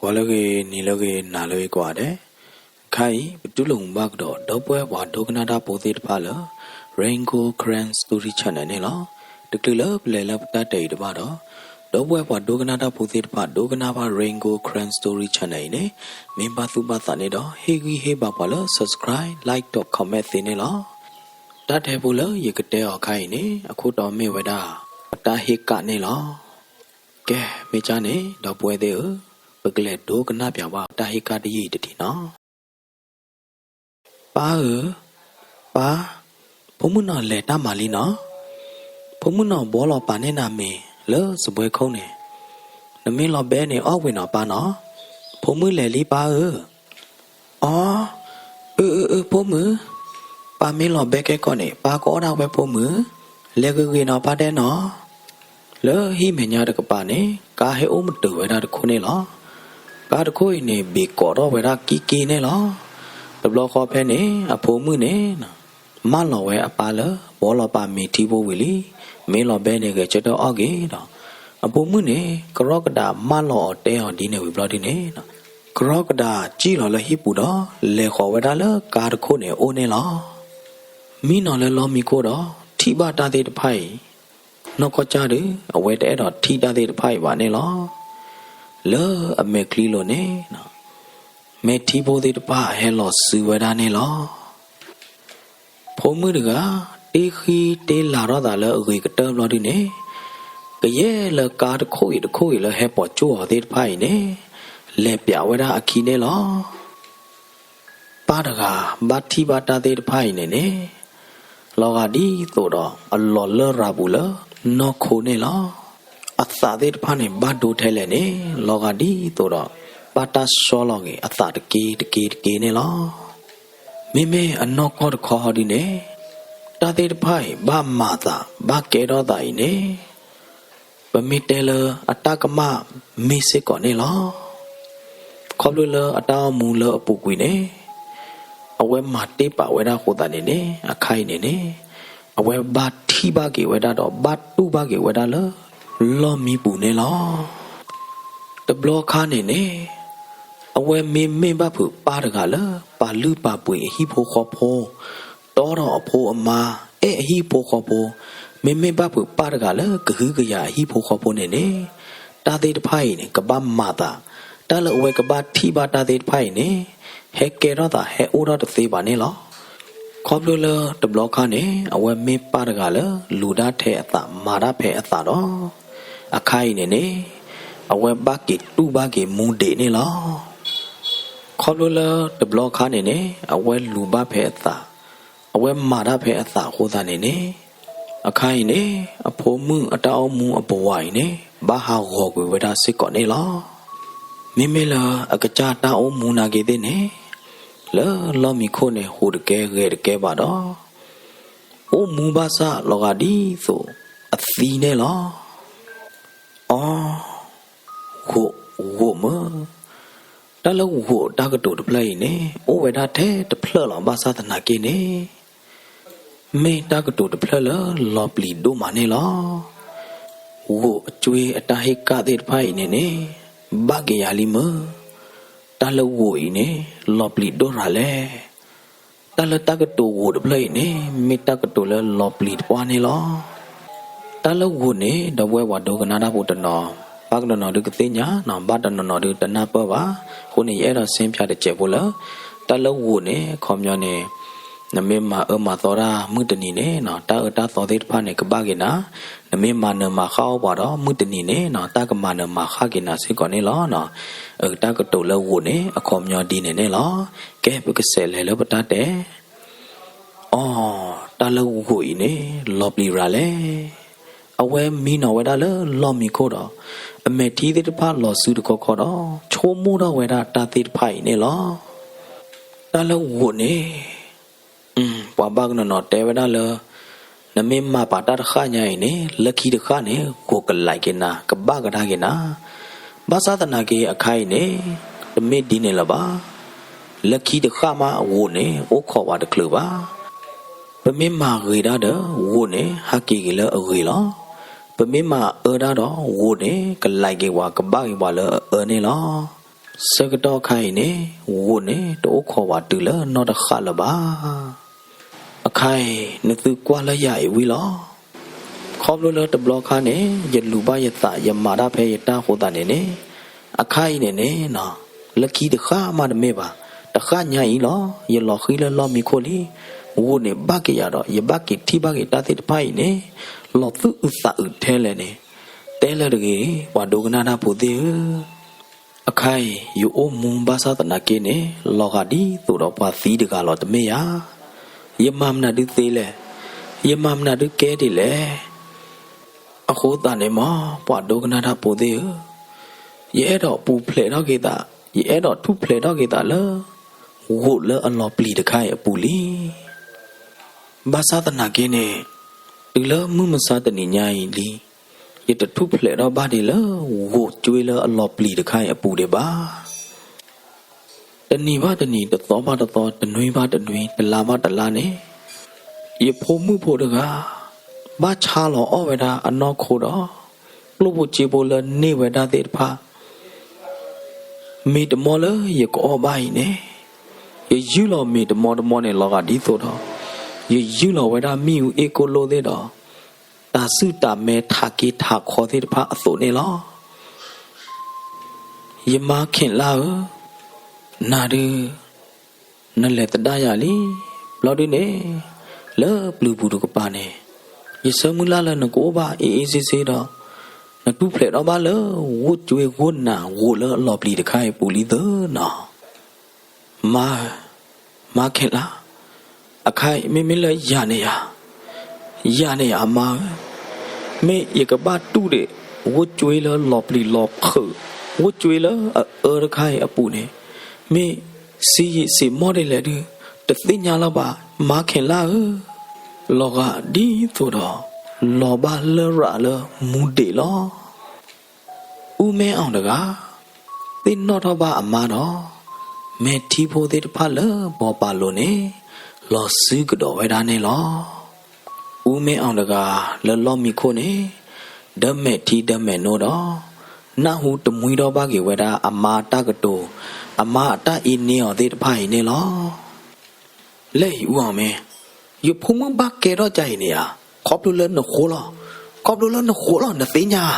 ဂီၤလၢအဂ့ၤ, နံၤလၢအဂ့ၤ, နၤလၢအဂ့ၤကိးဂၤဒဲး. ခဲအံၤ ပတူၢ်လိာ်မုာ်ဘၣ်ကဒီး ဒီပုၢ်ဝဲၢ်ပှၤဒိကနၣ်တၢ်ဖိသ့ၣ်တဖၣ်လၢ Rain Gold Karen Story Channel န့ၣ်လီၤ. တချုးလၢပလဲၤလၢပတၢ်တဲာ်အံၤတဘၣ်ဒီး, ဒီပုၢ်ဝဲၢ်ပှၤဒိကနၣ်တၢ်ဖိသ့ၣ်တဖၣ် ဒိကနၣ်ဘၣ် Rain Gold Karen Story Channel အံၤန့ၣ် မ့ၢ်ဘၣ်သူၣ်ဘၣ်သးန့ၣ်ဒီး ဟ့ၣ်ဂံၢ်ဟ့ၣ်ဘါပှၤလၢ subscribe, like ဒီး comment သ့န့ၣ်လီၤ. တၢ်တဲဖိလၢယကတဲအီၤခါအံၤန့ၣ် အခိၣ်တီမ့ၢ်ဝဲဒၣ် ပတၢ်ဟ့ၣ်ကၣ်န့ၣ်လီၤ. ကဲ, မ့ၢ်ကၢ်န့ၣ် ဒီပုၢ်ဝဲၢ်သ့ၣ်ဧၢ, ပကလဲၤဒိကနၣ်ပၠးဘၣ် တၢ်ဟ့ၣ်ကၣ်တယုၢ်အံၤတထံၣ်နီၤ. ပၢ်ဧၢ, ပၢ်, ဖိမုၣ်နီၢ်လဲၤတၢ်မၤလံနီၤ. ဖိမုၣ်နီၢ်ဘှီလီၤပာ်န့ၢ်နၤမ့ၤလၢစပွဲခိၣ်န့ၣ်, နမ့ၢ်လီၤဘဲန့ၣ်အီၣ်ဝံၤနီၤပၢ်နီၤ. ဖိမုၣ်လဲၤလံပၢ်ဧၢ. အီ, အၢ အၢ အၢ ဖိမုၣ်, ပၢ်မ့ၢ်လီၤဘဲကဲကီးန့ၣ် ပၢ်ကအီၣ်ဒၣ်ဝဲဖိမုၣ်, လဲၤဂ့ၤဂ့ၤနီၤပၢ်ဒဲးနီၤ. လၢဟံၣ်မဲာ်ညါတကပၤန့ၣ် ကါဟဲအိၣ်မတုၤဝဲဒၣ်တခိၣ်န့ၣ်လီၤ. ကါတခိၣ်အံၤန့ၣ် ဘ့ၣ်ကိးထီၣ်ဝဲဒၣ်ကံက့န့ၣ်လီၤ. တဘျီဃီဖဲန့ၣ် အဖိမုၣ်န့ၣ် မၢလီၤဝဲအပၢ်လၢ ဘှီလီၤပာ်မ့ၤထံဖိဝံၤလံ, မ့ၢ်လီၤဘဲန့ၣ်ဂဲၤဆၢထၢၣ်အီၣ်က့ၤဒီး, အဖိမုၣ်န့ၣ် ကရီကဒးမၢလီၤအီၤတဲအီၤဒ်န့ၣ်ဝံၤဘျီဒုန့ၣ်, ကရီကဒးစံၣ်လီၤလၢဟံၣ်ပူၤဒီး လဲၤဃီၤဝဲဒၣ်လၢကါတခိၣ်န့ၣ်အအိၣ်န့ၣ်လီၤ. မံနီၤလၢလီၢ်မံခိၣ်ဒီး ထံၣ်ဘၣ်တၢ်သ့ၣ်တဖၣ်အံၤ, နီၢ်ကီၢ်ကၢ်ဒုး အဝဲတအဲၣ်ဒိးထံၣ်တၢ်သ့ၣ်တဖၣ်အံၤဘၣ်န့ၣ်လီၤ. လၢအမဲာ်ချံလိၤန့ၣ် မဲာ်ထံဖိသ့ၣ်တဖၣ်ဟဲလီၤစုဝဲဒၣ်န့ၣ်လီၤ. ဖိမုၣ်တဂၤ တ့ဃံတ့လၤထီၣ်သးလၢအဂ့ၤကတၢၢ်ဘျီဒုန့ၣ်, ကယဲၢ်လၢကါတခိၣ်အံၤတခိၣ်အံၤလၢဟဲပိာ်ကၠိအီၤသ့ၣ်တဖၣ်အံၤန့ၣ် လဲၤပၠးဝဲဒၣ်အခံန့ၣ်လီၤ. ပၢ်တဂၤ ဘၣ်ထံၣ်ဘၣ်တၢ်သ့ၣ်တဖၣ်အံၤန့ၣ်န့ၣ်, လီၤဂာ်ဒ်သိးဒီး အလီၤလၢရၤပူၤလၢနီၢ်ခိန့ၣ်လီၤ. အသးသ့ၣ်တဖၣ်န့ၣ် ဘၣ်ဒိထဲလဲၣ်န့ၣ် လီၤဂာ်ဒ်သိးဒီး ဘၣ်တၢ်ဆီလီၤက့ၤအသးတက့တက့တက့န့ၣ်လီၤ. မ့မ့ၢ်အနီၢ်ကီၢ်တခီဟီဒုန့ၣ်, တၢ်သ့ၣ်တဖၣ်အံၤ ဘၣ်မၤသး ဘၣ်ကဲထီၣ်သးအံၤန့ၣ် ပမ့ၢ်တဲလၢအတၢ်ကမၣ်မ့ၢ်စ့ၢ်ကီးန့ၣ်လီၤ. ခီဖျိလၢအတၢ်အိၣ်မူလၢအပူၤကွံာ်န့ၣ်, အဝဲမၤတ့ၢ်ပာ်ဝဲဒၣ်အဃိသတးန့ၣ်န့ၣ် အခါအံၤန့ၣ်န့ၣ်, အဝဲဘၣ်ထံၣ်ဘၣ်က့ၤဝဲဒၣ်ဒီး ဘၣ်တူၢ်ဘၣ်က့ၤဝဲဒၣ်လၢ လီၢ်မံပူၤန့ၣ်လီၤ. တဘျီခါန့ၣ်န့ၣ်, အဝဲမ့မ့ၢ်ဘၣ်ဖုးပၢ်တဂၤလၢ ပာ်လုၢ်ပာ်ပှ့ၤအဟံၣ်ဖိဃီဖိ, တီထီၣ်အဖိအမါ, အဲၣ်အဟံၣ်ဖိဃီဖိ, မ့မ့ၢ်ဘၣ်ဖုးပၢ်တဂၤလၢကဟုကယာ်အဟံၣ်ဖိဃီဖိန့ၣ်န့ၣ်, တၢ်သ့ၣ်တဖၣ်အံၤန့ၣ် ကဘၣ်မၤသး, တၢ်လၢအဝဲကဘၣ်ထံၣ်ဘၣ်တၢ်သ့ၣ်တဖၣ်အံၤန့ၣ်, ဟဲကဲထီၣ်သးဟဲအိၣ်ထီၣ်တသ့ဘၣ်န့ၣ်လီၤ. ခီဖျိလၢတဘျီခါန့ၣ် အဝဲမ့ၢ်ပၢ်တဂၤလၢ လူၤတၢ်ထဲအသး မၤတၢ်ဖဲအသးဒီး, အခါအံၤန့ၣ်န့ၣ်, အဝဲဘၣ်က့ၤတူၢ်ဘၣ်က့ၤမူဒံးန့ၣ်လီၤ. ခီဖျိလၢတဘျီခါန့ၣ်န့ၣ် အဝဲလူၤဘၣ်ဖဲအသး, အဝဲမၤတၢ်ဖဲအသးအဃိသတးန့ၣ်န့ၣ်, အခါအံၤန့ၣ် အဖိမုၣ်အတၢ်အိၣ်မူအပဝးအံၤန့ၣ် ဘၣ်ဟးဂီၤကွံာ်ဝဲဒၣ်စ့ၢ်ကီးန့ၣ်လီၤ. မ့မ့ၢ်လၢအကစၢ်တၢ်အိၣ်မူနာ်က့သ့ၣ်န့ၣ်, လၢလီၢ်မံခိၣ်န့ၣ် ဟူးတကဲဂဲၤတကဲဘၣ်ဒီး, အိၣ်မူဘၣ်ဆၣ်လီၤဂာ်ဒ်သိးအသံန့ၣ်လီၤ. အီ, ဂိာ်, ဂိာ်မုၢ်, တၢ်လၢဂိာ်တၢ်ကတိၤတဖျၢၣ်အံၤန့ၣ် အိၣ်ဝဲဒၣ်ထဲတဖျၢၣ်လီၤ. ဘၣ်ဆၣ်သနာ်က့န့ၣ် မ့ၢ်တၢ်ကတိၤတဖျၢၣ်လၢလီၤပျံၤဒိၣ်မးန့ၣ်လီၤ. ဂိာ်အကွ့အတၢ်ဟ့ၣ်ကၣ်သ့ၣ်တဖၣ်အံၤန့ၣ်န့ၣ် ဘၣ်က့ၤယၤလံမုၢ်, တၢ်လၢဂိာ်အံၤန့ၣ် လီၤပျံၤဒိၣ်ရၤလဲၣ်. တၢ်လၢတၢ်ကတိၤဂိာ်တဖျၢၣ်အံၤန့ၣ် မ့ၢ်တၢ်ကတိၤလၢလီၤပျံၤတပှၢ်န့ၣ်လီၤ. တၢ်လၢဂိာ်န့ၣ် ဒီပုၢ်ဝဲၢ်ပှၤဒိကနၣ်တၢ်ဖိတနီၤ, ဘၣ်ကနီၤနီၤဒုးကသ့ၣ်ညါနီၤ, ဘၣ်တနီၤနီၤဒုးတနၢ်ပၢၢ်ဘၣ်. အဃိန့ၣ် ယအဲၣ်ဒိးစ့ၣ်ဖၠးတစဲးဖိလၢ တၢ်လၢဂိာ်န့ၣ် အခီပညီန့ၣ် နမ့ၢ်မၤအၢမၤသီတၢ်မုၢ်တနံၤန့ၣ်နီၤ, တၢ်အၢတၢ်သီသ့ၣ်တဖၣ်န့ၣ် ကဘၣ်က့ၤနၤ, နမ့ၢ်မၤနၢၤမၤဃၣ်အီၣ်ပှၤဒီး မုၢ်တနံၤန့ၣ်နီၤ, တၢ်ကမၤနၢၤမၤဃၣ်က့ၤနၤစ့ၢ်ကီးန့ၣ်လီၤ. အတၢ်ကတိၤလၢဂိာ်န့ၣ် အခီပညီဒ်န့ၣ်န့ၣ်လီၤ. ကဲ ပကစးလဲၤလၢပတၢ်တဲ အီ, တၢ်လၢဂိာ်အံၤန့ၣ် လီၤပျံၤရၤလဲၣ်. အဝဲမံနီၤဝဲဒၣ်လၢလီၢ်မံခိၣ်ဒီး အမဲာ်ထံသ့ၣ်တဖၣ်လီၤစုတခီခီဒီး ဆိကမိၣ်ထီၣ်ဝဲဒၣ်တၢ်သ့ၣ်တဖၣ်အံၤန့ၣ်လီၤ. တၢ်လၢဂိာ်န့ၣ် ပှၤဘၣ်ကနီၤနီၤတဲဝဲဒၣ်လၢ နမ့ၢ်မၤပာ်တၢ်တဃၣ်ညါအံၤန့ၣ် လၢခံတဃၣ်န့ၣ် ဂိာ်ကလဲၤက့ၤနၤ ကဘၣ်ကဒါက့ၤနၤ. ဘၣ်ဆၣ်သနာ်က့အခါအံၤန့ၣ် တမ့ၢ်ဒ်န့ၣ်လၢၤဘၣ်. လၢခံတဃၣ်မးအဂိာ်န့ၣ် အိၣ်ခိးပှၤတချုးဘၣ်. ပမ့ၢ်မၤဂ့ၤဒၣ်ဒီး ဂိာ်န့ၣ် ဟးက့ၤက့ၤလၢအဂ့ၤလီၤ. ပမ့ၢ်မၤအၢဒၣ်ဒီး ဂိာ်န့ၣ် ကလဲၤက့ၤပှၤ ကဘၣ်က့ၤပှၤလၢအအၢန့ၣ်လီၤ. ဆၢကတီၢ်အခါအံၤန့ၣ် ဂိာ်န့ၣ် တအိၣ်ခိးဝဲတုၤလၢနီၢ်တဃၣ်လၢၤဘၣ်. အခါအံၤ နသုကွၢ်လၢယၤအံၤဝံၤလီၤ. ခီဖျိလၢတဘျီခါန့ၣ် ယလူၤဘၣ်ယသး ယမၤတၢ်ဖဲယတၢ်အဃိသတးန့ၣ်န့ၣ်, အခါအံၤန့ၣ်န့ၣ် လၢခံတဃၣ်မးတမ့ၢ်ဘၣ်, တဃၣ်ညါအံၤလီၤ. ယလီၤဃံလၢလီၢ်မံခိၣ်လံ. ဂိာ်န့ၣ်ဘၣ်က့ၤယၤဒီး ယဘၣ်က့ၤထံၣ်ဘၣ်က့ၤတၢ်သ့ၣ်တဖၣ်အံၤန့ၣ် လီၤသူၣ်အုးသးအုးထဲလဲၣ်န့ၣ်, တဲလၢၤတဂ့ၤ, ပှၤဒိကနၣ်တၢ်ဖိသ့ၣ်ဧၢ. အခါအံၤ ယအိၣ်မူဘၣ်ဆၣ်သနာ်က့န့ၣ် လီၤဂာ်ဒ်သိးဒီးပှၤသံတဂၤလီၤ တမ့ၢ်ဧါ. ယမၤမနုၤဒုးသ့လဲၣ်, ယမၤမနုၤဒုးကဲဒ်လဲၣ်. အဃိသတးန့ၣ်မ့ၢ် ပှၤဒိကနၣ်တၢ်ဖိသ့ၣ်ဧၢ, ယအဲၣ်ဒိးပူၤဖျဲးထီၣ်က့ၤသး, ယအဲၣ်ဒိးထူၣ်ဖျဲးထီၣ်က့ၤသးလၢ ဂိာ်လၢအလီၤပျံၤတခါအံၤအပူၤလံ. ဘၣ်ဆၣ်သနာ်က့န့ၣ် တုၤလၢမုၢ်မဆါတနံၤညါအံၤလံ, ယတထူၣ်ဖျဲးထီၣ်ဘၣ်ဒံးလၢ ဂိာ်ကွ့လၢအလီၤပျံၤတခါအံၤအပူၤဒံးဘၣ်. တနံၤဘၣ်တနံၤ, တသီဘၣ်တသီ, တနွံဘၣ်တနွံ, တလါဘၣ်တလါန့ၣ်, ယဖိမုၣ်ဖိတဂၤ ဘၣ်ဆါလီၤအီၣ်ဝဲဒၣ်အနီၢ်ခိဒီး ကျိၣ်ဖိစ့ဖိလၢန့ၢ်ဝဲဒၣ်သ့ၣ်တဖၣ် မ့ၢ်တမီလၢယကအီၣ်ဘၣ်အံၤန့ၣ်, ယယုၢ်လီၤမ့ၢ်တမီတမီန့ၣ် လီၤဂာ်ဒ်သိးဒီး ယယုၢ်လီၤဝဲဒၣ်မ့ၣ်အူအ့ၣ်ကိၣ်လိၣ်သ့ၣ်ဒီး တၢ်စုၣ်တၢ်မဲထးက့ထးခီသ့ၣ်တဖၣ်အသိးန့ၣ်လီၤ. ယမါခ့ၣ်လါဧၢ, နၤဒုး နလဲၤသဒၣ်ယၤလံ. ဘျီဒုန့ၣ် လၢပျုၤပူၤတကပၤန့ၣ် ယဆၢမုၢ်လၢ်လၢနကအိၣ်ဘၣ်အ့ၣ်အ့ၣ်ဆ့ဆ့ဒီး နထူၣ်ဖျဲးထီၣ်ဘၣ်လၢ ဂိာ်ကွ့ဂိာ်နၤဂိာ်လၢအလီၤပျံၤတခါအံၤပူၤလံသၢနီၤ. မါဧၢ, မါခ့ၣ်လါ, အခါအံၤ မ့မ့ၢ်လၢယၤန့ၣ်ယၤ, ယၤန့ၣ်ယၤ အမါဧၢ, မ့ၢ်ယကဘၣ်တူၢ်ဒံး ဂိာ်ကွ့လၢလီၤပျံၤလီၤဖုး, ဂိာ်ကွ့လၢအအၢတခါအံၤအပူၤန့ၣ် မ့ၢ်စံယံာ်စံးမီၢ်ဒ်လဲၣ်ဒုး တသ့ၣ်ညါလၢၤဘၣ် မါခ့ၣ်လါဧၢ. လီၤဂာ်ဒ်သိးဒီး လီၤဘၣ်လၢရးလၢမူဒံးလီၤ. အူမဲအီၣ်တဂၤ သ့ၣ်နီၣ်ထီၣ်ဘၣ်အမါဒီး မဲာ်ထံဖိသ့ၣ်တဖၣ်လၢဘီပာ်လိၤန့ၣ် လီၤစုကဒီးဝဲဒၣ်န့ၣ်လီၤ. အူမဲအီၣ်တဂၤ လၢလီၢ်မံခိၣ်န့ၣ် ဒၢမဲာ်ထံဒၢမဲာ်နိဒီး နၢ်ဟူတမှံထီၣ်ဘၣ်က့ၤဝဲဒၣ်အမါတၢ်ကတိၤ, အမါအတၢ်အ့န့အီၤသ့ၣ်တဖၣ်အံၤန့ၣ်လီၤ. လဲၣ်အံၤအူအီၣ်မ့ၢ်, ယဖိမုၣ်ဘၣ်ကဲထီၣ်ကါအံၤန့ၣ်ဧါ, ခီဖျိလၢနဃိလီၤ, ခီဖျိလၢနဃိလီၤ နသ့ၣ်ညါဧါ.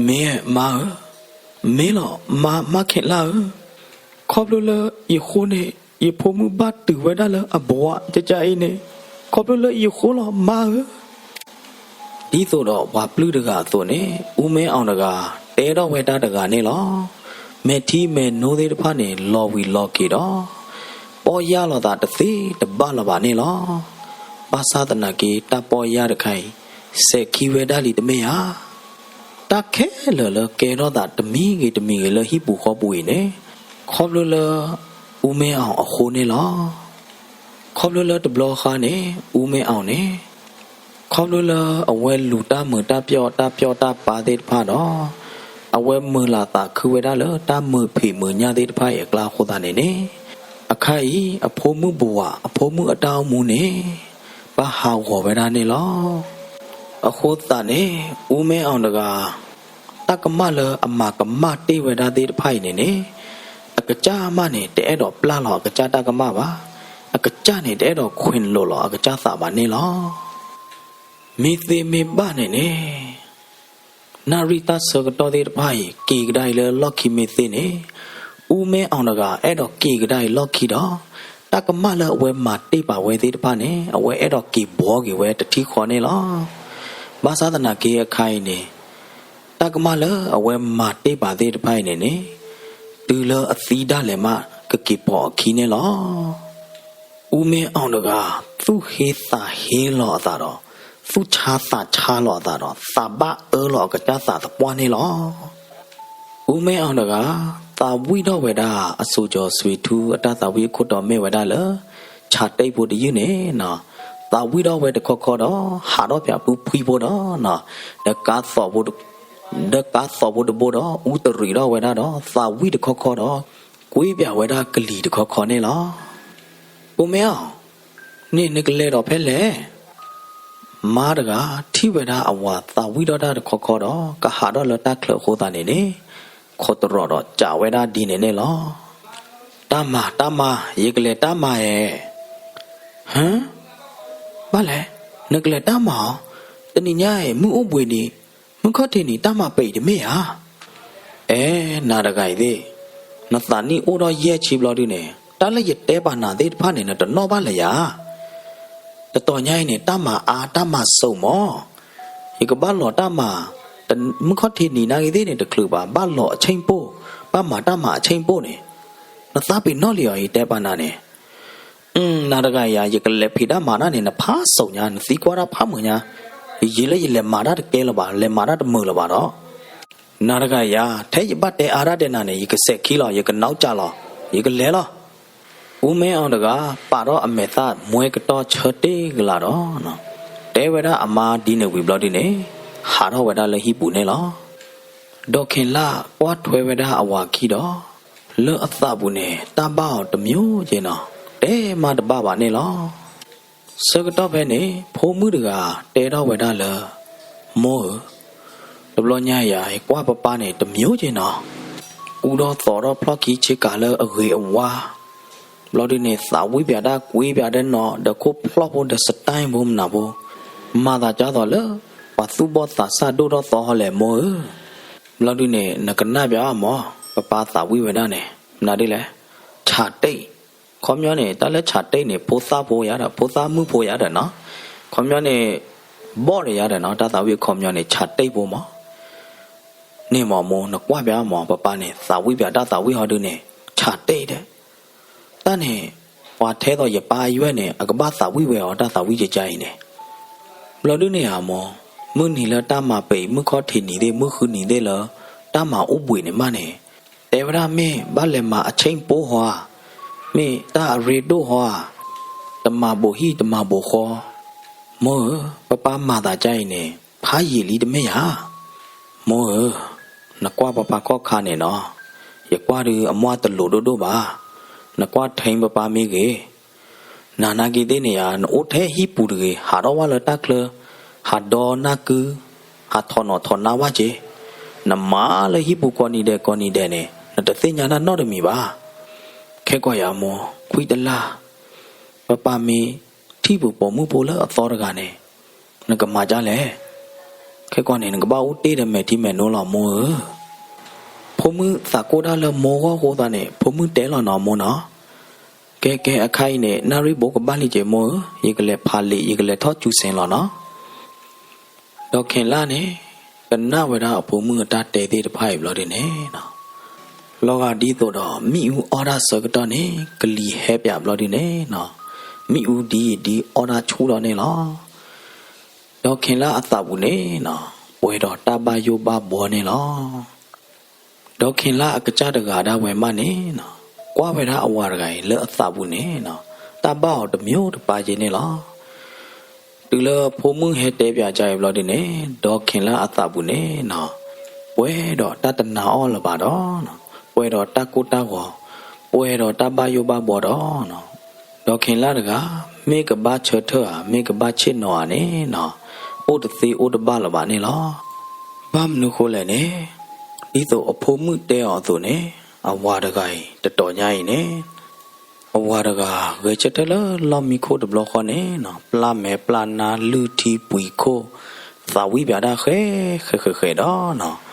မ့ၢ်မါဧၢ, မ့ၢ်လီၤ မါ မါခ့ၣ်လါဧၢ, ခီဖျိလၢယဃိန့ၣ် ယဖိမုၣ်ဘၣ်တုၤဝဲဒၣ်လၢအဘှးကါအံၤန့ၣ် ခီဖျိလၢယဃိလီၤ မါဧၢ. ဒ်သိးဒီးပှၤပျုၢ်တဂၤအသိးန့ၣ် အူမဲအီၣ်တဂၤ တဲထီၣ်ဝဲတၢ်တဂၤန့ၣ်လီၤ. မဲာ်ထံမဲာ်နိသ့ၣ်တဖၣ်န့ၣ် လီၤဝံၤလီၤက့ၤဒီး ပီၢ်ယၢ်လီၤသးတသ့တဘၣ်လၢၤဘၣ်န့ၣ်လီၤ. ဘၣ်ဆၣ်သနာ်က့ တၢ်ပီၢ်ယၢ်တခါအံၤ စဲးခံဝဲဒၣ်လံတမ့ၢ်ဧါ. တၢ်ခဲလၢာ်လၢကဲထီၣ်သးတမံၤဂ့ၤတမံၤဂ့ၤလၢဟံၣ်ပူၤဃီပူၤအံၤန့ၣ် ခီဖျိလၢ အူမဲအီၣ်အဃိန့ၣ်လီၤ. ခီဖျိလၢတဘျီဃီန့ၣ် အူမဲအီၣ်န့ၣ် ခီဖျိလၢအဝဲလူၤတၢ်မုာ်တၢ်ပျီၣ်တၢ်ပျီၣ်တၢ်ပၤသ့ၣ်တဖၣ်ဒီး အဝဲမုာ်လၤသးခုဝဲဒၣ်လၢတၢ်မုာ်ဖံးမုာ်ညၣ်သ့ၣ်တဖၣ်အံၤအကျါအဃိသတးန့ၣ်န့ၣ် အခါအံၤ အဖိမုၣ်ဘှး အဖိမုၣ်အတၢ်အိၣ်မူန့ၣ် ဘၣ်ဟးဂီၤဝဲဒၣ်န့ၣ်လီၤ. အဃိသတးန့ၣ် အူမဲအီၣ်တဂၤ တၢ်ကမၣ်လၢအမၤကမၣ်တ့ၢ်ဝဲဒၣ်သ့ၣ်တဖၣ်အံၤန့ၣ်န့ၣ် အကစၢ်မးန့ၣ် တအဲၣ်ဒိးပျၢ်လီၤအကစၢ်တၢ်ကမၣ်ဘၣ်. အကစၢ်န့ၣ် တအဲၣ်ဒိးခွဲးလိာ်လီၤအကစၢ်သးဘၣ်န့ၣ်လီၤ. မ့ၢ်သ့မ့ၢ်ဘၣ်န့ၣ်န့ၣ် နၣ်ရံၣ်တၢ်ဆၢကတီၢ်သ့ၣ်တဖၣ်အံၤ က့ၤကဒါအံၤလၢလီၢ်ခံမ့ၢ်သ့န့ၣ် အူမဲအီၣ်တဂၤ အဲၣ်ဒိးက့ၤကဒါအံၤလီၢ်ခံဒီး တၢ်ကမၣ်လၢအဝဲမၤတ့ၢ်ပာ်ဝဲသ့ၣ်တဖၣ်န့ၣ် အဝဲအဲၣ်ဒိးက့ၤဘှီက့ၤဝဲတထံၣ်ဃီန့ၣ်လီၤ. ဘၣ်ဆၣ်သနာ်က့အခါအံၤန့ၣ် တၢ်ကမၣ်လၢအဝဲမၤတ့ၢ်ပာ်သ့ၣ်တဖၣ်အံၤန့ၣ်န့ၣ် တုၤလၢအသံဒၣ်လဲာ်မး ကက့ၤပိာ်အခံန့ၣ်လီၤ. အူမဲအီၣ်တဂၤ သူၣ်ဟ့သးဟ့လီၤအသးဒီး သူၣ်ဆါသးဆါလီၤအသးဒီး သးဘၣ်အၢလီၤအကစၢ်သးသပှၢ်န့ၣ်လီၤ. အူမဲအီၣ်တဂၤ သးဝံၣ်ထီၣ်ဝဲဒၣ် အစိၤကၠီၤစွံထူအတၢ်သးဝံၣ်အခိၣ်တီမ့ၢ်ဝဲဒၣ်လၢ ဆးတ့ၢ်ဖိတယုၢ်န့ၣ် သးဝံၣ်ထီၣ်ဝဲတခီခီဒီး ဟးထီၣ်ဖဲအဖုဖှံဖိဒီး ဒီးကါသီးဖိတဘိဒီး အူတရံးထီၣ်ဝဲဒၣ်ဒီး သးဝံၣ်တခီခီဒီး ကွံပၠးဝဲဒၣ်ကလံၤတခီခီန့ၣ်လီၤ. အူမဲအီၣ် န့ၣ်နကလဲၤဒီးဖဲလဲၣ်. မါတဂၤ ထံၣ်ဝဲဒၣ်အဝၤသးဝံၣ်ထီၣ်တၢ်တခီခီဒီး ကဟးထီၣ်လၢတၢ်ချၢးအဃိသတးန့ၣ်န့ၣ် ခိးတရီးဒီးစံးဝဲဒၣ်ဒ်န့ၣ်န့ၣ်လီၤ. တၢ်မၤ တၢ်မၤ, ယကလဲၤတၢ်မၤဧါ. ဟါ, ဘၣ်လဲၣ်, နကလဲၤတၢ်မၤအီၤ, တနံၤညါအံၤ မုၢ်အိၣ်ဘှံးနံၤ, မုၢ်ခီၣ်ထံးနံၤ တၢ်မၤပံးတမ့ၢ်ဧါ. အဲ, နၤတဂၤအံၤသ့ၣ်, နသးနံၣ်အိၣ်ဒီးယဲၢ်ဆံဘျီဒုန့ၣ် တၢ်လၢယတဲပာ်နၤသ့ၣ်တဖၣ်န့ၣ် နတနီၣ်ဘၣ်လၢၤယၤ. တတီၤညါအံၤန့ၣ် တၢ်မၤအါ တၢ်မၤစိးမး, ယကဘၣ်လီၤတၢ်မၤ, မုၢ်ခီၣ်ထံးနံၤနာ်ဂ့ၤသ့ၣ်န့ၣ် တချုးဘၣ်, ဘၣ်လီၤအဆ့ၣ်ပိၢ်, ဘၣ်မၤတၢ်မၤအဆ့ၣ်ပိၢ်န့ၣ်, နသးပ့ၤနီၣ်လံအီၤ ယတဲပာ်နၤန့ၣ်. နၤတဂၤအံၤယၤ ယကလဲၤဖံးတၢ်မၤတၢ်န့ၣ် နဖးစိးညါ, နသံကွၢ်တၢ်ဖးမုာ်ညါ, ယံာ်လၢယလဲၤမၤတၢ်တကဲလၢၤဘၣ်, လဲၤမၤတၢ်တမုာ်လၢၤဘၣ်ဒီး, နၤတဂၤအံၤယၤ ထဲယဘၣ်တဲအါတၢ်ဒဲးနၤန့ၣ် ယကစဲးခံလီၤ, ယကနီၣ်ကၢ်လီၤ, ယကလဲၤလီၤ. အူမဲအီၤတဂၤ ပာ်ထီၣ်အမဲာ်သၣ်မွဲကတီၢ်ဆၢတ့ၢ်ကလာ်ဒီး, တဲဝဲဒၣ်အမါဒ်န့ၣ်ဝံၤဘျီဒုန့ၣ်, ဟးထီၣ်ဝဲဒၣ်လၢဟံၣ်ပူၤန့ၣ်လီၤ. ဒီးခ့ၤလၢ်ကွၢ်ထွဲဝဲဒၣ်အဝၤခံဒီး, လၢအသးပူၤန့ၣ် တၢ်ဘၣ်အီၤတမံၤက့နီၤ, တဲမးတဘၣ်ဘၣ်န့ၣ်လီၤ. ဆၢကတီၢ်ဖဲန့ၣ် ဖိမုၣ်တဂၤတဲထီၣ်ဝဲဒၣ်လၢ, မိၢ်ဧၢ, တဘျီညါယၤ ယကွၢ်ပၢ်ပၢ်န့ၣ် တမံၤက့နီၤ, ကူထီၣ်သိးထီၣ်ဖျီၣ်ခံဆ့ကၤလၢအဂ့ၤအဝါ, ဘျီဒုန့ၣ် သးဝံၣ်ပၠးတၢ်ကွံပၠးဒီးနီၤ ဒီးခိၣ်ဖျီၣ်ဖိဒီး style ဖိမနုၤဖိ, မၤသးကၢ်သိးလၢ ပှၤသူၣ်ဘီၣ်သးစၢ်ဒိၣ်ထီၣ်သီဟီလဲၣ် မိၢ်ဧၢ. ဘျီဒုန့ၣ် နကနၣ်ပၠးအီၤမး, ပၢ်ပၢ်သးဝံၣ်ဝဲဒၣ်န့ၣ် မနုၤဒ်လဲၣ်, ဆးတ့ၢ်, ခီပညီန့ၣ် တၢ်လၢဆးတ့ၢ်န့ၣ် ဖိသၣ်ဖိယၤဒီး ဖိသၣ်မုၣ်ဖိယၤဒီးနီၤ, ခီပညီန့ၣ် ဘီၣ်ဒီးယၤဒီးနီၤ, တၢ်သးဝံၣ်အခီပညီန့ၣ် ဆးတ့ၢ်ဖိမး န့ၣ်မးမိၢ် နကွၢ်ပၠးမး ပၢ်ပၢ်န့ၣ် သးဝံၣ်ပၠးတၢ်သးဝံၣ်ဟီဒုန့ၣ် ဆးတ့ၢ်ဒဲး, တၢ်န့ၣ် ပှၤထဲသိးယပၢ်ယွဲၢ်န့ၣ် အကဘၣ်သးဝံၣ်ဝဲအီၤ တၢ်သးဝံၣ်ကကါအံၤန့ၣ်. ဘျီဒုန့ၣ်ဧါမိၢ်, မုၢ်နံၤလၢတၢ်မၤပံး မုၢ်ခီၣ်ထံးနံၤသ့ၣ် မုၢ်ဃုနံၤသ့ၣ်လၢ တၢ်မၤအိၣ်ဘှံးန့ၣ်မးန့ၣ်, တဲဝဲဒၣ်မ့ၢ်ဘၣ်လဲၤမၤအဆ့ၣ်ပိၢ်ဟီဧါ, မ့ၢ်တၢ်အရ့ဒိၣ်ဟီဧါ, တမၤဘိးဟံၣ်တမၤဘိးဃီ, မိၢ်ဧၢ, ပၢ်ပၢ်မၤသးကါအံၤန့ၣ် ဖးယံာ်လံတမ့ၢ်ဧါ. မိၢ်ဧၢ, နကွၢ်ပၢ်ပၢ်ခီၣ်ခါန့ၣ်နီၤ, ယကွၢ်ဒုးအမွၢ်တလိၤဒိၣ်ဒိၣ်ဘၣ်, နကွၢ်ထံပၢ်ပၢ်မ့ၢ်ဂ့ၤ, နၤနာ်က့သ့ၣ်န့ၣ်ဧါ နအိၣ်ထဲဟံၣ်ပူၤတဂ့ၤ ဟးထီၣ်ဝဲလၢတၢ်ချၢ, ဟးဒီနၢ်ကု, ဟးထီၣ်နီၣ်ထီၣ်နၢ်ဝဲက့ၤ, နမၤလၢဟံၣ်ပူၤကိးနံၤဒဲးကိးနံၤဒဲးန့ၣ် နတသ့ၣ်ညါတၢ်နီတမံၤဘၣ်. ခဲကီးယၤမိၢ် ခွံတလါ ပၢ်ပၢ်မ့ၢ်ထံၣ်ပှၤပိာ်မုၣ်ဖိလၢအသီတဂၤန့ၣ် နကမၤဒ်လဲၣ်. ခဲကီးန့ၣ် နကဘၣ်အိၣ်တ့ၢ်ဒီးမဲာ်ထံမဲာ်နိလီၤမိၢ်ဧၢ. ဖိမုၣ်သးကိၢ်တၢ်လၢမိၢ်ဂီၢ်အဃိသတးန့ၣ် ဖိမုၣ်တဲလီၤနီၤမိၢ်နီၤ. ကဲကဲအခါအံၤန့ၣ် နၣ်ရံၣ်ဘိကဘၣ်လံက့ၤမိၢ်ဧၢ, ယကလဲၤဖးလံာ် ယကလဲၤထီၣ်စူၤစဲလီၤနီၤ. ဒီးခဲလၢာ်န့ၣ် ကနၣ်ဝဲဒၣ်အဖိမုၣ်အတၢ်တဲသ့ၣ်တဖၣ်အံၤဘျီဒုန့ၣ်နီၤ, လီၤဂာ်ဒ်သိးဒီး မ့ၣ်အူအီၣ်တၢ်ဆၢကတီၢ်န့ၣ် ကလံၤဟဲပၠးဘျီဒုန့ၣ်နီၤ, မ့ၣ်အူဒ်အံၤဒ်အီၣ်တၢ်ဆူၣ်ထီၣ်န့ၣ်လီၤ. ဒီးခဲလၢာ်အသးပူၤန့ၣ်နီၤ ပှဲၤဒီးတၢ်ဘၣ်ယိၣ်ဘၣ်ဘှီန့ၣ်လီၤ. ဒီးခဲလၢာ်အကစၢ်တဂၤဒၣ်ဝဲမးန့ၣ်နီၤ ကွၢ်ဝဲဒၣ်အဝၤတဂၤအံၤလၢအသးပူၤန့ၣ်နီၤ တၢ်ဘၣ်အီၤတမျိုးတပါက့ၤန့ၣ်လီၤ. တုၤလၢဖိမုၣ်ဟဲတဲပၠးကါအံၤဘျီဒုန့ၣ် ဒီးခဲလၢာ်အသးပူၤန့ၣ်နီၤ ပှဲၤဒီးတၢ်တနာ်အီၣ်လၢၤဘၣ်ဒီး ပှဲၤဒီးတၢ်ကိၢ်တၢ်ဂီၤ, ပှဲၤဒီးတၢ်ဘၣ်ယိၣ်ဘၣ်ဘှီဒီး ဒီးခဲလၢာ်တဂၤ မ့ၢ်ကဘၣ်ဆၢထၢၣ်ဧါ မ့ၢ်ကဘၣ်ဆ့ၣ်နီၤဧါန့ၣ်နီၤ အိၣ်တသ့အိၣ်တဘၣ်လၢၤဘၣ်န့ၣ်လီၤ. ဘၣ်မနုၤဃိလဲၣ်န့ၣ် ဒ်သိးအဖိမုၣ်တဲအီၤအသိးန့ၣ် အဝၤတဂၤအံၤ တတီၤညါအံၤန့ၣ် အဝၤတဂၤ ဂဲၤဆၢထၢၣ်လၢလီၢ်မံခိၣ်တဘျီဃီန့ၣ်နီၤ ပျၢ်မဲာ်ပျၢ်နါလုၢ်ထံပှံၤခိၣ် သးဝံၣ်ပၠးတၢ်ဃဲဃဲဃဲဃဲဒီးနီၤ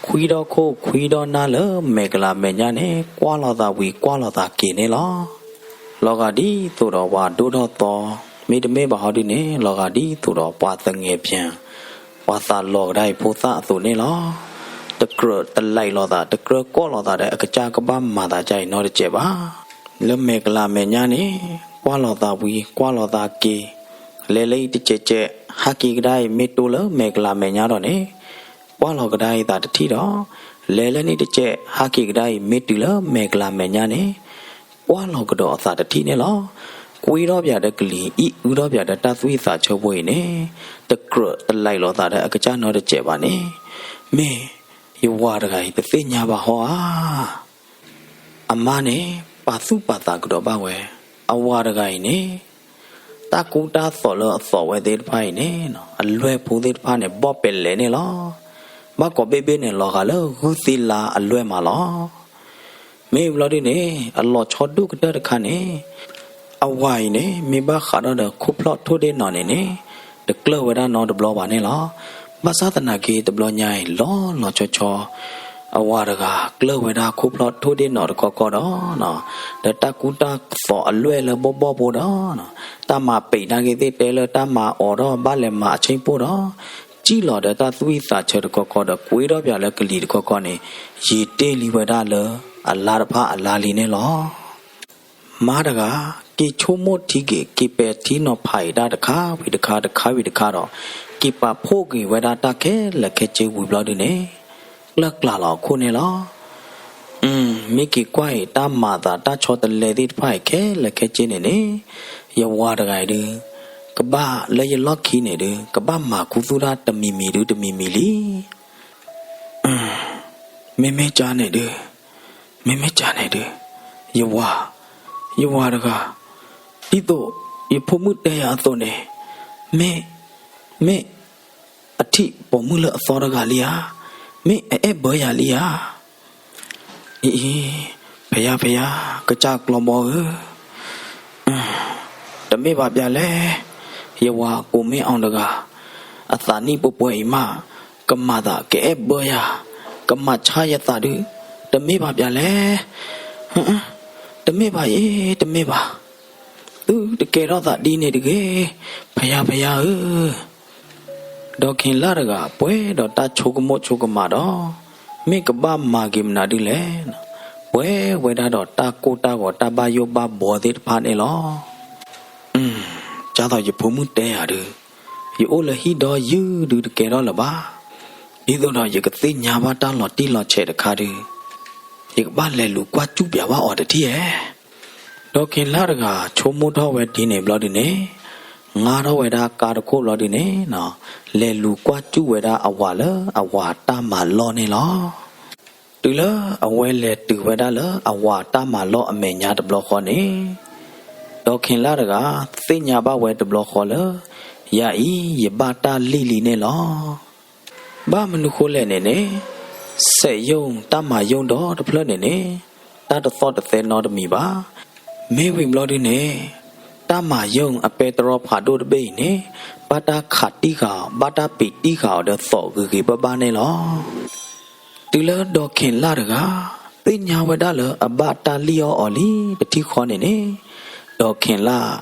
ခွံထီၣ်ခိၣ်ခွံထီၣ်နၢ်လၢမဲာ်ကလၤမဲာ်ညါန့ၣ် ကွၢ်လီၤသးဝံၤကွၢ်လီၤသးက့ၤန့ၣ်လီၤ. လီၤဂာ်ဒ်သိးဒီးပှၤဒိၣ်ထီၣ်သီ, မ့တမ့ၢ်ဘၣ်ဟီဒုန့ၣ် လီၤဂာ်ဒ်သိးဒီးပှၤသငဲးပၠၣ်, ပှၤသးလီၤကဒါအံၤဖိသၣ်အသိးန့ၣ်လီၤ. တကြၢးတလံာ်လိာ်သး, တကြၢးကိးလိာ်သးဒီးအကစၢ်ကဘၣ်မၤသးကါအံၤနီတစဲးဘၣ်. လၢမဲာ်ကလၤမဲာ်ညါန့ၣ် ကွၢ်လိာ်သးဝံၤကွၢ်လိာ်သးက့ၤ, လဲၤလၢအံၤတစဲးစဲး, ဟးက့ၤကဒါအံၤမ့ၢ်တိၢ်လၢမဲာ်ကလၤမဲာ်ညါဒီးန့ၣ် ကွၢ်လီၤကဒါအံၤသးတထံၣ်ဒီး, လဲၤလၢန့ၣ်တစဲး ဟးက့ၤကဒါအံၤမ့ၢ်တုၤလၢမဲာ်ကလၤမဲာ်ညါန့ၣ် ကွၢ်လီၤကဒီးအသးတထံၣ်န့ၣ်လီၤ. ကွံထီၣ်ပၠးဒီးကလံၤ, အံၣ်အုထီၣ်ပၠးဒီးတၢ်သွံၣ်သးဆၢဖိအံၤန့ၣ် တကြၢးတလံာ်လိာ်သးဒီးအကစၢ်နီတစဲးဘၣ်န့ၣ်, မ့ၢ်ယဝၤတဂၤအံၤတသ့ၣ်ညါဘၣ်ဟီဧါ. အမါန့ၣ် ပာ်သူၣ်ပာ်သးကဒီးဘၣ်ဝဲ, အဝၤတဂၤအံၤန့ၣ် တၢ်ကူတၢ်သိးလၢအသိးဝဲသ့ၣ်တဖၣ်အံၤန့ၣ် အလွဲၢ်ဖိသ့ၣ်တဖၣ်န့ၣ် ဘီၣ်ပဲာ်လဲၤန့ၣ်လီၤ. ဘၣ်ကိးဘ့ၣ်ဘ့ၣ်န့ၣ် လီၤဂာ်လၢဂုၢ်သ့လါအလွဲၢ်မးလီၤ. မ့ၢ်ဘျီဒုန့ၣ် အလီၤဆီဒိၣ်ကတၢၢ်တခါန့ၣ် အဝၤအံၤန့ၣ် မ့ၢ်ဘၣ်ဃးဒီးဒီးခိၣ်ဖျီၣ်ထိၣ်ဒ့ၣ်နီၤန့ၣ်န့ၣ် တကျၢၢ်ဝဲဒၣ်နီတဘျီဘၣ်န့ၣ်လီၤ. ဘၣ်ဆၣ်သနာ်က့ တဘျီညါအံၤ လီၤလီၤဆီဆီ အဝၤတဂၤကျၢၢ်ဝဲဒၣ်ခိၣ်ဖျီၣ်ထိၣ်ဒ့ၣ်နီၤတခီခီဒီး ဒီးတၢ်ကူတၢ်သိးအလွဲၢ်လၢဘီၣ်ဘီၣ်ဖိဒီး တၢ်မၤပံာ်နာ်က့သ့ၣ်တဲလၢတၢ်မၤအီၤဒီး ဘၣ်လဲၤမၤအဆ့ၣ်ပိၢ်ဒီး စံၣ်လီၤဒီးတၢ်သူၣ်ဝံၣ်သးဆၢတခီခီဒီး ကွ့ထီၣ်ပၠးလၢကလံၤတခီခီန့ၣ် ယံာ်တ့ၢ်လံဝဲဒၣ်လၢအလါတဖၣ်အလါလံန့ၣ်လီၤ. မါတဂၤ က့ၤဆိကမိၣ်ထံက့ၤ က့ၤပဲာ်ထံနီၤဖးအံၤတၢ်တခါဝံၤတခါ တခါဝံၤတခါဒီး က့ၤပာ်ဖှိၣ်က့ၤဝဲဒၣ်တၢ်ခဲလၢာ်ခဲဆ့ဝံၤဘျီဒုန့ၣ် ကျၢၢ်ကျးလီၤအခိၣ်န့ၣ်လီၤ. မ့ၢ်က့ၤကွၢ်အံၤ တၢ်မၤသးတၢ်ဆီတလဲသ့ၣ်တဖၣ်အံၤခဲလၢာ်ခဲဆ့န့ၣ်န့ၣ် ယဝၤတဂၤအံၤဒု ကဘၣ်လၢယလီၢ်ခံန့ၣ်ဒု ကဘၣ်မၤခူသူၣ်တၢ်တမံၤမံၤဒုတမံၤမံၤလံ. မ့မ့ၢ်ကါန့ၣ်ဒု, မ့မ့ၢ်ကါန့ၣ်ဒု, ယဝၤ, ယဝၤတဂၤ, ဒ်သိးယဖိမုၣ်တဲယၤအသိးန့ၣ်, မ့ၢ်, မ့ၢ်အထံၣ်ပိာ်မုၣ်လၢအသီတဂၤလံဧါ, မ့ၢ်အအဲၣ်ဘၢယၤလံဧါ. အံၤ, ဖယါဖယါ, ကစၢ်ကျီဘီဧၢ, တမ့ၢ်ဘၣ်ပျၢ်လဲၣ်, ယဝၤကိးမ့ၢ်အီၤတဂၤ, အသးနံၣ်ပှဲၤပှဲၤအံၤမး, ကမၤသးကအဲၣ်ဘၢယၤ, ကမၤဆါယသးဒု, တမ့ၢ်ဘၣ်ပျၢ်လဲၣ်, တမ့ၢ်ဘၣ်အံၤ, တမ့ၢ်ဘၣ်, သုတကဲထီၣ်သးဒ်န့ၣ်တဂ့ၤ, ဖယါဖယါဧၢ. ဒီးခ့ၤလၢ်တဂၤ ပှဲၤဒီးတၢ်ဆိကမိၣ်ဆိကမးဒီး, မ့ၢ်ကဘၣ်မၤက့ၤမနုၤဒ်လဲၣ်, ပှဲၤဝဲဒၣ်ဒီးတၢ်ကိၢ်တၢ်ဂီၤတၢ်ဘၣ်ယိၣ်ဘၣ်ဘှီသ့ၣ်တဖၣ်န့ၣ်လီၤ. ကၢ်သိးယဖိမုၣ်တဲယၤဒု, ယအိၣ်လၢဟံၣ်ဒီယုၢ်ဒုတကဲထီၣ်လၢၤဘၣ်. ဒ်သိးဒီးယကသ့ၣ်ညါဘၣ်တၢ်လီၤတံၢ်လီၤဆဲးတခါဒု, ယကဘၣ်လဲၤလူၤကွၢ်စူၣ်ပၠးဘၣ်အီၤတထံၣ်ဧါ. ဒီးခ့ၤလၢ်တဂၤဆိကမိၣ်ထီၣ်ဝဲဒ်န့ၣ်ဘျီဒုန့ၣ်, ငါထီၣ်ဝဲဒၣ်ကါတခိၣ်ဘျီဒုန့ၣ်, လဲၤလူၤကွၢ်စူၣ်ဝဲဒၣ်အဝၤလၢအဝၤတၢ်မၤလီၢ်န့ၣ်လီၤ. တုၤလၢအဝဲလဲၤတုၤဝဲဒၣ်လၢအဝၤတၢ်မၤလီၢ်အမဲာ်ညါတဘျီဃီန့ၣ်, ဒီးခ့ၤလၢ်တဂၤသ့ၣ်ညါဘၣ်ဝဲတဘျီဃီလၢ, ယၤအံၤယဘၣ်တၢ်လံၣ်လံန့ၣ်လီၤ. ဘၣ်မနုၤဃိလဲၣ်န့ၣ်န့ၣ်, စက်ရုံတၢ်မၤရုံဒီတဖျၢၣ်န့ၣ်န့ၣ်, တၢ်တသီၣ်တသဲနီတမံၤဘၣ်. မ့ၢ်ဝံၤဘျီဒုန့ၣ်, တၢ်မၤရုံအပဲတြီဖးဒိၣ်တဘ့ၣ်အံၤန့ၣ်, ဘၣ်တၢ်ခးတံၢ်ဃာ်အီၤ ဘၣ်တၢ်ပံးတံၢ်ဃာ်အီၤဒီးသိးဂ့ၤဂ့ၤဘၣ်ဘၣ်န့ၣ်လီၤ. တုၤလၢဒီးခ့ၤလၢ်တဂၤ, သ့ၣ်ညါဝဲဒၣ်လၢအဘၣ်တၢ်လံၣ်အီၤအီၤလံတထံၣ်ဃီန့ၣ်န့ၣ်, ဒီးခ့ၤလၢ်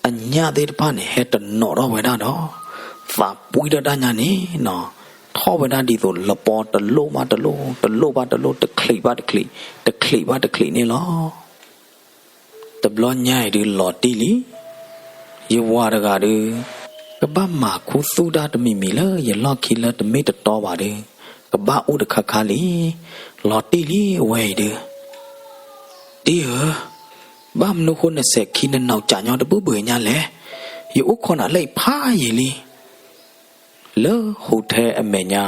အညၣ်သ့ၣ်တဖၣ်န့ၣ် ဟဲတနီၤထီၣ်ဝဲဒၣ်ဒီး, သးပှံထီၣ်တၢ်ညါန့ၣ်, ထီၣ်ဝဲဒၣ်ဒ်သိးလပီတလိၣ်ဘၣ်တလိၣ်, တလိၣ်ဘၣ်တလိၣ်, တချံးဘၣ်တချံး, တချံးဘၣ်တချံးန့ၣ်လီၤ. တဘျီညါအံၤဒုးလီၤတံၢ်လံ. ယဝၤတဂၤဒုး, ကဘၣ်မၤခူသူၣ်တၢ်တမံၤမံၤလၢယလီၢ်ခံလၢတမ့ၢ်တတီဘၣ်ဒုး, ကဘၣ်အိၣ်တခါခါလံ. လီၤတံၢ်လံအဝဲအံၤဒုး. တံၢ်ဧၢ, ဘၣ်မနုၤဃိနစဲးခံနနီၢ်ကၠးညီတဘၢဘၢညါလဲၣ်. ယအိၣ်ခိးနၤလၢအံၤဖးယံာ်လံ. လၢ hotel အမဲာ်ညါ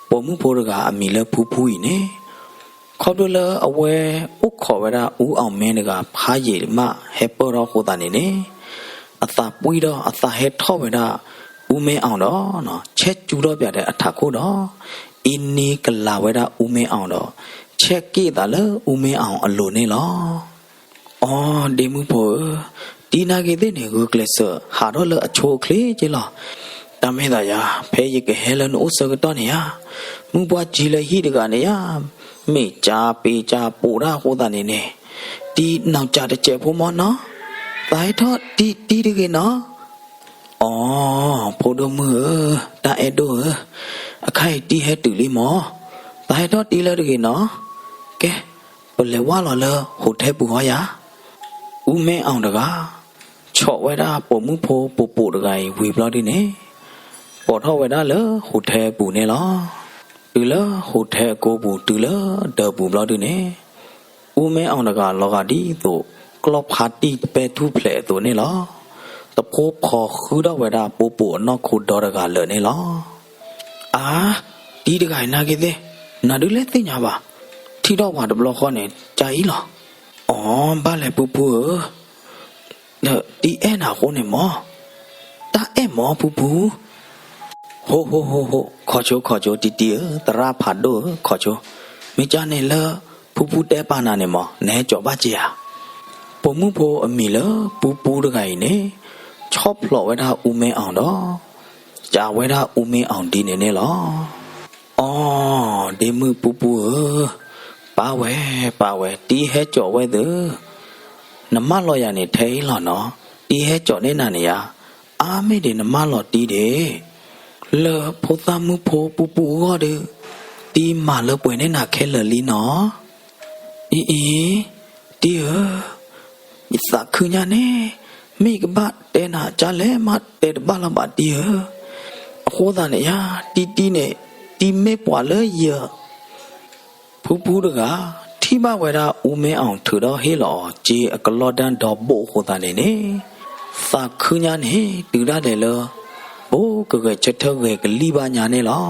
ပိာ်မုၣ်ဖိတဂၤအမံၤလၢဖူဖူအံၤန့ၣ်, ခီဖျိလၢအဝဲအိၣ်ခိးဝဲဒၣ် ဦးအောင်မင်း တဂၤဖးယံာ်မးဟဲပၢၢ်ထီၣ်အဃိသတးန့ၣ်န့ၣ်, အသးပှံထီၣ်အသးဟဲထီၣ်ဝဲဒၣ် ဦးမင်းအောင် ဒီး ဆဲးကၠူထီၣ်ပၠးဒီးအထးခိၣ်ဒီး အ့န့ကလၤဝဲဒၣ် ဦးမင်းအောင် ဒီး ဆဲးက့ၣ်အသးလၢ ဦးမင်းအောင် အလိၤန့ၣ်လီၤ. အိ ဒ့မုၣ်ဖိဧၢ, တံၤနာ်က့သ့ၣ်န့ၣ် ဂုာ်ကျဲးစၢးဟးထီၣ်လၢအဆိအချ့က့လီၤ. တၢ်မ့ၢ်သးယၤ ဖဲယကဟဲလၢနအိၣ်ဆၢကတီၢ်န့ၣ်ဧါ, မုၢ်ပှၢ်ကၠံလၢဟံၣ်တဂၤန့ၣ်ဧါ, မ့ၢ်ကၠးပ့ၤကၠးပိာ်တၢ်အဃိသတးန့ၣ်န့ၣ်, တံၤနီၢ်ကၠးတစဲးဖိမၢ်နီၤ, သးဟဲထီၣ်တံၤတံၤတဂ့ၤနီၤ. အိ ဖိဒိၣ်မုၣ်ဧၢ, တၢ်အဲၣ်ဒိၣ်ဧၢ, အခါအံၤတံၤဟဲတုၤလံမၢ်, သးဟဲထီၣ်တံၤလၢတဂ့ၤနီၤ. ကဲ, ပလဲၤဝၢ်လီၤလၢ hotel ပူၤဟီယၤ. ဦးမင်းအောင် တဂၤ ဆီၣ်ဝဲဒၣ်ပိာ်မုၣ်ဖိပိာ်ပိာ်တဂၤအံၤဝံၤဘျီဒုန့ၣ်, ပိာ်ထီၣ်ဝဲဒၣ်လၢ hotel ပူၤန့ၣ်လီၤ. တုၤလၢ hotel အကိပူၤ တုၤလၢဒၢးပူၤဘျီဒုန့ၣ်, ဦးမင်းအောင် တဂၤလီၤဂာ်ဒ်သိး ကျီၢ်ဖါတံၢ်တပဲၢ်ထူၣ်ဖျဲးအသိးန့ၣ်လီၤ. တဖိဖီဃုထီၣ်ဝဲဒၣ်ပိာ်ပိာ်အနီၢ်ခိဒီတဂၤလၢာ်န့ၣ်လီၤ. အါ, တံၤတဂၤအံၤနာ်က့သ့ၣ်, နၤဒုးလဲၤသ့ၣ်ညါဘၣ်, ထံၣ်ထီၣ်ပှၤတဘျီဃီန့ၣ် ကၢ်အံၤလီၤ. အိ ဘၣ်လဲၤဖုဖုဧၢ, ဒီးတံၤအဲၣ်နၤအဃိန့ၣ်မၢ်, တၢ်အဲၣ်မၢ်ဖုဖု, hotel ဟိဟိဟိဟိ, ခီဆိခီဆိ တံတံဧၢ, သရၣ်ဖးဒိၣ်ဧၢ, ခီဆိ, မ့ၢ်ကၢ်န့ၣ်လၢ ဖူဖူတဲပာ်နၤန့ၣ်မး နဟဲကၠီၤဘၣ်က့ၤဧါ. ပိာ်မုၣ်ဖိအမံၤလၢပူပူတဂၤအံၤန့ၣ် ဆီၣ်ဖျိးဝဲဒၣ်အူမ့ၢ်အီၤဒီး ကးဝဲဒၣ်အူမ့ၢ်အီၤဒ်န့ၣ်န့ၣ်လီၤ. အိ, ဒ့မုၣ်ပူပူဧၢ, ပၢ်ဝဲ, ပၢ်ဝဲ, တံဟဲကၠီၤဝဲသ့ၣ်, နမၢလီၤယၤန့ၣ်ထဲအံၤလီၤနီၤ, တံဟဲကၠီၤန့ၢ်နၤန့ၣ်ယါ, အါမ့ၢ်ဒံးနမၢလီၤတံဒ့ၣ်, လၢဖိသၣ်မုၣ်ဖိပူပူအဂီၢ်ဒီး တံမၤလၢပှဲၤန့ၢ်နၤခဲလၢာ်လံနီၤ. အံၤအံၤ, တံဧၢ, ယသးခုညါန့ၣ်, မ့ၢ်ယကဘၣ်တဲနၤကၢ်လဲၣ်မးတဲတဘၣ်လၢၤဘၣ်တံဧၢ. အဃိသတးန့ၣ်ယါ, တံတံန့ၣ်, တံမ့ၢ်ပှၤလၢယ ဖူဖူတဂၤ ထံၣ်ဘၣ်ဝဲဒၣ်အူမ့ၢ်အီၤထုးဒီးဟ့ၣ်လီၤအီၤစ့အကလီၢ်တၢ်ဒီဘိအဃိသတးန့ၣ်န့ၣ်, သးခုညါန့ၣ် တုၤဒၣ်လဲာ်လၢ ပကဂဲၤဆၢထၢၣ်ဂဲၤကလံၢ်ဘၣ်ညါန့ၣ်လီၤ.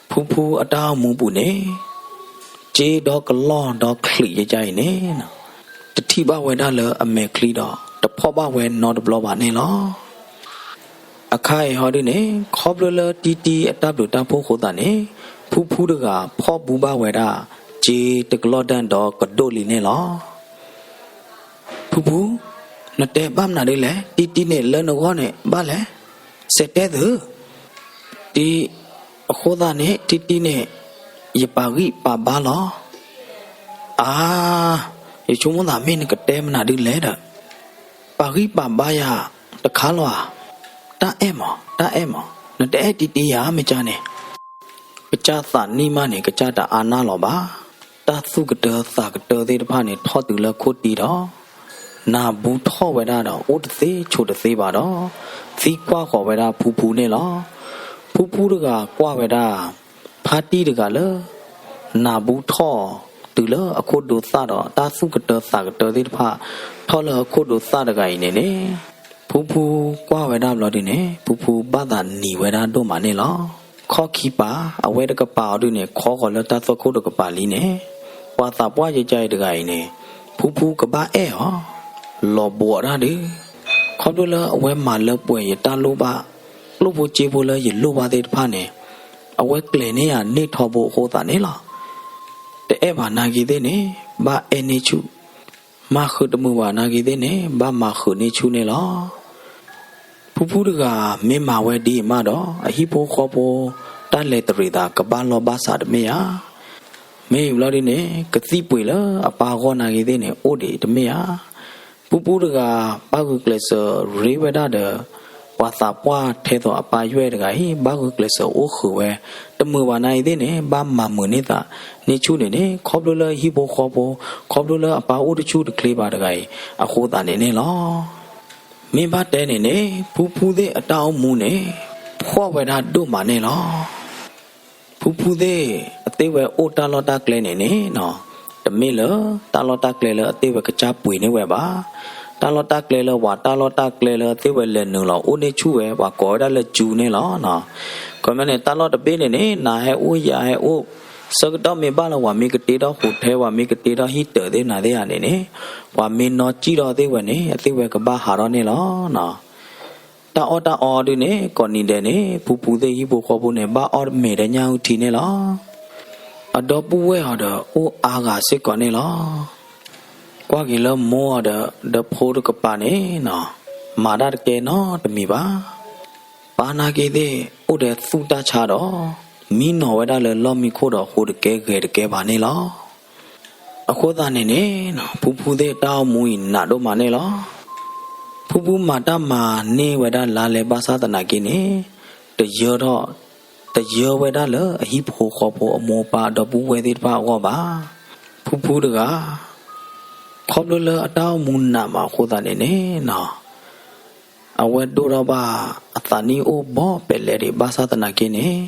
ဖူဖူအတၢ်အိၣ်မူပူၤန့ၣ် စ့ဒီကလီၢ်ဒီချံးယကါအံၤန့ၣ် တထံၣ်ဘၣ်ဝဲဒၣ်လၢအမဲာ်ချံဒီး တဖီၣ်ဘၣ်ဝဲနီတဘျီဘၣ်န့ၣ်လီၤ. အခါအံၤဟီဒုန့ၣ် ခီဖျိလၢတံတံအတၢ်ဘျုးတၢ်ဖှိၣ်အဃိသတးန့ၣ် ဖူဖူတဂၤဖီၣ်ဘူးဘၣ်ဝဲဒၣ် စ့တကလီၢ်တၢ်ဒီကဒိၣ်လံန့ၣ်လီၤ. ဖူဖူ, နတဲဘၣ်မနုၤဒ်လဲၣ်, တံတံန့ၣ်လၢနဂီၢ်န့ၣ်ဘၣ်လဲၣ်, စဲးတဲသု, တံ, အဃိသတးန့ၣ် တံတံန့ၣ် ယပာ်ဂံၢ်ပာ်ဘါလီၤ. အါ, ယဆိကမိၣ်သးမ့ၢ်နကတဲမနုၤဒ်လဲၣ်ဒီး ပာ်ဂံၢ်ပာ်ဘါယၤတခါလီၤဧါ. တၢ်အဲၣ်မး, တၢ်အဲၣ်မး, နတအဲၣ်တံတံဧါ မ့ၢ်ကၢ်န့ၣ် ကစၢ်သးနံၣ်မးန့ၣ် ကစၢ်တအါနၢ်လီၤဘၣ်. တၢ်သူၣ်ကတၢသးကတၢသ့ၣ်တဖၣ်န့ၣ် ထီၣ်တုၤလၢခိၣ်တံၢ်ဒီး နၢ်ဘူးထီၣ်ဝဲဒၣ်ဒီး အိၣ်တသ့ဆိးတသ့ဘၣ်ဒီး သံကွၢ်ဃီၤဝဲဒၣ်ဖူဖူန့ၣ်လီၤ. ဖူဖူတဂၤကွၢ်ဝဲဒၣ် ဖါတံၢ်တဂၤလၢ နၢ်ဘူးထီၣ်တုၤလၢအခိၣ်ဒိးသၣ်ဒီး တၢ်သူၣ်ကတၢသးကတၢသ့ၣ်တဖၣ် ထီၣ်လၢအခိၣ်ဒိးသၣ်တဂၤအံၤန့ၣ်န့ၣ် ဖူဖူကွၢ်ဝဲဒၣ်ဘျီဒုန့ၣ် ဖူဖူဘၣ်သးနံၤဝဲဒၣ်ဒိၣ်မးန့ၣ်လီၤ. ခီၣ်ခံပၤ အဝဲတကပၤအီၤဒုန့ၣ် ခီဃီၤလၢတၢ်သွဲၣ်ခိၣ်တကပၤလံန့ၣ် ပှၤသးပှၢ်ယကါအံၤတဂၤအံၤန့ၣ် ဖူဖူကဘၣ်အဲၣ်အီၤ လီၤဘှီးတၢ်ဒု ခီဖျိလၢအဝဲမၤလၢပှဲၤယတၢ်လိၣ်ဘၣ် ကျိၣ်ဖိစ့ဖိလၢယလိၣ်ဘၣ်သ့ၣ်တဖၣ်န့ၣ် အဝဲကျဲၤန့ၢ်ယၤန့ၢ်ထီဘိအဃိသတးန့ၣ်လီၤ. တအဲၣ်ဘၣ်နာ်က့ၤသ့ၣ်န့ၣ် ဘၣ်အဲၣ်န့ၢ်ဆူၣ်, မၤဃုာ်တမုာ်ဘၣ်နာ်က့ၤသ့ၣ်န့ၣ် ဘၣ်မၤဃုာ်န့ၢ်ဆူၣ်န့ၣ်လီၤ. ဖူဖူတဂၤ မ့ၢ်မၤဝဲဒ်အံၤမးဒီး အဟံၣ်ဖိဃီဖိ တၢ်လဲၤတရံးသးကဘၣ်လီၢ်ဘၣ်စးတမ့ၢ်ဧါ. မ့ၢ်ဘျီဒ်န့ၣ် ကသံၣ်ပှ့ၤလၢအပၢ်အဂီၢ်နာ်က့ၤသ့ၣ်န့ၣ် အိၣ်ဒံးတမ့ၢ်ဧါ. ဖူဖူတဂၤ ဘၣ်ဂုာ်ကျဲးစၢးရ့ဝဲဒၣ်ဒီး ပှၤသးပှၢ်ထဲသိးအပၢ်ယွဲၢ်တဂၤအံၤ ဘၣ်ဂုာ်ကျဲးစၢးအိၣ်ဃုာ်ဝဲ တမုာ်ဘၣ်နာ်က့ၤသ့ၣ်န့ၣ် ဘၣ်မၤမုာ်န့ၢ်သးန့ၢ်ဆူၣ်န့ၣ်န့ၣ် ခီဖျိလၢအဟံၣ်ဖိဃီဖိ ခီဖျိလၢအပၢ်အိၣ်တဆူၣ်တချ့ဘၣ်တဂၤအံၤ အဃိသတးန့ၣ်န့ၣ်လီၤ. မ့ၢ်ဘၣ်တဲန့ၣ်န့ၣ် ဖူဖူသ့ၣ်အတၢ်အိၣ်မူန့ၣ် ဖှီၣ်ဝဲဒၣ်ဒိၣ်မးန့ၣ်လီၤ. ဖူဖူသ့ၣ် အသ့ၣ်ဝဲအိၣ်တၢ်လီၢ်တၢ်ကျဲန့ၣ်န့ၣ် တမ့ၢ်လၢ တၢ်လီၢ်တၢ်ကျဲလၢအသ့ၣ်ဝဲကစၢ်ပှ့ၤန့ၢ်ဝဲဘၣ်. တၢ်လီၢ်တၢ်ကျဲလၢပှၤ တၢ်လီၢ်တၢ်ကျဲလၢအသ့ၣ်ဝဲလဲၤနုာ်လီၤအိၣ်န့ၢ်ဆူၣ်ဝဲ ပှၤကိးဝဲဒၣ်လၢကၠူန့ၣ်လီၤ. ခီမ့ၢ်န့ၣ် တၢ်လီၢ်တဘ့ၣ်န့ၣ်န့ၣ် နၤဟဲအိၣ်ယၤဟဲအိၣ် ဆၢကတီၢ်မ့ၢ်ဘၣ်လၢပှၤမ့ၢ်ကတ့ထီၣ်ဟိးထဲ ပှၤမ့ၢ်ကတ့ထီၣ်ဟံၣ်တၢးသ့ၣ်နၤသ့ၣ်ဧါန့ၣ်န့ၣ် ပှၤမ့ၢ်နီၢ်ကံၣ်ထီၣ်သ့ၣ်ဝဲန့ၣ် အသ့ၣ်ဝဲကဘၣ်ဟးထီၣ်န့ၣ်လီၤ. တၢ်အီၣ်တၢ်အီဒုန့ၣ် ကိးနံၤဒဲးန့ၣ် ဖူဖူသ့ၣ်ဟံၣ်ဖိဃီဖိန့ၣ် ဘၣ်အီၣ်မ့ၤဒီးညၣ်အုၣ်ထံန့ၣ်လီၤ. အဒီပုၢ်ဝဲၢ်အီၤဒီး အိၣ်အါဂၤစ့ၢ်ကီးန့ၣ်လီၤ. ကွၢ်က့ၤလၢမိၢ်အီၤဒီး ဒီးဖိတကပၤန့ၣ် မၤတၢ်တကဲနီတမံၤဘၣ်. ပၢ်နာ်က့ၤသ့ၣ် အိၣ်ဒီးသူၣ်တၢ်ဆါဒီး မံနီၤဝဲဒၣ်လၢလီၢ်မံခိၣ်ဒီး ဟိးတကဲဂဲၤတကဲဘၣ်န့ၣ်လီၤ. အဃိသတးန့ၣ်န့ၣ် ဖူဖူသ့ၣ်တၢ်အိၣ်မူအံၤနးဒိၣ်မးန့ၣ်လီၤ. ဖူဖူမၤတၢ်မၤန့ၢ်ဝဲဒၣ်လါလဲဘၣ်ဆၣ်သနာ်က့န့ၣ် တယၢထီၣ် တယၢဝဲဒၣ်လၢအဟံၣ်ဖိဃီဖိအမိၢ်အပၢ်ဒီပုၢ်ဝဲၢ်သ့ၣ်တဖၣ်အဂီၢ်ဘၣ်. ဖူဖူတဂၤ ခီဖျိလၢအတၢ်အိၣ်မူနးမးအဃိသတးန့ၣ်န့ၣ် အဝဲဒိၣ်ထီၣ်ဘၣ်အသးနံၣ်အိၣ်ဘီပဲာ်လဲၣ်ဒံးဘၣ်ဆၣ်သနာ်က့န့ၣ်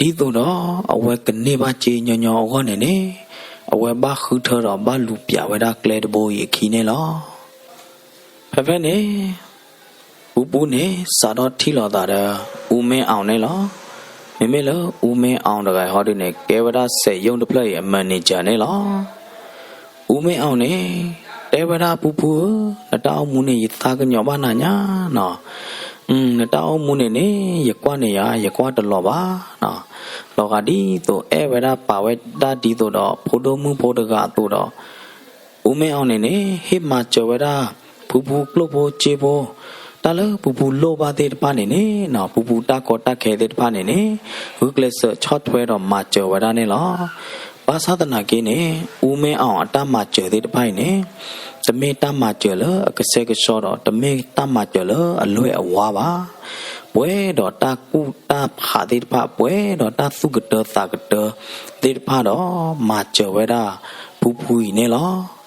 ဒ်သိးဒီးအဝဲကန့ၢ်ဘၣ်စ့ညီညီအဂီၢ်န့ၣ်န့ၣ် အဝဲဘၣ်ဃုထၢဒီးဘၣ်လူၤပျးဝဲဒၣ်ကျဲတဘိအံၤအခံန့ၣ်လီၤ. ဖဲဖဲန့ၣ် ဖူဖူန့ၣ် စးထီၣ်ထံၣ်လိာ်သးဒီး အူမ့ၢ်အီၤန့ၣ်လီၤ. မ့မ့ၢ်လၢအူမ့ၢ်အီၤတဂၤဟီဒုန့ၣ် ကဲဝဲဒၣ်စဲးယိၣ်တဖျၢၣ်အံၤအ manager န့ၣ်လီၤ. အူမ့ၢ်အီၤန့ၣ် တဲဝဲဒၣ်ဖူဖူဧၢ, နတၢ်အိၣ်မူန့ၣ် ယသးကညီၤဘၣ်နၤညါနီၤ. နတၢ်အိၣ်မူန့ၣ်န့ၣ် ယကွၢ်န့ၢ်ယၤ ယကွၢ်တလီၤဘၣ်. လီၤဂာ်ဒ်သိး အဲၣ်ဝဲဒၣ်ပာ်ဝဲဒၣ်ဒ်သိးဒီး ဖိဒိၣ်မုၣ်ဖိတဂၤအသိးဒီး အူမဲအီၤန့ၣ်န့ၣ် ဟ့ၣ်မၤစၢၤဝဲဒၣ် ဖုဖုကျိၣ်ဖိစ့ဖိ တၢ်လၢဖုဖုလိၣ်ဘၣ်သ့ၣ်တဖၣ်န့ၣ်န့ၣ် ဖုဖုတၢ်ကီတၢ်ခဲသ့ၣ်တဖၣ်န့ၣ်န့ၣ် ဂုာ်ကျဲးစၢးဆီၣ်ထွဲဒီးမၤစၢၤဝဲဒၣ်န့ၣ်လီၤ. ဘၣ်ဆၣ်သနာ်က့န့ၣ် အူမဲအီၤအတၢ်မၤစၢၤသ့ၣ်တဖၣ်အံၤန့ၣ် တမ့ၢ်တၢ်မၤစၢၤလၢအကဆှဲကဆှီဒီး တမ့ၢ်တၢ်မၤစၢၤလၢအလွဲၢ်အဝါဘၣ်. ပှဲၤဒီးတၢ်ကူၣ်တၢ်ဖးသ့ၣ်တဖၣ် ပှဲၤဒီးတၢ်သူၣ်ကတၢသးကတၢသ့ၣ်တဖၣ်ဒီး မၤစၢၤဝဲဒၣ်ဖုဖုအံၤန့ၣ်လီၤ.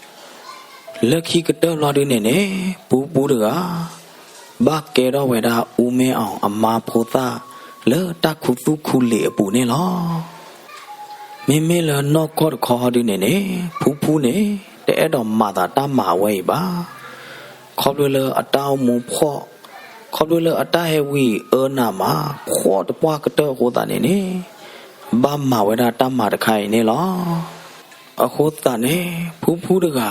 လၢခံကတၢၢ်ဘျီဒုန့ၣ်န့ၣ် ဖုဖုတဂၤ ဘၣ်ကဲထီၣ်ဝဲဒၣ်အူမဲအီၤအမါဖိသၣ် လၢတၢ်ခူသူၣ်ခူလံာ်အပူၤန့ၣ်လီၤ. မ့မ့ၢ်လၢနီၢ်ကီၢ်တခီဟီဒုန့ၣ်န့ၣ် ဖုဖုန့ၣ် တအဲၣ်ဒိးမၤသးတၢ်မၤဝဲအံၤဘၣ်. ခီဖျိလၢအတၢ်အိၣ်မူဖှီၣ်, ခီဖျိလၢအတၢ်ဟဲဝံအၢနးမး ဖှီၣ်တပှၢ်ကတၢၢ်အဃိသတးန့ၣ်န့ၣ် ဘၣ်မၤဝဲဒၣ်တၢ်မၤတခါအံၤန့ၣ်လီၤ. အဃိသတးန့ၣ် ဖုဖုတဂၤ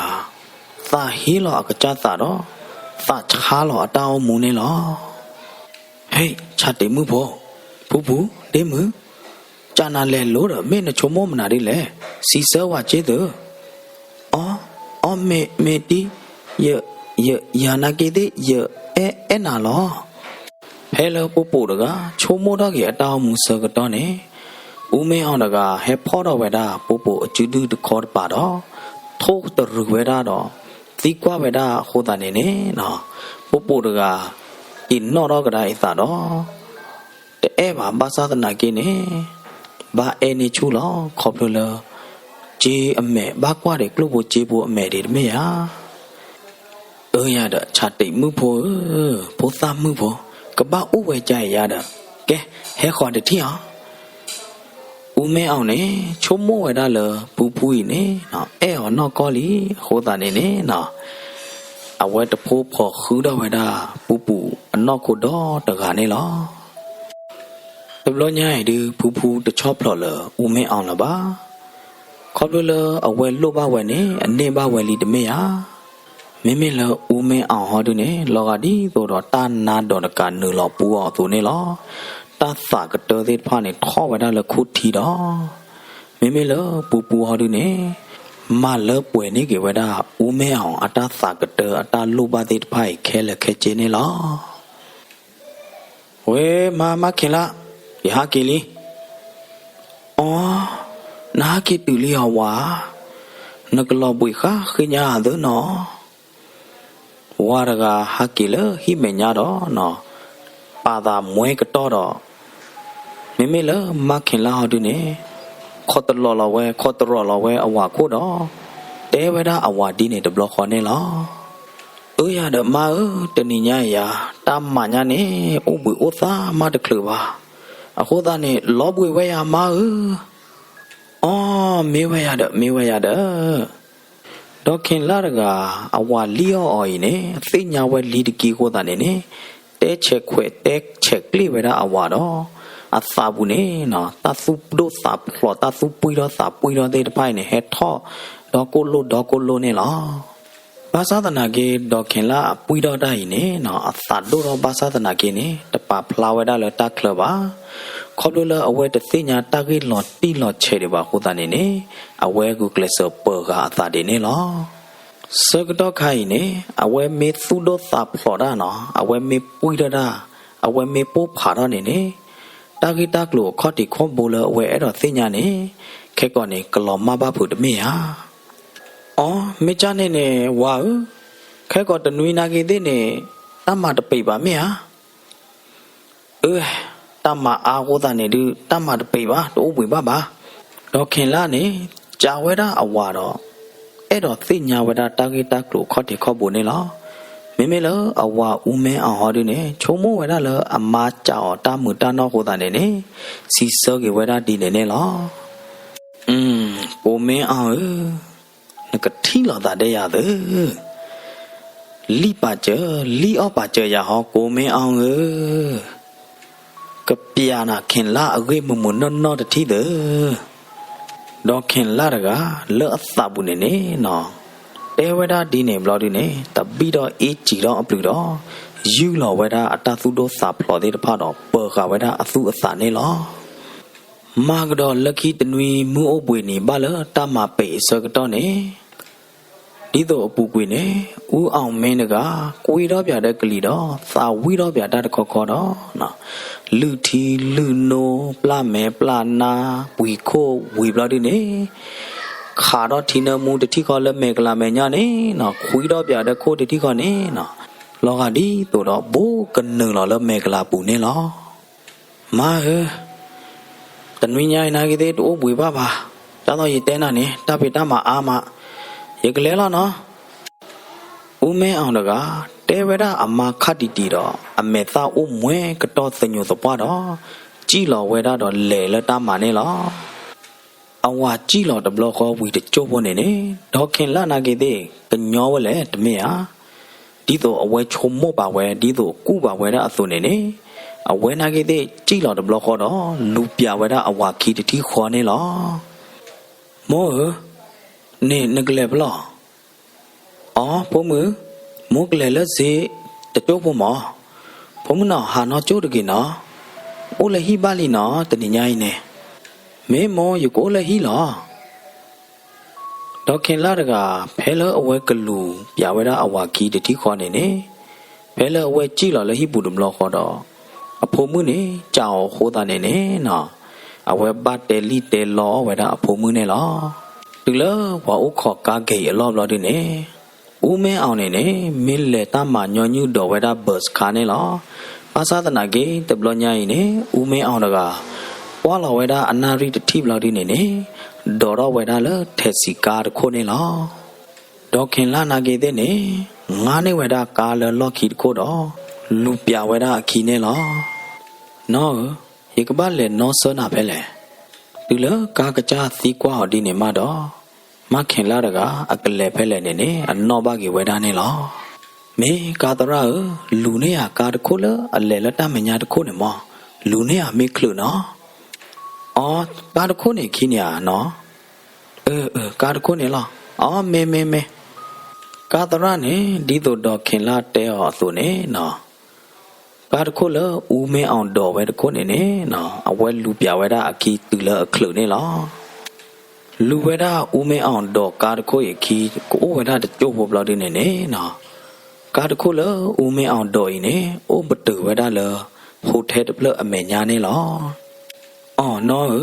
သးဟ့လီၤအကစၢ်သးဒီး သးဆါလီၤအတၢ်အိၣ်မူန့ၣ်လီၤ. ဟ့ၣ် ဆၣ်တံးမုၣ်ဖိ, ဖုဖု, ဒ့မုၣ်, ကနၤလဲၤလိၤဒီး မ့ၢ်နဆိကမိၣ်မနုၤဒ်လဲၣ်, စံးဆၢဝဲက့သု. အီ, အီ မ့ၢ်, မ့ၢ်တံၢ်, ယ, ယ, ယၤနာ်က့သ့ၣ် ယအဲၣ်အဲၣ်နၤလီၤ. ဖဲလၢပိာ်ပိာ်တဂၤ ဆိကမိၣ်ထီၣ်က့ၤအတၢ်အိၣ်မူဆၢကတီၢ်န့ၣ် အူမဲအီၤတဂၤ ဟဲဖီၣ်ထီၣ်ဝဲဒၣ် ပိာ်ပိာ်အစုဒုၣ်တခီတပၤဒီး ထိၣ်တရုာ်ဝဲဒၣ်ဒီး သံကွၢ်ဝဲဒၣ်အဃိသတးန့ၣ်န့ၣ် ပိာ်ပိာ်တဂၤ က့ၤနီၣ်ထီၣ်ကဒါအသးဒီး တအဲၣ်ဘၣ် ဘၣ်ဆၣ်သနာ်က့န့ၣ် ဘၣ်အဲၣ်န့ၢ်ဆူၣ်လီၤ. ခီဖျိလၢ စ့အမဲာ် ဘၣ်ကွၢ်ဒီးကျိၣ်ဖိစ့ဖိအမဲာ်ဒံးတမ့ၢ်ဧါ. အၢ ယၤဒီး ဆၣ်တံးမုၣ်ဖိဧၢ, ဖိသၣ်မုၣ်ဖိ, ကဘၣ်အိၣ်ဝဲကါအံၤယၤဒီး, ကဲ ဟဲဃီၤတထံၣ်အီၤ. အူမဲအီၤန့ၣ် ဆိကမိၣ်ဝဲဒၣ်လၢ ဖုဖုအံၤန့ၣ် အဲၣ်အီၤနီၢ်ကီၢ်လံ အဃိသတးန့ၣ်န့ၣ် အဝဲတဖိဖီၣ်ဃုထီၣ်ဝဲဒၣ် ဖုဖုအနီၢ်ခိဒီတဂၤန့ၣ်လီၤ. တဘျီညါအံၤဒုး ဖုဖုတဆီၣ်ဖျိးလၢ အူမဲအီၤလၢၤဘၣ်. ခီဖျိလၢအဝဲလိၣ်ဘၣ်ဝဲန့ၣ် အန့ၢ်ဘၣ်ဝဲလံတမ့ၢ်ဧါ. မ့မ့ၢ်လၢအူမဲအီၤဟီဒုးန့ၣ် လီၤဂာ်ဒ်သိးဒီးတၢ်နါဒိးတကးနုာ်လီၤပူအီၤအသိးန့ၣ်လီၤ. တၢ်သးကတၢသ့ၣ်တဖၣ်န့ၣ် ထီၣ်ဝဲဒၣ်လၢခိၣ်ထံဒီး မ့မ့ၢ်လၢပူပူဟီဒုးန့ၣ် မၤလၢပှဲၤန့ၢ်က့ၤဝဲဒၣ် အူမဲအီၤအတၢ်သးကတၢအတၢ်လိၣ်ဘၣ်သ့ၣ်တဖၣ်အံၤခဲလၢာ်ခဲဆ့န့ၣ်လီၤ. ဝဲမါ မါခ့ၤလါ, ယဟးက့ၤလံ. အိ, နဟးက့ၤတုၤလံအီၤဝၤ, နကလီၤဘှံးဃါဃ့ညါအသးနီၤ. ဝၤတဂၤဟးက့ၤလၢဟံၣ်မဲာ်ညါဒီး ပာ်သးမွဲကတီၢ်ဒီး မ့မ့ၢ်လၢမါခ့ၤလါဟီဒုးန့ၣ် ခိးတလီၤလီၤဝဲ ခိးတရီၣ်လီၤဝဲအဝၤခိၣ်ဒီး တဲဝဲဒၣ်အဝၤဒ်န့ၣ်တဘျီဃီန့ၣ်လီၤ. အၢ ယၤဒီးမါဧၢ, တနံၤညါအံၤယၤ တၢ်မၤညါန့ၣ် အိၣ်ဘှံးအိၣ်သါမးတချုးဘၣ်. အဃိသတးန့ၣ် လီၤဘှံးဝဲယၤမါဧၢ. အိ, မ့ၢ်ဝဲယၤဒီး မ့ၢ်ဝဲယၤဒီး ဒီးခ့ၤလါတဂၤ အဝၤလံၣ်အီၣ်အီၤအံၤန့ၣ် သ့ၣ်ညါဝဲလံတက့ၢ်အဃိသတးန့ၣ်န့ၣ် တဲဆဲးခွဲးတဲဆဲးကျ့ၣ်ဝဲဒၣ်အဝၤဒီး အသးပူၤန့ၣ် တၢ်သူၣ်ဒိၣ်သးဖျိး တၢ်သူၣ်ပှံၢ်ထီၣ်သးပှံၢ်ထီၣ်သ့ၣ်တဖၣ်အံၤန့ၣ် ဟဲထီၣ်ဒီကိၣ်လိၣ်ဒီကိၣ်လိၣ်န့ၣ်လီၤ. ဘၣ်ဆၣ်သနာ်က့ ဒီးခ့ၤလါအပှံၢ်ထီၣ်တၢ်အံၤန့ၣ် အသးဒိၣ်ထီၣ်ဘၣ်ဆၣ်သနာ်က့န့ၣ် တပာ်ဖျါဝဲဒၣ်လၢတၢ်ချၢဘၣ်. ခီဖျိလၢအဝဲတသ့ၣ်ညါတၢ်ဂ့ၢ်လီၤတံၢ်လီၤဆဲးဒံးဘၣ်အဃိသတးန့ၣ်န့ၣ် အဝဲဂုာ်ကျဲးစၢးပၢၤဃာ်အသးဒ်န့ၣ်လီၤ. ဆၢကတီၢ်ခါအံၤန့ၣ် အဝဲမ့ၢ်သူၣ်ဒိၣ်သးဖျိးတၢ်နီၤ အဝဲမ့ၢ်ပှံၢ်ထီၣ်တၢ် အဝဲမ့ၢ်ပိၢ်ဖးထီၣ်န့ၣ်န့ၣ် တၢ်ဂ့ၢ်တၢ်ကျိၤအခီၣ်ထံးခီၣ်ဘိလၢအဝဲအဲၣ်ဒိးသ့ၣ်ညါန့ၣ် ခဲကိာ်န့ၣ် ကလီၤမၢ်ဘၣ်ဖုးတမ့ၢ်ဧါ. အိ, မ့ၢ်ကၢ်န့ၣ်န့ၣ် ဝၤဧၢ, ခဲကိာ်တနွံနာ်က့သ့ၣ်န့ၣ် တၢ်မၤတပံာ်ဘၣ်မ့ၢ်ဧါ. အၢ, တၢ်မၤအါအဃိသတးန့ၣ်ဒုး တၢ်မၤတပံာ်ဘၣ် တအိၣ်ဘှံးဘၣ်ဘၣ်. ဒီးခ့ၤလါန့ၣ် ကးဝဲဒၣ်အဝၤဒီး အဲၣ်ဒိးသ့ၣ်ညါဝဲဒၣ်တၢ်ဂ့ၢ်တၢ်ကျိၤအခီၣ်ထံးခီၣ်ဘိန့ၣ်လီၤ. မ့မ့ၢ်လၢအဝၤအူမဲအီၤဟီဒုးန့ၣ် ဆိကမိၣ်ဝဲဒၣ်လၢအမါကးအီၤတၢ်မုာ်တၢ်နီၢ်အဃိသတးန့ၣ်န့ၣ် စံးဆၢက့ၤဝဲဒၣ်ဒ်န့ၣ်န့ၣ်လီၤ. ကိးမ့ၢ်အီၤဧၢ, နကထံၣ်လိာ်သးဒ်ယၤသၢ, လံၣ်ပာ်စၢၤ လံၣ်အီၣ်ပာ်စၢၤယၤဟီ ကိးမ့ၢ်အီၤဧၢ, ကပျးနၤခ့ၤလါအဂ့ၢ်မုာ်မုာ်နီၢ်နီၢ်တထံၣ်သၢ. ဒီးခ့ၤလါတဂၤ လၢအသးပူၤန့ၣ်န့ၣ် တဲဝဲဒၣ်ဒ်န့ၣ်ဘျီဒုးန့ၣ် တဘံၣ်ဒီးအ့ၣ်စံးထီၣ်အပျုၤဒီး ယုၢ်လီၤဝဲဒၣ်အတၢ်သူၣ်ဒိၣ်သးဖျိးသ့ၣ်တဖၣ်ဒီး ပၢၤဃာ်ဝဲဒၣ်အသူၣ်အသးန့ၣ်လီၤ. မၤကဒီးလၢခံတနွံ မုၢ်အိၣ်ဘှံးနံၤဘၣ်လၢတၢ်မၤပ့ၤအဆၢကတီၢ်န့ၣ် ဒ်သိးအပူၤကွံာ်န့ၣ် အူအီၣ်မ့တဂၤ ကွံထီၣ်ပၠးဒီးကလံၤဒီး သးဝံၣ်ထီၣ်ပၠးတၢ်တခီခီဒီး လုၢ်ထံလုၢ်နိ ပျၢ်မဲာ်ပျၢ်နါ ပှံၤခိၣ်ဝံၤဘျီဒုန့ၣ် ခးထီၣ်ထံနၢမူတထံၣ်ဃီလၢမဲာ်ကလၤမဲာ်ညါန့ၣ်နီၤ ခွံထီၣ်ပၠးဒီးခိၣ်တထံၣ်ဃီန့ၣ်နီၤ လီၤဂာ်ဒ်သိးဒီး ဘူးကနုာ်လီၤလၢမဲာ်ကလၤပူၤန့ၣ်လီၤ. မါဧၢ, တနွံညါအံၤနာ်က့သ့ၣ်တအိၣ်ဘှံးဘၣ်ဘၣ်. ဒ်သိးယတဲနၤန့ၣ် တၢ်ဖံးတၢ်မၤအါမး, ယကလဲၤလီၤနီၤ. အူမ့ၢ်အီၤတဂၤ တဲဝဲဒၣ်အမါခါတံၢ်တံၢ်ဒီး အမဲာ်သၣ်အိၣ်မွဲကတီၢ်သညိးသပှၢ်ဒီး စံၣ်လီၤဝဲဒၣ်ဒီးလဲၤလၢတၢ်မၤန့ၣ်လီၤ. အဝၤစံၣ်လီၤတဘျီဃီဝံၤတကၠိၢ်ဖိန့ၣ်န့ၣ် ဒီးခဲလၢ်နာ်က့သ့ၣ် ကညီဝဲလဲၣ်တမ့ၢ်ဧါ. ဒ်သိးအဝဲဆိကမိၣ်ဘၣ်ဝဲ ဒ်သိးကူၣ်ဘၣ်ဝဲဒၣ်အသိးန့ၣ်န့ၣ် အဝဲနာ်က့သ့ၣ်စံၣ်လီၤတဘျီဃီဒီး လူၤပၠးဝဲဒၣ်အဝၤခံတထံၣ်ဃီန့ၣ်လီၤ. မိၢ်ဧၢ, န့ၣ်နကလဲၤဖဲလဲၣ်. အိ ဖိမုၣ်, မိၢ်ကလဲၤလၢစ့တကၠိၢ်ဖိမး. ဖိမုၣ်နီၤ ဟးနီၢ်ကၠိၢ်တဂ့ၤနီၤ. အိၣ်လၢဟံၣ်ဘၣ်လံနီၤ တနံၤညါအံၤန့ၣ်. မ့ၢ်မိၢ် ယကအိၣ်လၢဟံၣ်လီၤ. ဒီးခဲလၢ်တဂၤ ဖဲလၢအဝဲကလူၤပၠးဝဲဒၣ်အဝၤခံတထံၣ်ဃီန့ၣ်န့ၣ် ဖဲလၢအဝဲစံၣ်လီၤလၢဟံၣ်ပူၤတဘျီဃီဒီး အဖိမုၣ်န့ၣ် စံၣ်အီၤအဃိသတးန့ၣ်န့ၣ်နီၤ အဝဲဘၣ်တဲလံၣ်တဲလီအီၣ်ဝဲဒၣ်အဖိမုၣ်န့ၣ်လီၤ. တုၤလၢပှၤအိၣ်ခိးကါက့ၤအလီၢ်ဘျီဒုန့ၣ် အူမ့ၢ်အီၤန့ၣ်န့ၣ် မ့ၢ်လဲၤတၢ်မၤညီနုၢ်ဒိးဝဲဒၣ်ဘၢးစခါန့ၣ်လီၤ. ဘၣ်ဆၣ်သနာ်က့ တဘျီညါအံၤန့ၣ် အူမ့ၢ်အီၤတဂၤ ကွၢ်လီၤဝဲဒၣ်အနၣ်ရံၣ်တထံၣ်ဘျီဒုန့ၣ်န့ၣ် ဒိးထီၣ်ဝဲဒၣ်လၢထဲးစံးကါတခိၣ်န့ၣ်လီၤ. ဒီးခဲလၢ်နာ်က့သ့ၣ်န့ၣ် ငါန့ၢ်ဝဲဒၣ်ကါလၢလီၢ်ခံတခိၣ်ဒီး လူၤပၠးဝဲဒၣ်အခံန့ၣ်လီၤ. နီၢ်ဧၢ, ယကဘၣ်လဲၤနီၣ်ဆၢနၤဖဲလဲၣ်. တုၤလၢကါကစၢ်သံကွၢ်အီၤဒ်န့ၣ်မးဒီး မါခဲလၢ်တဂၤ အကလဲၤဖဲလဲၣ်န့ၣ်န့ၣ် အနီၣ်ဘၣ်က့ၤဝဲဒၣ်န့ၣ်လီၤ. မ့ၢ်ကါသရၣ်ဧၢ, လူၤန့ၢ်ယၤကါတခိၣ်လၢအလဲၤလၢတၢ်မဲာ်ညါတခိၣ်န့ၣ်မး, လူၤန့ၢ်ယၤမ့ၢ်ချုးနီၤ. အိ ကါတခိၣ်န့ၣ်ခံန့ၣ်ဧါနီၤ. အၢ အၢ ကါတခိၣ်န့ၣ်လီၤ. အိ မ့ၢ် မ့ၢ် မ့ၢ်. ကါသရၣ်န့ၣ် ဒ်သိးဒီးခဲလၢ်တဲအီၤအသိးန့ၣ်နီၤ ကါတခိၣ်လၢအူမ့ၢ်အီၤဒိးဝဲတခိၣ်န့ၣ်န့ၣ်နီၤ အဝဲလူၤပၠးဝဲဒၣ်အခံတုၤလၢအချုးန့ၣ်လီၤ. လူၤဝဲဒၣ်အူမ့ၢ်အီၤဒိးကါတခိၣ်အံၤအခံ ကအိၣ်ဝဲဒၣ်တကၠိၢ်ဖိဘျီဒုန့ၣ်န့ၣ်နီၤ ကါတခိၣ်လၢအူမ့ၢ်အီၤဒိးအံၤန့ၣ် အိၣ်ပတုာ်ဝဲဒၣ်လၢ hotel တဖျၢၣ်အမဲာ်ညါန့ၣ်လီၤ. အိ နီၢ်ဧၢ,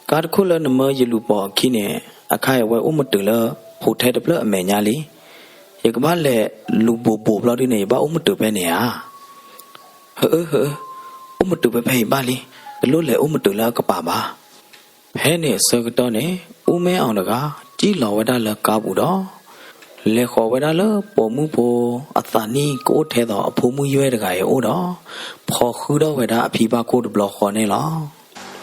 ကါတခိၣ်လၢနမၢယလူၤပိာ်အခံန့ၣ် အခါအံၤဝဲအိၣ်မ့ၢ်တုၤလၢ hotel တဖျၢၣ်အမဲာ်ညါလံ. ယကဘၣ်လဲၤလူၤဘိးဘိးဘျီဒုန့ၣ် ယဘၣ်အိၣ်မ့ၢ်တုၤဖဲန့ၣ်ဧါ. ဟၢအၢ ဟၢအၢ, အိၣ်မ့ၢ်တုၤဖဲဖဲအံၤဘၣ်လံ. တလိၣ်လဲၤအိၣ်မ့ၢ်တုၤလၢအကပၤဘၣ်. ဖဲန့ၣ်အဆၢကတီၢ်န့ၣ် အူမ့ၢ်အီၤတဂၤ စံၣ်လီၤဝဲဒၣ်လၢကါပူၤဒီး လဲၤဃီၤဝဲဒၣ်လၢပိာ်မုၣ်ဖိအသးနံၣ်ကအိၣ်ထဲသိးအဖိမုၣ်ယွဲၢ်တဂၤအံၤအအိၣ်ဒီး ဖီၤဃုထီၣ်ဝဲဒၣ်အဖံဘၣ်ခိၣ်တဘျီဃီန့ၣ်လီၤ.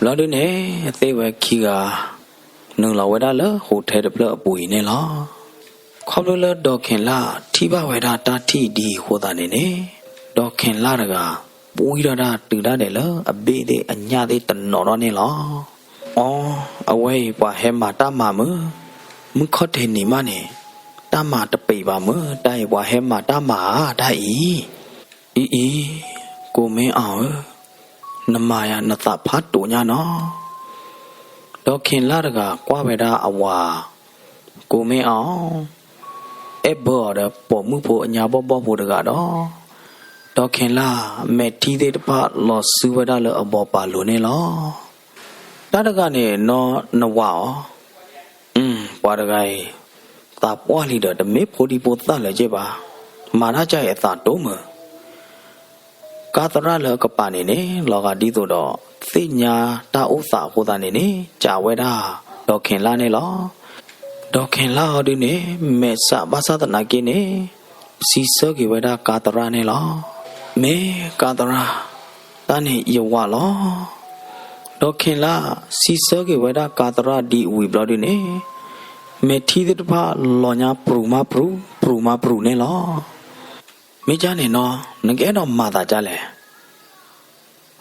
ဘျီဒုန့ၣ် သ့ၣ်ဝဲခံဂၤ နုာ်လီၤဝဲဒၣ်လၢ hotel တဖျၢၣ်အပူၤအံၤန့ၣ်လီၤ. ခီဖျိလၢဒီးခဲလၢ်ထံၣ်ဘၣ်ဝဲဒၣ်တၢ်ထံၣ်ဒ်အံၤအဃိသတးန့ၣ်န့ၣ် ဒီးခဲလၢ်တဂၤ ပှံထီၣ်ဒၣ်တုၤဒၣ်ဒဲးလၢအဘ့ၣ်သ့ၣ်အညၣ်သ့ၣ်တနီၤထီၣ်န့ၣ်လီၤ. အိ အဝဲအံၤပှၤဟဲမၤတၢ်မၤမုၢ်, မုၢ်ခီၣ်ထံးနံၤမးန့ၣ် တၢ်မၤတပ့ၤဘၣ်မုၢ်, တၢ်အံၤပှၤဟဲမၤတၢ်မၤဧါတၢ်အံၤ. အံၤအံၤ, ကိးမ့ၢ်အီၤဧၢ, နမၤယၤနသးဖးတိာ်ညါနီၤ. ဒီးခဲလၢ်တဂၤကွၢ်ဝဲဒၣ်အဝၤ ကိးမ့ၢ်အီၤ အဲၣ်ဘၢအီၤဒီးပိာ်မုၣ်ဖိအညါဘီၣ်ဘီၣ်ဖိတဂၤဒီး ဒီးခဲလၢ်မဲာ်ထံသ့ၣ်တဖၣ်လီၤစုဝဲဒၣ်လၢအဘီပာ်လိၤန့ၣ်လီၤ. တၢ်တဂၤန့ၣ်နီၢ်နဝၤအီၤ, ပှၤတဂၤအံၤ သးပှၢ်လံဒီးတမ့ၢ်ဖိဒံဖိသၣ်လၢၤက့ဘၣ်, မၤတၢ်ကါအံၤအသးတိၢ်မုၢ် ကါသရၣ်လၢအကပၤန့ၣ်န့ၣ် လီၤဂာ်ဒ်သိးဒီး သ့ၣ်ညါတၢ်အိၣ်သးအဃိသတးန့ၣ်န့ၣ် စံးဝဲဒၣ် ဒီးခဲလၢ်န့ၣ်လီၤ. ဒီးခဲလၢ်အီၤဒုန့ၣ် မဲာ်ဆှးဘၣ်ဆၣ်သနာ်က့န့ၣ် စံးဆၢက့ၤဝဲဒၣ်ကါသရၣ်န့ၣ်လီၤ. မ့ၢ်ကါသရၣ်, တၢ်န့ၣ်ယဝၤလီၤ. ဒီးခဲလၢ်စံးဆၢက့ၤဝဲဒၣ်ကါသရၣ်ဒ်အံၤဝံၤဘျီဒုန့ၣ် မဲာ်ထံသ့ၣ်တဖၣ်လီၤညါပြူၤမးပြူၤ ပြူၤမးပြူၤန့ၣ်လီၤ. မ့ၢ်ကၢ်န့ၣ်နီၤ နကအဲၣ်ဒိးမၤသးကၢ်လဲၣ်.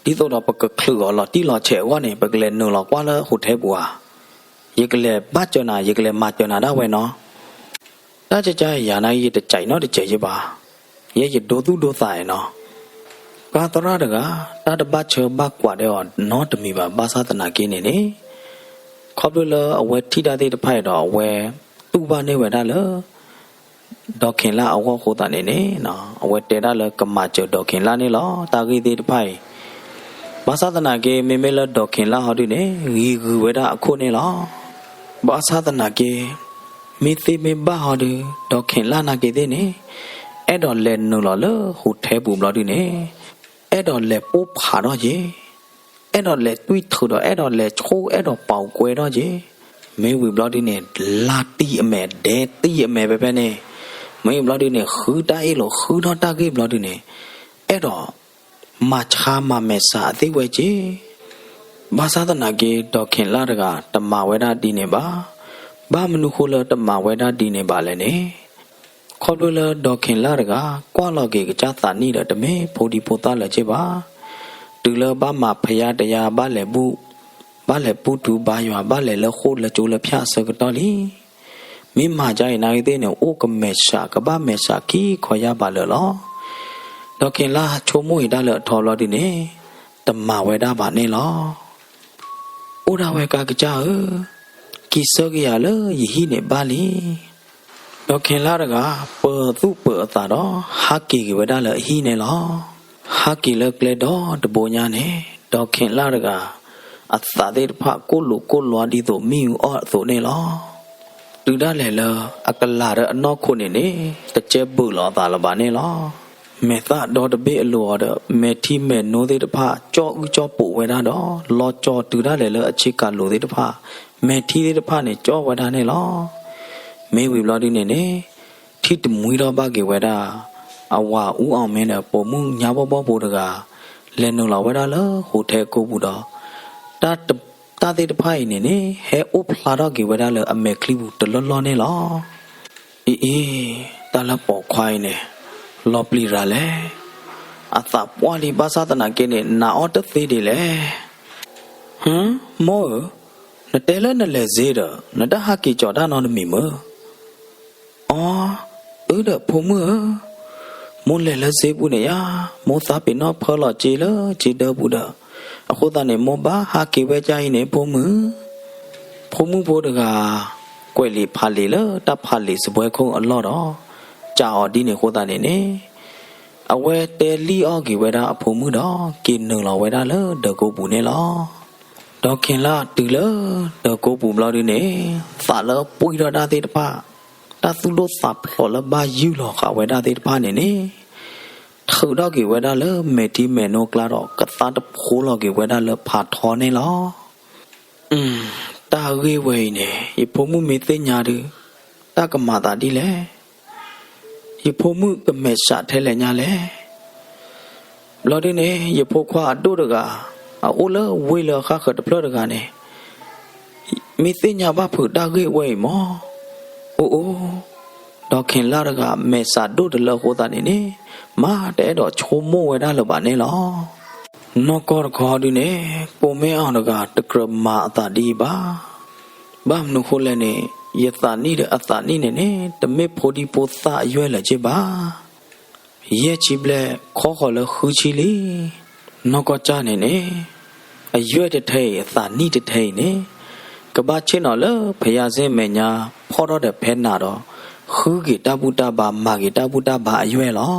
ဒ်သိးဒီးပကချုးအီၤလီၤတံၢ်လီၤဆဲးအဂီၢ်န့ၣ် ပကလဲၤနုာ်လီၤကွၢ်လၢ hotel ပူၤဧါ. ယကလဲၤဘၣ်စၢၤနၤ ယကလဲၤမၤစၢၤနၤဒၣ်ဝဲနီၤ. တၢ်ကၢ်ကၢ်ယၤန့ၣ် ယတစံးနီတစဲးယဲဘၣ်. ယဲယဒိသူၣ်ဒိသးနီၤ. ပှၤသရၣ်တဂၤ တၢ်တဘၣ်ဆၢဘၣ်ကွၢ်ဒဲးအီၤနီတမံၤဘၣ်. ဘၣ်ဆၣ်သနာ်က့န့ၣ်န့ၣ် ခီဖျိလၢအဝဲထံၣ်တၢ်သ့ၣ်တဖၣ်အံၤဒီး အဝဲတူၢ်ဘၣ်န့ၢ်ဝဲဒၣ်လၢ ဒီးခ့ၤလၢ်အဂီၢ်အဃိသတးန့ၣ်န့ၣ် အဝဲတဲဒၣ်လၢကမၤစၢၤဒီးခ့ၤလၢ်န့ၣ်လီၤ. တၢ်ဂ့ၢ်သ့ၣ်တဖၣ်အံၤ ဘၣ်ဆၣ်သနာ်က့ မ့မ့ၢ်လၢဒီးခ့ၤလၢ်ဟီဒုန့ၣ် ဂံၤဂုၤဝဲဒၣ်အခိၣ်န့ၣ်လီၤ. ဘၣ်ဆၣ်သနာ်က့ မ့ၢ်သ့မ့ၢ်ဘၣ်ဟီဒု ဒီးခ့ၤလၢ်နာ်က့သ့ၣ်န့ၣ် အဲၣ်ဒိးလဲၤနုာ်လီၤလၢ hotel ပူၤဘျီဒုန့ၣ် အဲၣ်ဒိးလဲၤပိၢ်ဖးထီၣ်က့ၤ အဲၣ်ဒိးလဲၤတွံၢ်ထုးဒီး အဲၣ်ဒိးလဲၤဆိၣ် အဲၣ်ဒိးပာ်ကွဲထီၣ်က့ၤ. မ့ၢ်ဝံၤဘျီဒုန့ၣ် လါတံၢ်အမဲာ် ဒဲတံၢ်အမဲာ်ဖဲဖဲန့ၣ် မ့ၢ်ဘျီဒုန့ၣ် ဃုတၢ်အ့ၣ်လိာ် ဃုထီၣ်တၢ်ဂ့ၢ်ဘျီဒုန့ၣ် အဲၣ်ဒိး မၤဆါမၤမဲာ်ဆှးအသ့ၣ်ဝဲက့ၤ. ဘၣ်ဆၣ်သနာ်က့ ဒီးခ့ၤလၢ်တဂၤ တမၤဝဲဒၣ်ဒ်န့ၣ်ဘၣ်. ဘၣ်မနုၤဃိလၢတမၤဝဲဒၣ်ဒ်န့ၣ်ဘၣ်လဲၣ်န့ၣ် ခီဖျိလၢဒီးခ့ၤလၢ်တဂၤ ကွၢ်လီၤက့ၤကစၢ်သးနံၣ်ဒီး တမ့ၢ်ဖိဒံဖိသၣ်လၢၤက့ၤဘၣ်. တုၤလၢဘၣ်မၤဖယါတယါ ဘၣ်လဲၤဘူၣ် ဘၣ်လဲၤဘူၣ်ထူဘါယွၤ ဘၣ်လဲၤလၢဃိၣ်လၢကၠိလၢဖၠၣ်အဆၢကတီၢ်လံ မ့ၢ်မၤဒ်အံၤနာ်က့သ့ၣ်န့ၣ် အိၣ်ကမဲာ်ဆှး ကဘၣ်မဲာ်ဆှးခံခီယၢ်ဘးလၢာ်လီၤ. ဒီးခ့ၤလၢ်ဆိကမိၣ်အံၤတၢ်လၢအထီဘျီဒုန့ၣ် တမၤဝဲဒၣ်ဘၣ်န့ၣ်လီၤ. အိၣ်ဒၣ်ဝဲကါကစၢ်ဧၢ, က့ၤဆၢက့ၤယၤလၢယဟံၣ်န့ၣ်ဘၣ်လံ. ဒီးခ့ၤလၢ်တဂၤ ပၢၤသူၣ်ပၢၤအသးဒီး ဟးက့ၤက့ၤဝဲဒၣ်လၢအဟံၣ်န့ၣ်လီၤ. ဟးက့ၤလၢကျဲဒီတဘိညါန့ၣ် ဒီးခ့ၤလၢ်တဂၤ အသးသ့ၣ်တဖၣ်ကိၣ်လိာ်ကိၣ်လွါဒ်သိးမ့ၣ်အူအီၣ်အသိးန့ၣ်လီၤ. တုၤဒၣ်လဲာ်လၢအကလၤဒီးအနီၢ်ခိန့ၣ်န့ၣ် တကဲဘုးလီၤအသးလၢၤဘၣ်န့ၣ်လီၤ. မဲာ်သၣ်ဒီတဘ့ၣ်အလိၤအီၤဒီး မဲာ်ထံမဲာ်နိသ့ၣ်တဖၣ် ကၠီၣ်အုၣ်ကၠီၣ်ပိာ်ဝဲဒၣ်ဒီး လီၤကၠီၤတုၤဒၣ်လဲာ်လၢအဆ့ကၤလိၤသ့ၣ်တဖၣ် မဲာ်ထံသ့ၣ်တဖၣ်န့ၣ် ကၠီၣ်ဝဲဒၣ်န့ၣ်လီၤ. မ့ၢ်ဝံၤဘျီဒုန့ၣ်န့ၣ် ထံၣ်တမှံထီၣ်ဘၣ်က့ၤဝဲဒၣ် အဝၤအူအီၣ်မ့ၢ်ဒီး ပိာ်မုၣ်ညါဘီၣ်ဘီၣ်ဖိတဂၤ လဲၤနုာ်လီၤဝဲဒၣ်လၢ hotel ကိးပူၤဒီး တၢ်တ တၢ်သ့ၣ်တဖၣ်အံၤန့ၣ်န့ၣ် ဟဲအိၣ်ဖျါထီၣ်က့ၤဝဲဒၣ်လၢအမဲာ်ချံပူၤတလီၢ်လီၢ်န့ၣ်လီၤ. အံၤအံၤ, တၢ်လၢပိာ်ခွါအံၤန့ၣ် လီၤပျံၤရၤလဲၣ်. အသးပှၢ်လံ ဘၣ်ဆၣ်သနာ်က့န့ၣ် နးအီၣ်တသ့ဒံးလဲၣ်. ဟၢ, မိၢ်ဧၢ, နတဲလၢနလဲၤစ့ဒီး နတဟးက့ၤကၠီၤတၢ်နီတမံၤမ့ၢ် အီ, အၢဒီးဖိမုၣ်ဧၢ, မိၢ်လဲၤလၢစ့ပူၤန့ၣ်ယါ, မိၢ်သးပ့ၤနီၣ်ဖၢလီၤစ့လၢစ့ဒၢပူၤဒီး, အဃိသတးန့ၣ် မိၢ်ဘၣ်ဟးက့ၤဝဲဒ်အံၤန့ၣ် ဖိမုၣ်. ဖိမုၣ်ဖိတဂၤ ကွဲးလံာ်ဖးလံာ်လၢတၢ်ဖးလံာ်စားပွဲခုံအလီၢ်ဒီး စံးအီၤဒ်န့ၣ်အဃိသတးန့ၣ်န့ၣ် အဝဲတဲလံၣ်အီၣ်က့ၤဝဲဒၣ်အဖိမုၣ်ဒီး က့ၤနုာ်လီၤဝဲဒၣ်လၢဒၢးကိပူၤန့ၣ်လီၤ. ဒီးခ့ၤလၢ်တုၤလၢဒၢးကိပူၤဘျီဒုန့ၣ် သးလၢပှံၢ်ထီၣ်တၢ်သ့ၣ်တဖၣ်, တၢ်သူၣ်ဒိၣ်သးဖျိးလၢဘၣ်ယုၢ်လီၤဃာ်ဝဲဒၣ်သ့ၣ်တဖၣ်န့ၣ်န့ၣ် ထုးထီၣ်က့ၤဝဲဒၣ်လၢမဲာ်ထံမဲာ်နိအကျါဒီး ကသါတဖိလီၤက့ၤဝဲဒၣ်လၢဖးထီန့ၣ်လီၤ. တၢ်ဂ့ၢ်ဝဲအံၤန့ၣ် ယဖိမုၣ်မ့ၢ်သ့ၣ်ညါဒုး တၢ်ကမၤသးဒ်လဲၣ်. ယဖိမုၣ်ကမဲာ်ဆှးထဲလဲၣ်ညါလဲၣ်. ဘျီဒုန့ၣ် ယဖိခွါအဒိၣ်တဂၤ အအိၣ်လၢဝ့ၢ်လၢအဃၣ်ဃၢၤတဖျၢၣ်တဂၤန့ၣ် မ့ၢ်သ့ၣ်ညါဘၣ်ဖုးတၢ်ဂ့ၢ်ဝဲအံၤမး. အိၣ်အိၣ်, ဒီးခ့ၤလၢ်တဂၤမဲာ်ဆှးဒိၣ်တလၢအဃိသတးန့ၣ်န့ၣ် မၤတအဲၣ်ဒိးဆိကမိၣ်ဝဲဒၣ်လၢၤဘၣ်န့ၣ်လီၤ. နီၢ်ကီၢ်တခီဒုန့ၣ် ကိၣ်မ့ၣ်အီၣ်တဂၤတကြၢးမၤအသးဒ်အံၤဘၣ်. ဘၣ်မနုၤဃိလဲၣ်န့ၣ် ယသးနံၣ်ဒီးအသးနံၣ်န့ၣ်န့ၣ် တမ့ၢ်ဖိဒံဖိသၣ်အယွဲၢ်လၢၤက့ၤဘၣ်. ယဲၢ်ဆံဘျဲၣ်ခီဃီၤလၢဃုဆံလံ. နီၢ်ကီၢ်ကၢ်န့ၣ်န့ၣ် အယွဲၢ်တထဲအံၤ အသးနံၣ်တထဲအံၤန့ၣ် ကဘၣ်ဆ့ၣ်နီၤလၢဖယါစ့ၣ်မဲာ်ညါ ဖီၣ်ထီၣ်ဒီးဖဲနၤဒီး ဃုက့ၤတၢ်ဘူၣ်တၢ်ဘါမၤက့ၤတၢ်ဘူၣ်တၢ်ဘါအယွဲၢ်လီၤ.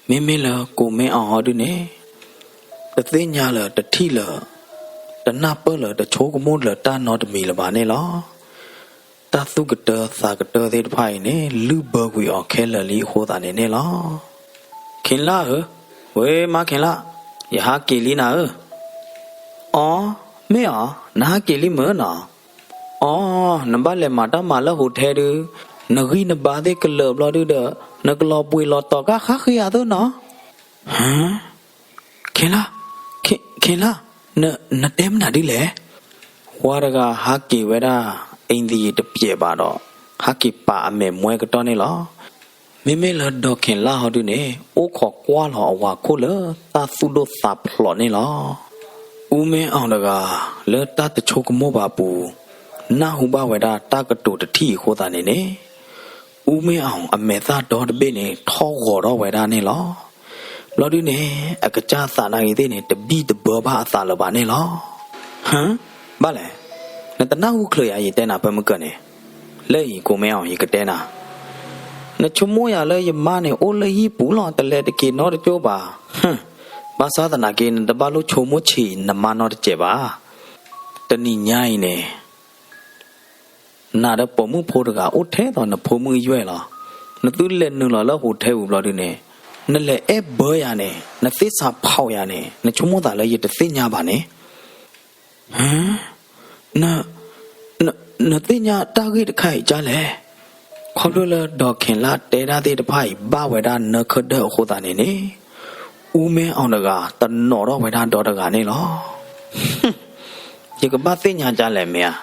မ့မ့ၢ်လၢကိၣ်မ့ၣ်အီၣ်ဟီဒုန့ၣ် တသ့ၣ်ညါလၢၤ တထံၣ်လၢၤ တနၢ်ပၢၢ်လၢၤ တဆိကမိၣ်လၢၤတၢ်နီတမံၤလၢၤဘၣ်န့ၣ်လီၤ. တၢ်သူၣ်ကတၢသးကတၢသ့ၣ်တဖၣ်အံၤန့ၣ် လုၢ်ဘၢကွံာ်အီၤခဲလၢာ်လံအဃိသတးန့ၣ်န့ၣ်လီၤ. ခ့ၤလၢ်ဧၢ, ဝ့မါခ့ၤလၢ်, ယဟးက့ၤလံနၤဧၢ. အီ, မ့ၢ်အီၤ, နဟးက့ၤလံမုၢ်နီၤ. အီ, နဘၣ်လဲၤမၤတၢ်မၤလၢ hotel ဒု, နဂံၢ်နဘါသ့ၣ်ကလၢာ်ဘျီဒုဒီး နကလီၤပှ့ၤလီၤတီၤကါဃါဃ့အသိးနီၤ. ဟၢ, ခ့ၤလၢ်, ခ့ၤလၢ်, နတဲမနုၤဒ်လဲၣ်. ဝၤတဂၤဟးက့ၤဝဲဒၣ် အ့ၣ်သံယံၤတပျဲးဘၣ်ဒီး ဟးက့ၤပာ်အမဲာ်မွဲကတီၢ်န့ၣ်လီၤ. မ့မ့ၢ်လၢဒီးခ့ၤလၢ်ဟီဒုန့ၣ် အိၣ်ခိးကွၢ်လီၤအဝၤခိၣ်လၢတၢ်သူၣ်ဒိၣ်သးဖျိးန့ၣ်လီၤ. အူမ့ၢ်အီၤတဂၤ လၢတၢ်တဆိကမိၣ်ဘၣ်အပူၤ နၢ်ဟူဘၣ်ဝဲဒၣ်တၢ်ကတိၤတထံၣ်အဃိသတးန့ၣ်န့ၣ်, အ အူမ့ၢ်အီၤအမဲာ်သၣ်ဒီတဘ့ၣ်န့ၣ် ထီၣ်ဂီၤထီၣ်ဝဲဒၣ်န့ၣ်လီၤ. ဘျီဒုန့ၣ် အကစၢ်သးနာ်ဂ့ၤသ့ၣ်န့ၣ် တဘံၣ်တဘၢဘၣ်အသးလၢၤဘၣ်န့ၣ်လီၤ. ဟၢ, ဘၣ်လဲၣ်, နတနၢ်ဟူချုးယၤ ယတဲနၤဖဲမုၢ်ကၢန့ၣ်, လၢအံၤကိးမ့ၢ်အီၤ ယကတဲနၤ, နဆိကမိၣ်ယၤလၢယမါန့ၣ် အိၣ်လၢဟံၣ်ပူၤလီၤ တလဲၤတက့ၤနီတကၠိဘၣ်, ဟၢ, ဘၣ်ဆၣ်သနာ်က့ နတဘၣ်လိၣ်ဆိကမိၣ်ဆံးနမါနီတစဲးဘၣ်. တနံၤညါအံၤန့ၣ် နဒီးပိာ်မုၣ်ဖိတဂၤအိၣ်ထဲသိးနဖိမုၣ်အယွဲၢ်လီၤ. နသုလဲၤနုာ်လီၤလၢ hotel ပူၤဘျီဒုန့ၣ်, နလဲၤအဲၣ်ဘၢယၤန့ၣ်, နသ့စးဖီၣ်ယၤန့ၣ်, နဆိကမိၣ်သးလၢယတသ့ၣ်ညါဘၣ်န့ၣ်, ဟၢ, န, န, နသ့ၣ်ညါတၢ်ဂ့ၢ်တခါအံၤဒ်လဲၣ်. ခီဖျိလၢဒီးခ့ၤလၢ်တဲဒၣ်သ့ၣ်တဖၣ်အံၤ ဘၣ်ဝဲဒၣ်နၢခၢၣ်ဒၢၣ်အဃိသတးန့ၣ်န့ၣ်, အူမ့ၢ်အီၤတဂၤ တနီၤထီၣ်ဝဲဒၣ်ဒီတဂၤန့ၣ်လီၤ. ယကဘၣ်သ့ၣ်ညါဒ်လဲၣ်မ့ၢ်ဧါ,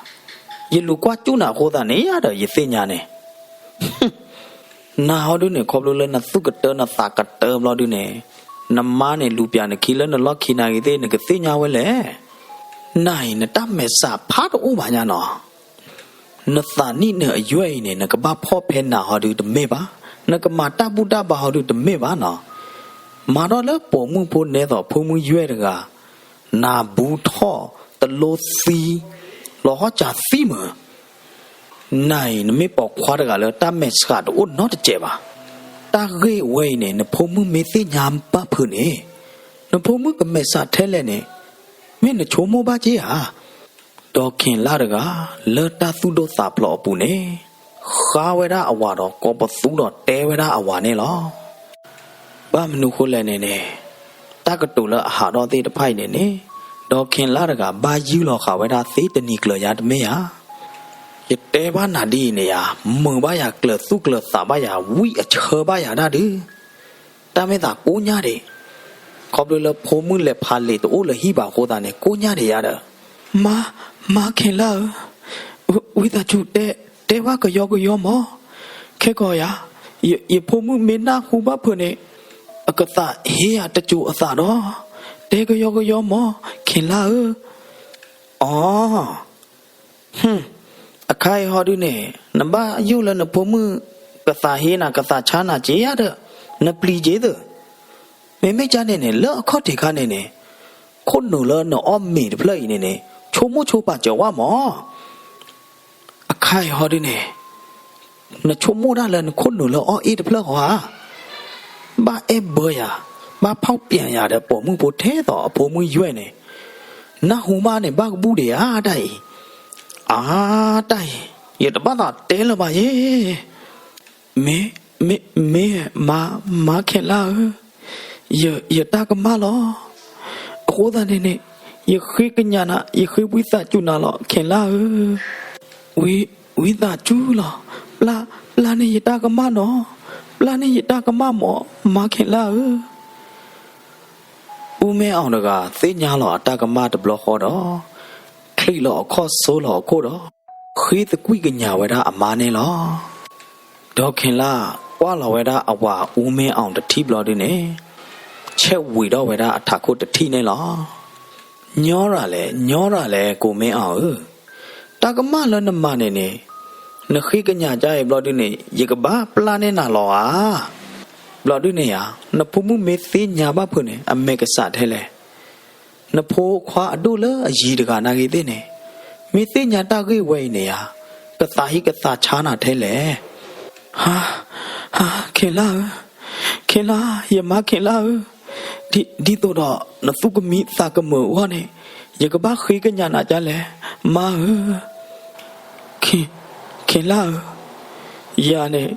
ယလူၤကွၢ်စူၣ်နၤအဃိသတးန့ၣ်ယၤဒီး ယသ့ၣ်ညါန့ၣ် နၤဟီဒုန့ၣ် ခီဖျိလၢနသူၣ်ကတၢနသးကတၢဘျီဒုန့ၣ်, နမါန့ၣ်လူၤပၠးနခံလၢနလီၢ်ခံနာ်ဂ့ၤသ့ၣ် နကသ့ၣ်ညါဝဲလဲၣ်. နၤအံၤ နတၢ်မဲာ်ဆှးဖးတအိၣ်ဘၣ်ညါနီၤ. နသးနံၣ်နၢၤအယွဲၢ်အံၤန့ၣ် နကဘၣ်ဖီၣ်ဖဲနၤဟီဒုတမ့ၢ်ဘၣ်, နကမၤတၢ်ဘူၣ်တၢ်ဘါဟီဒုတမ့ၢ်ဘၣ်နီၤ. မၤထီၣ်လၢပိာ်မုၣ်ဖိနဲသိးဖိမုၣ်ယွဲၢ်တဂၤ, နၤဘူးထီၣ်တလိသံ, လီၤဟီၣ်စၢသံမုာ် နၤအံၤ နမ့ၢ်ပိာ်ခွါတဂၤလၢတၢ်မဲာ်ဆှးတအိၣ်နီတစဲးဘၣ်. တၢ်ဂ့ၢ်ဝဲအံၤန့ၣ် နဖိမုၣ်မ့ၢ်သ့ၣ်ညါဘၣ်ဖုးန့ၣ်, နဖိမုၣ်ကမဲာ်ဆှးထဲလဲၣ်န့ၣ်, မ့ၢ်နဆိကမိၣ်ဘၣ်က့ဧါ. ဒီးခ့ၤလၢ်တဂၤ လၢတၢ်သူၣ်ဒိၣ်သးဖျိးအပူၤန့ၣ်, ဃါဝဲဒၣ်အဝၤဒီးကိးပသူဒီးတဲဝဲဒၣ်အဝၤန့ၣ်လီၤ. ဘၣ်မနုၤဃိလဲၣ်န့ၣ်န့ၣ်, တၢ်ကတိၤလၢအဟးထီၣ်သ့ၣ်တဖၣ်အံၤန့ၣ်န့ၣ်, ဒီးခ့ၤလၢ်တဂၤ ဘၣ်ယုၢ်လီၤဃာ်ဝဲဒၣ်သ့တနံၤကျၢၤယါတမ့ၢ်ဧါ. ယတဲဘၣ်နၤဒ်အံၤန့ၣ်ယါ, မုာ်ဘၣ်ယၤကျၢၤသူၣ်ကျၢၤသးဘၣ်ယၤ ဝံၣ်အဆၢဘၣ်ယၤဒၣ်ဒုး, တၢ်မ့ၢ်သးကိညၢ်ဒံး, ခီဖျိလၢဖိမုၣ်လဲၤဖးလံာ်တအိၣ်လၢဟံၣ်ဘၣ်အဃိသတးန့ၣ် ကိညၢ်ဒံးယါဒီး, မါ, မါခ့ၤလၢ်ဧၢ, ဝံသးစူၤ တဲဘၣ်ကယီကယီမး, ခဲကီးယၤ, ယဖိမုၣ်မ့ၢ်နၢ်ဟူဘၣ်ဖုးန့ၣ်, အကသးဟ့ယၤတစိၤအသးဒီး, တဲကယီကယီမး, ခ့ၤလၢ်ဧၢ, အီ အခါအံၤဟီဒုန့ၣ် နဘၣ်ယိၣ်လၢနဖိမုၣ် ကသးဟ့နၤ ကသးဆါနၤက့ယါဒီး နပျံၤက့သု, မ့မ့ၢ်ကန့ၣ်န့ၣ် လၢအခီၣ်ထံးခါန့ၣ်န့ၣ် ခိၣ်နူာ်လၢနအီၣ်မ့ၤတဖျၢၣ်အံၤန့ၣ်န့ၣ် ဆိကမိၣ်ဆိပာ်စၢၤဝဲမး, အခါအံၤဟီဒုန့ၣ် နဆိကမိၣ်ဒၣ်လၢနခိၣ်နူာ်လၢအီၣ်အ့ၣ်တဖျၢၣ်ဃီဧါ, ဘၣ်အဲၣ်ဘၢယၤ, ဘၣ်ဖီၣ်ပျံၤယၤဒီးပိာ်မုၣ်ဖိထဲသိးအဖိမုၣ်ယွဲၢ်န့ၣ်, နၢ်ဟူမးန့ၣ် ဘၣ်ကဘူၣ်ဒံးဧါတၢ်အံၤ, အါတၢ်အံၤ ယတဘၣ်သးတဲလၢၤဘၣ်ယဲ, မ့ၢ်, မ့ၢ်, မါ, မါခ့ၤလၢ်ဧၢ, ယတၢ်ကမၣ်လီၤ, အဃိသတးန့ၣ်န့ၣ် ယဃ့ကညးနၤ ယဃ့ဝံသးစူၤနၤလီၤ ခ့ၤလၢ်ဧၢ, ဝံ, ဝံသးစူၤလီၤ, ပျၢ်, ပျၢ်န့ၢ်ယတၢ်ကမၣ်နီၤ, ပျၢ်န့ၢ်ယတၢ်ကမၣ်မး မါခ့ၤလၢ်ဧၢ. အူမ့ၢ်အီၤတဂၤ သ့ၣ်ညါလီၤအတၢ်ကမၣ်တဘျီဃီဒီး, ချံးလီၤအခီၣ်ဆိလီၤအခိၣ်ဒီး, ဃ့သကွံာ်ကညးဝဲဒၣ်အမါန့ၣ်လီၤ. ဒီးခ့ၤလၢ် ကွၢ်လီၤဝဲဒၣ်အဝၤအူမ့ၢ်အီၤတထံၣ်ဘျီဒုန့ၣ်, ဆဲးဝံၤထီၣ်ဝဲဒၣ်အထးခိၣ်တထံၣ်န့ၣ်လီၤ. ညီရၤလဲၣ်, ညီရၤလဲၣ် ကိးမ့ၢ်အီၤဧၢ, တၢ်ကမၣ်လၢနမၤန့ၣ်န့ၣ်, နဃ့ကညးကအံၤဘျီဒုန့ၣ် ယကဘၣ်ပျၢ်န့ၢ်နၤလီၤဧါ. ဘျီဒုန့ၣ်ဧါ, နဖိမုၣ်မ့ၢ်သ့ၣ်ညါဘၣ်ဖုးန့ၣ် အမဲာ်ကစၢ်ထဲလဲၣ်. နဖိခွါအဒိၣ်လၢအယံၤတဂၤနာ်ဂ့ၤသ့ၣ်န့ၣ်, မ့ၢ်သ့ၣ်ညါတၢ်ဂ့ၢ်ဝဲအံၤန့ၣ်ဧါ, ကသးဟ့ကသးဆါနၤထဲလဲၣ်. ဟါ, ဟါ, ခ့ၤလၢ်ဧၢ, ခ့ၤလၢ်, ယမါခ့ၤလၢ်ဧၢ, ဒ်သိးဒီးနသူၣ်ကမံသးကမုာ်အဂီၢ်န့ၣ်, ယကဘၣ်ဃ့ကညးနၤဒ်လဲၣ်, မါဧၢ. ခ့ၤ, ခ့ၤလၢ်ဧၢ, ယၤန့ၣ်,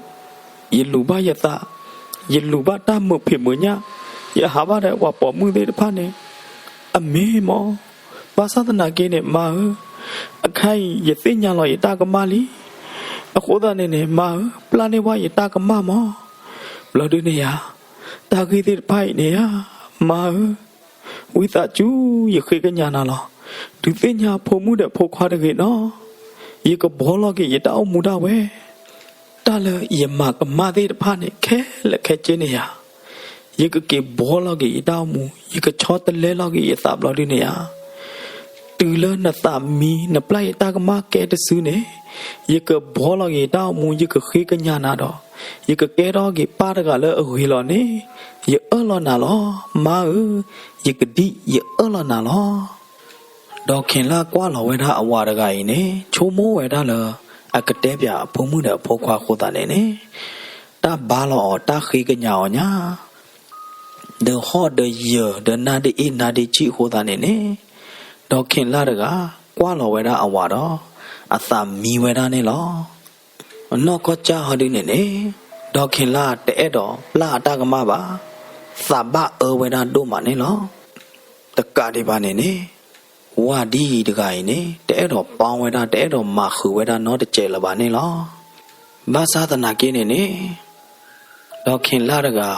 ယလူၤဘၣ်ယသး, ယလူၤဘၣ်တၢ်မုာ်ဖံးမုာ်ညၣ်, ယဟးဘၣ်ဒီးပှၤပိာ်မုၣ်သ့ၣ်တဖၣ်န့ၣ်, အမ့ၢ်မး, ဘၣ်ဆၣ်သနာ်က့န့ၣ် မါဧၢ, အခါအံၤယသ့ၣ်ညါလီၤယတၢ်ကမၣ်လံ. အဃိသတးန့ၣ်န့ၣ် မါဧၢ, ပျၢ်န့ၢ်ဝဲယတၢ်ကမၣ်မး. ဘျီဒုန့ၣ်ဧါ, တၢ်ဂ့ၢ်သ့ၣ်တဖၣ်အံၤန့ၣ်ဧါ, မါဧၢ, ဝံသးစူၤ ယဃ့ကညးနၤလီၤ. ဒုးသ့ၣ်ညါဖိမုၣ်ဒီးဖိခွါတဂ့ၤနီၤ. ယကဘှီလီၤက့ၤယတၢ်အိၣ်မူဒၣ်ဝဲ. တၢ်လၢယမၤကမၣ်သ့ၣ်တဖၣ်န့ၣ် ခဲလၢာ်ခဲဆ့န့ၣ်ဧါ, ယကက့ၤဘှီလီၤက့ၤယတၢ်အိၣ်မူ, ယကဆီတလဲလီၤက့ၤယသးဘျီဒုန့ၣ်ဧါ. တုၤလၢနသးမံ နပျၢ်ယတၢ်ကမၣ်ကဲတစုန့ၣ်, ယကဘှီလီၤက့ၤတၢ်အိၣ်မူ ယကဃ့ကညးနၤဒီး ယကကဲထီၣ်က့ၤပၢ်တဂၤလၢအဂ့ၤလီၤန့ၣ် ယအၢၣ်လီၤနၤလီၤ. မါဧၢ, ယကဒံၣ်ယအၢၣ်လီၤနၤလီၤ. ဒီးခ့ၣ်လၢ်ကွၢ်လီၤဝဲဒၣ်အဝၤတဂၤအံၤန့ၣ် ဆိကမိၣ်ဝဲဒၣ်လၢ အကတဲပၠးအဖိမုၣ်ဒီးအဖိခွါအဃိသတးန့ၣ်န့ၣ် တၢ်ဘါလီၤအီၤတၢ်ဃ့ကညးအီၤညါ ဒီးဟီၣ်ဒီးယၢၤဒီးနါဒ့အ့ၣ်နါဒ့ဆံၣ်အဃိသတးန့ၣ်န့ၣ် ဒီးခ့ၣ်လၢ်တဂၤ ကွၢ်လီၤဝဲဒၣ်အဝၤဒီး အသးမံဝဲဒၣ်န့ၣ်လီၤ. အနီၢ်ကီၢ်စၢ်ဟီဒ်န့ၣ်န့ၣ် ဒီးခ့ၣ်လၢ်တအဲၣ်ဒိးပျၢ်အတၢ်ကမၣ်ဘၣ်, သးဘၣ်အၢဝဲဒၣ်ဒိၣ်မးန့ၣ်လီၤ. တကးဒံးဘၣ်န့ၣ်န့ၣ် ဝၤဒ်အံၤတဂၤအံၤန့ၣ် တအဲၣ်ဒိးပီဝဲဒၣ် တအဲၣ်ဒိးမၤဃုာ်ဝဲဒၣ်နီတစဲးလၢၤဘၣ်န့ၣ်လီၤ. ဘၣ်ဆၣ်သနာ်က့န့ၣ်န့ၣ် ဒီးခ့ၣ်လၢ်တဂၤ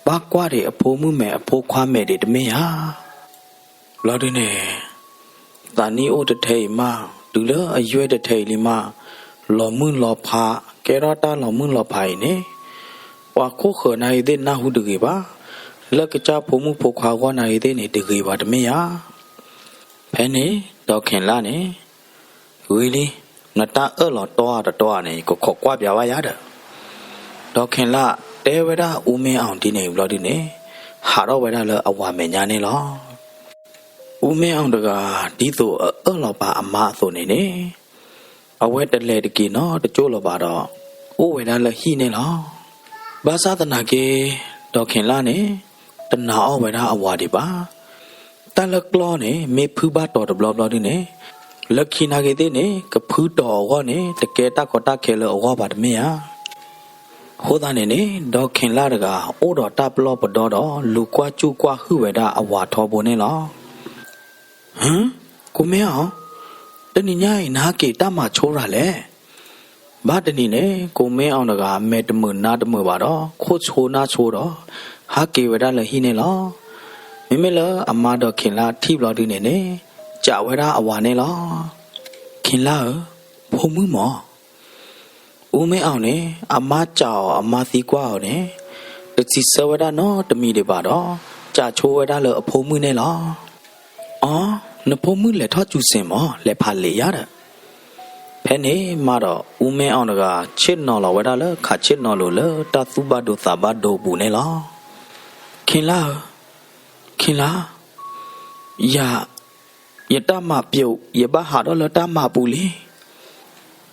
ဘၣ်ကွၢ်ဒံးအဖိမုၣ်မဲာ်အဖိခွါမဲာ်ဒံးတမ့ၢ်ဧါ. ဘျီဒုန့ၣ် သးနံၣ်အိၣ်တထဲအံၤမး တုၤလၢအယွဲၢ်တထဲအံၤလံမး လီၤမုၢ်လီၤဖး ကဲထီၣ်တၢ်လီၤမုၢ်လီၤဖးအံၤန့ၣ် ပှၤခိၣ်ဃၢၤနၤဂ့ၤသ့ၣ်နၢ်ဟူတဂ့ၤဘၣ်, လၢကစၢ်ဖိမုၣ်ဖိခွါဂီၢ်နၤဂ့ၤသ့ၣ်န့ၣ် တဂ့ၤဘၣ်တမ့ၢ်ဧါ. ဖဲန့ၣ် ဒီးခ့ၣ်လၢ်န့ၣ် ဂ့ၤလံ, နတၢ်အၢၣ်လီၤတီဧါတတီဧါန့ၣ် ယကခိးကွၢ်ပၠးဘၣ်ယၤဒီး, ဒီးခ့ၣ်လၢ်တဲဝဲဒၣ်အူမ့ၢ်အီၣ်ဒ်န့ၣ်ဘျီဒုန့ၣ် ဟးထီၣ်ဝဲဒၣ်လၢအဝၤမဲာ်ညါန့ၣ်လီၤ. အူမ့ၢ်အီၣ်တဂၤ ဒ်သိးအအၢၣ်လီၤပာ်အမါအသိးန့ၣ်န့ၣ် အဝဲတလဲၤတက့ၤနီတကၠိၢ်လၢၤဘၣ်ဒီး အိၣ်ဝဲဒၣ်လၢဟံၣ်န့ၣ်လီၤ. ဘၣ်ဆၣ်သနာ်က့ ဒီးခ့ၣ်လၢ်န့ၣ် တနာ်အီၣ်ဝဲဒၣ်အဝၤဒံးဘၣ်. တၢ်လၢကျီၢ်န့ၣ် မ့ၢ်ဖုဘၣ်တီၤတဘျီဘျီဒုန့ၣ် လၢခံနာ်က့ၤသ့ၣ်န့ၣ် ကဖုတီၤအဂီၢ်န့ၣ် တကဲတၢ်ကီတၢ်ခဲလၢအဂီၢ်ဘၣ်တမ့ၢ်ဧါ. အဃိသတးန့ၣ်န့ၣ် ဒီးခ့ၣ်လၢ်တဂၤ အိၣ်ဒီးတၢ်ပလီၢ်ပဒီဒီး လူၤကွၢ်စူၢ်ကွၢ်ဟုၣ်ဝဲဒၣ်အဝၤထီဘိန့ၣ်လီၤ. ဟၢ, ကိးမ့ၢ်အီၣ်, တနံၤညါအံၤ နဟးက့ၤတၢ်မၤဆိရၤလဲၣ်. ဘၣ်တနံၤန့ၣ် ကိးမ့ၢ်အီၣ်တဂၤ မဲာ်တမုာ်နါတမုာ်ဘၣ်ဒီး ခိၣ်ဆိနၢ်ဆိဒီး ဟးက့ၤဝဲဒၣ်လၢဟံၣ်န့ၣ်လီၤ. မ့မ့ၢ်လၢအမါဒီးခ့ၣ်လၢ်ထံၣ်ဘျီဒုန့ၣ်န့ၣ် စံးဝဲဒၣ်အဝၤန့ၣ်လီၤ. ခ့ၣ်လၢ်ဧၢ, ဖိမုၣ်မၢ် အူမ့ၢ်အီၣ်န့ၣ် အမါစံးအီၤ အမါသံကွၢ်အီၤန့ၣ် တစံးဆၢဝဲဒၣ်နီတမံၤဒံးဘၣ်ဒီး စံးဆိဝဲဒၣ်လၢအဖိမုၣ်န့ၣ်လီၤ. အီ, နဖိမုၣ်လဲၤထီၣ်စူၤစ့ၣ်မၢ် လဲၤဖးလံာ်ယၤဒီး. ဖဲန့ၣ်မးဒီး အူမ့ၢ်အီၣ်တဂၤ ဆ့ၣ်နီၤလီၤဝဲဒၣ်လၢခးဆ့ၣ်နီၤလိၤလၢတၢ်သူၣ်ဘၣ်ဒိသးဘၣ်ဒိအပူၤန့ၣ်လီၤ. ခ့ၣ်လၢ်ဧၢ, ခ့ၣ်လၢ် ယၤ ယတၢ်မၤပျိာ် ယဘၣ်ဟးထီၣ်လၢတၢ်မၤပူၤလံ.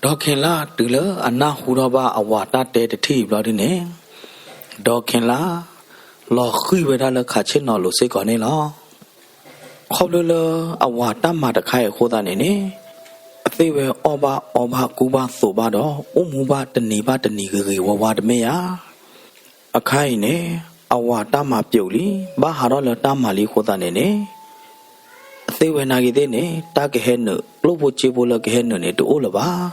ဒီးခ့ၣ်လၢ်တုၤလၢအနၢ်ဟူထီၣ်ဘၣ်အဝၤတၢ်တဲတထံၣ်အံၤဘျီဒုန့ၣ် ဒီးခ့ၣ်လၢ် လီၤဃံၤဝဲဒၣ်လၢခးဆ့ၣ်နီၤလိၤစ့ၢ်ကီးန့ၣ်လီၤ. ခီဖျိလၢအဝၤတၢ်မၤတခါအံၤအဃိသတးန့ၣ်န့ၣ် အသ့ၣ်ဝဲအီၣ်ဘၣ်အီဘၣ်ကူဘၣ်သိးဘၣ်ဒီး အိၣ်မူဘၣ်တနံၤဘၣ်တနံၤဂ့ၤဂ့ၤဝါဝါတမ့ၢ်ဧါ. အခါအံၤန့ၣ် အဝၤတၢ်မၤပျိာ်လံ ဘၣ်ဟးထီၣ်လၢတၢ်မၤလံအဃိသတးန့ၣ်န့ၣ် အသ့ၣ်ဝဲနာ်က့ၤသ့ၣ်န့ၣ် တၢ်ကဟဲနုာ် ကျိၣ်ဖိစ့ဖိလၢကဟဲနုာ်န့ၣ် တအိၣ်လၢၤဘၣ်.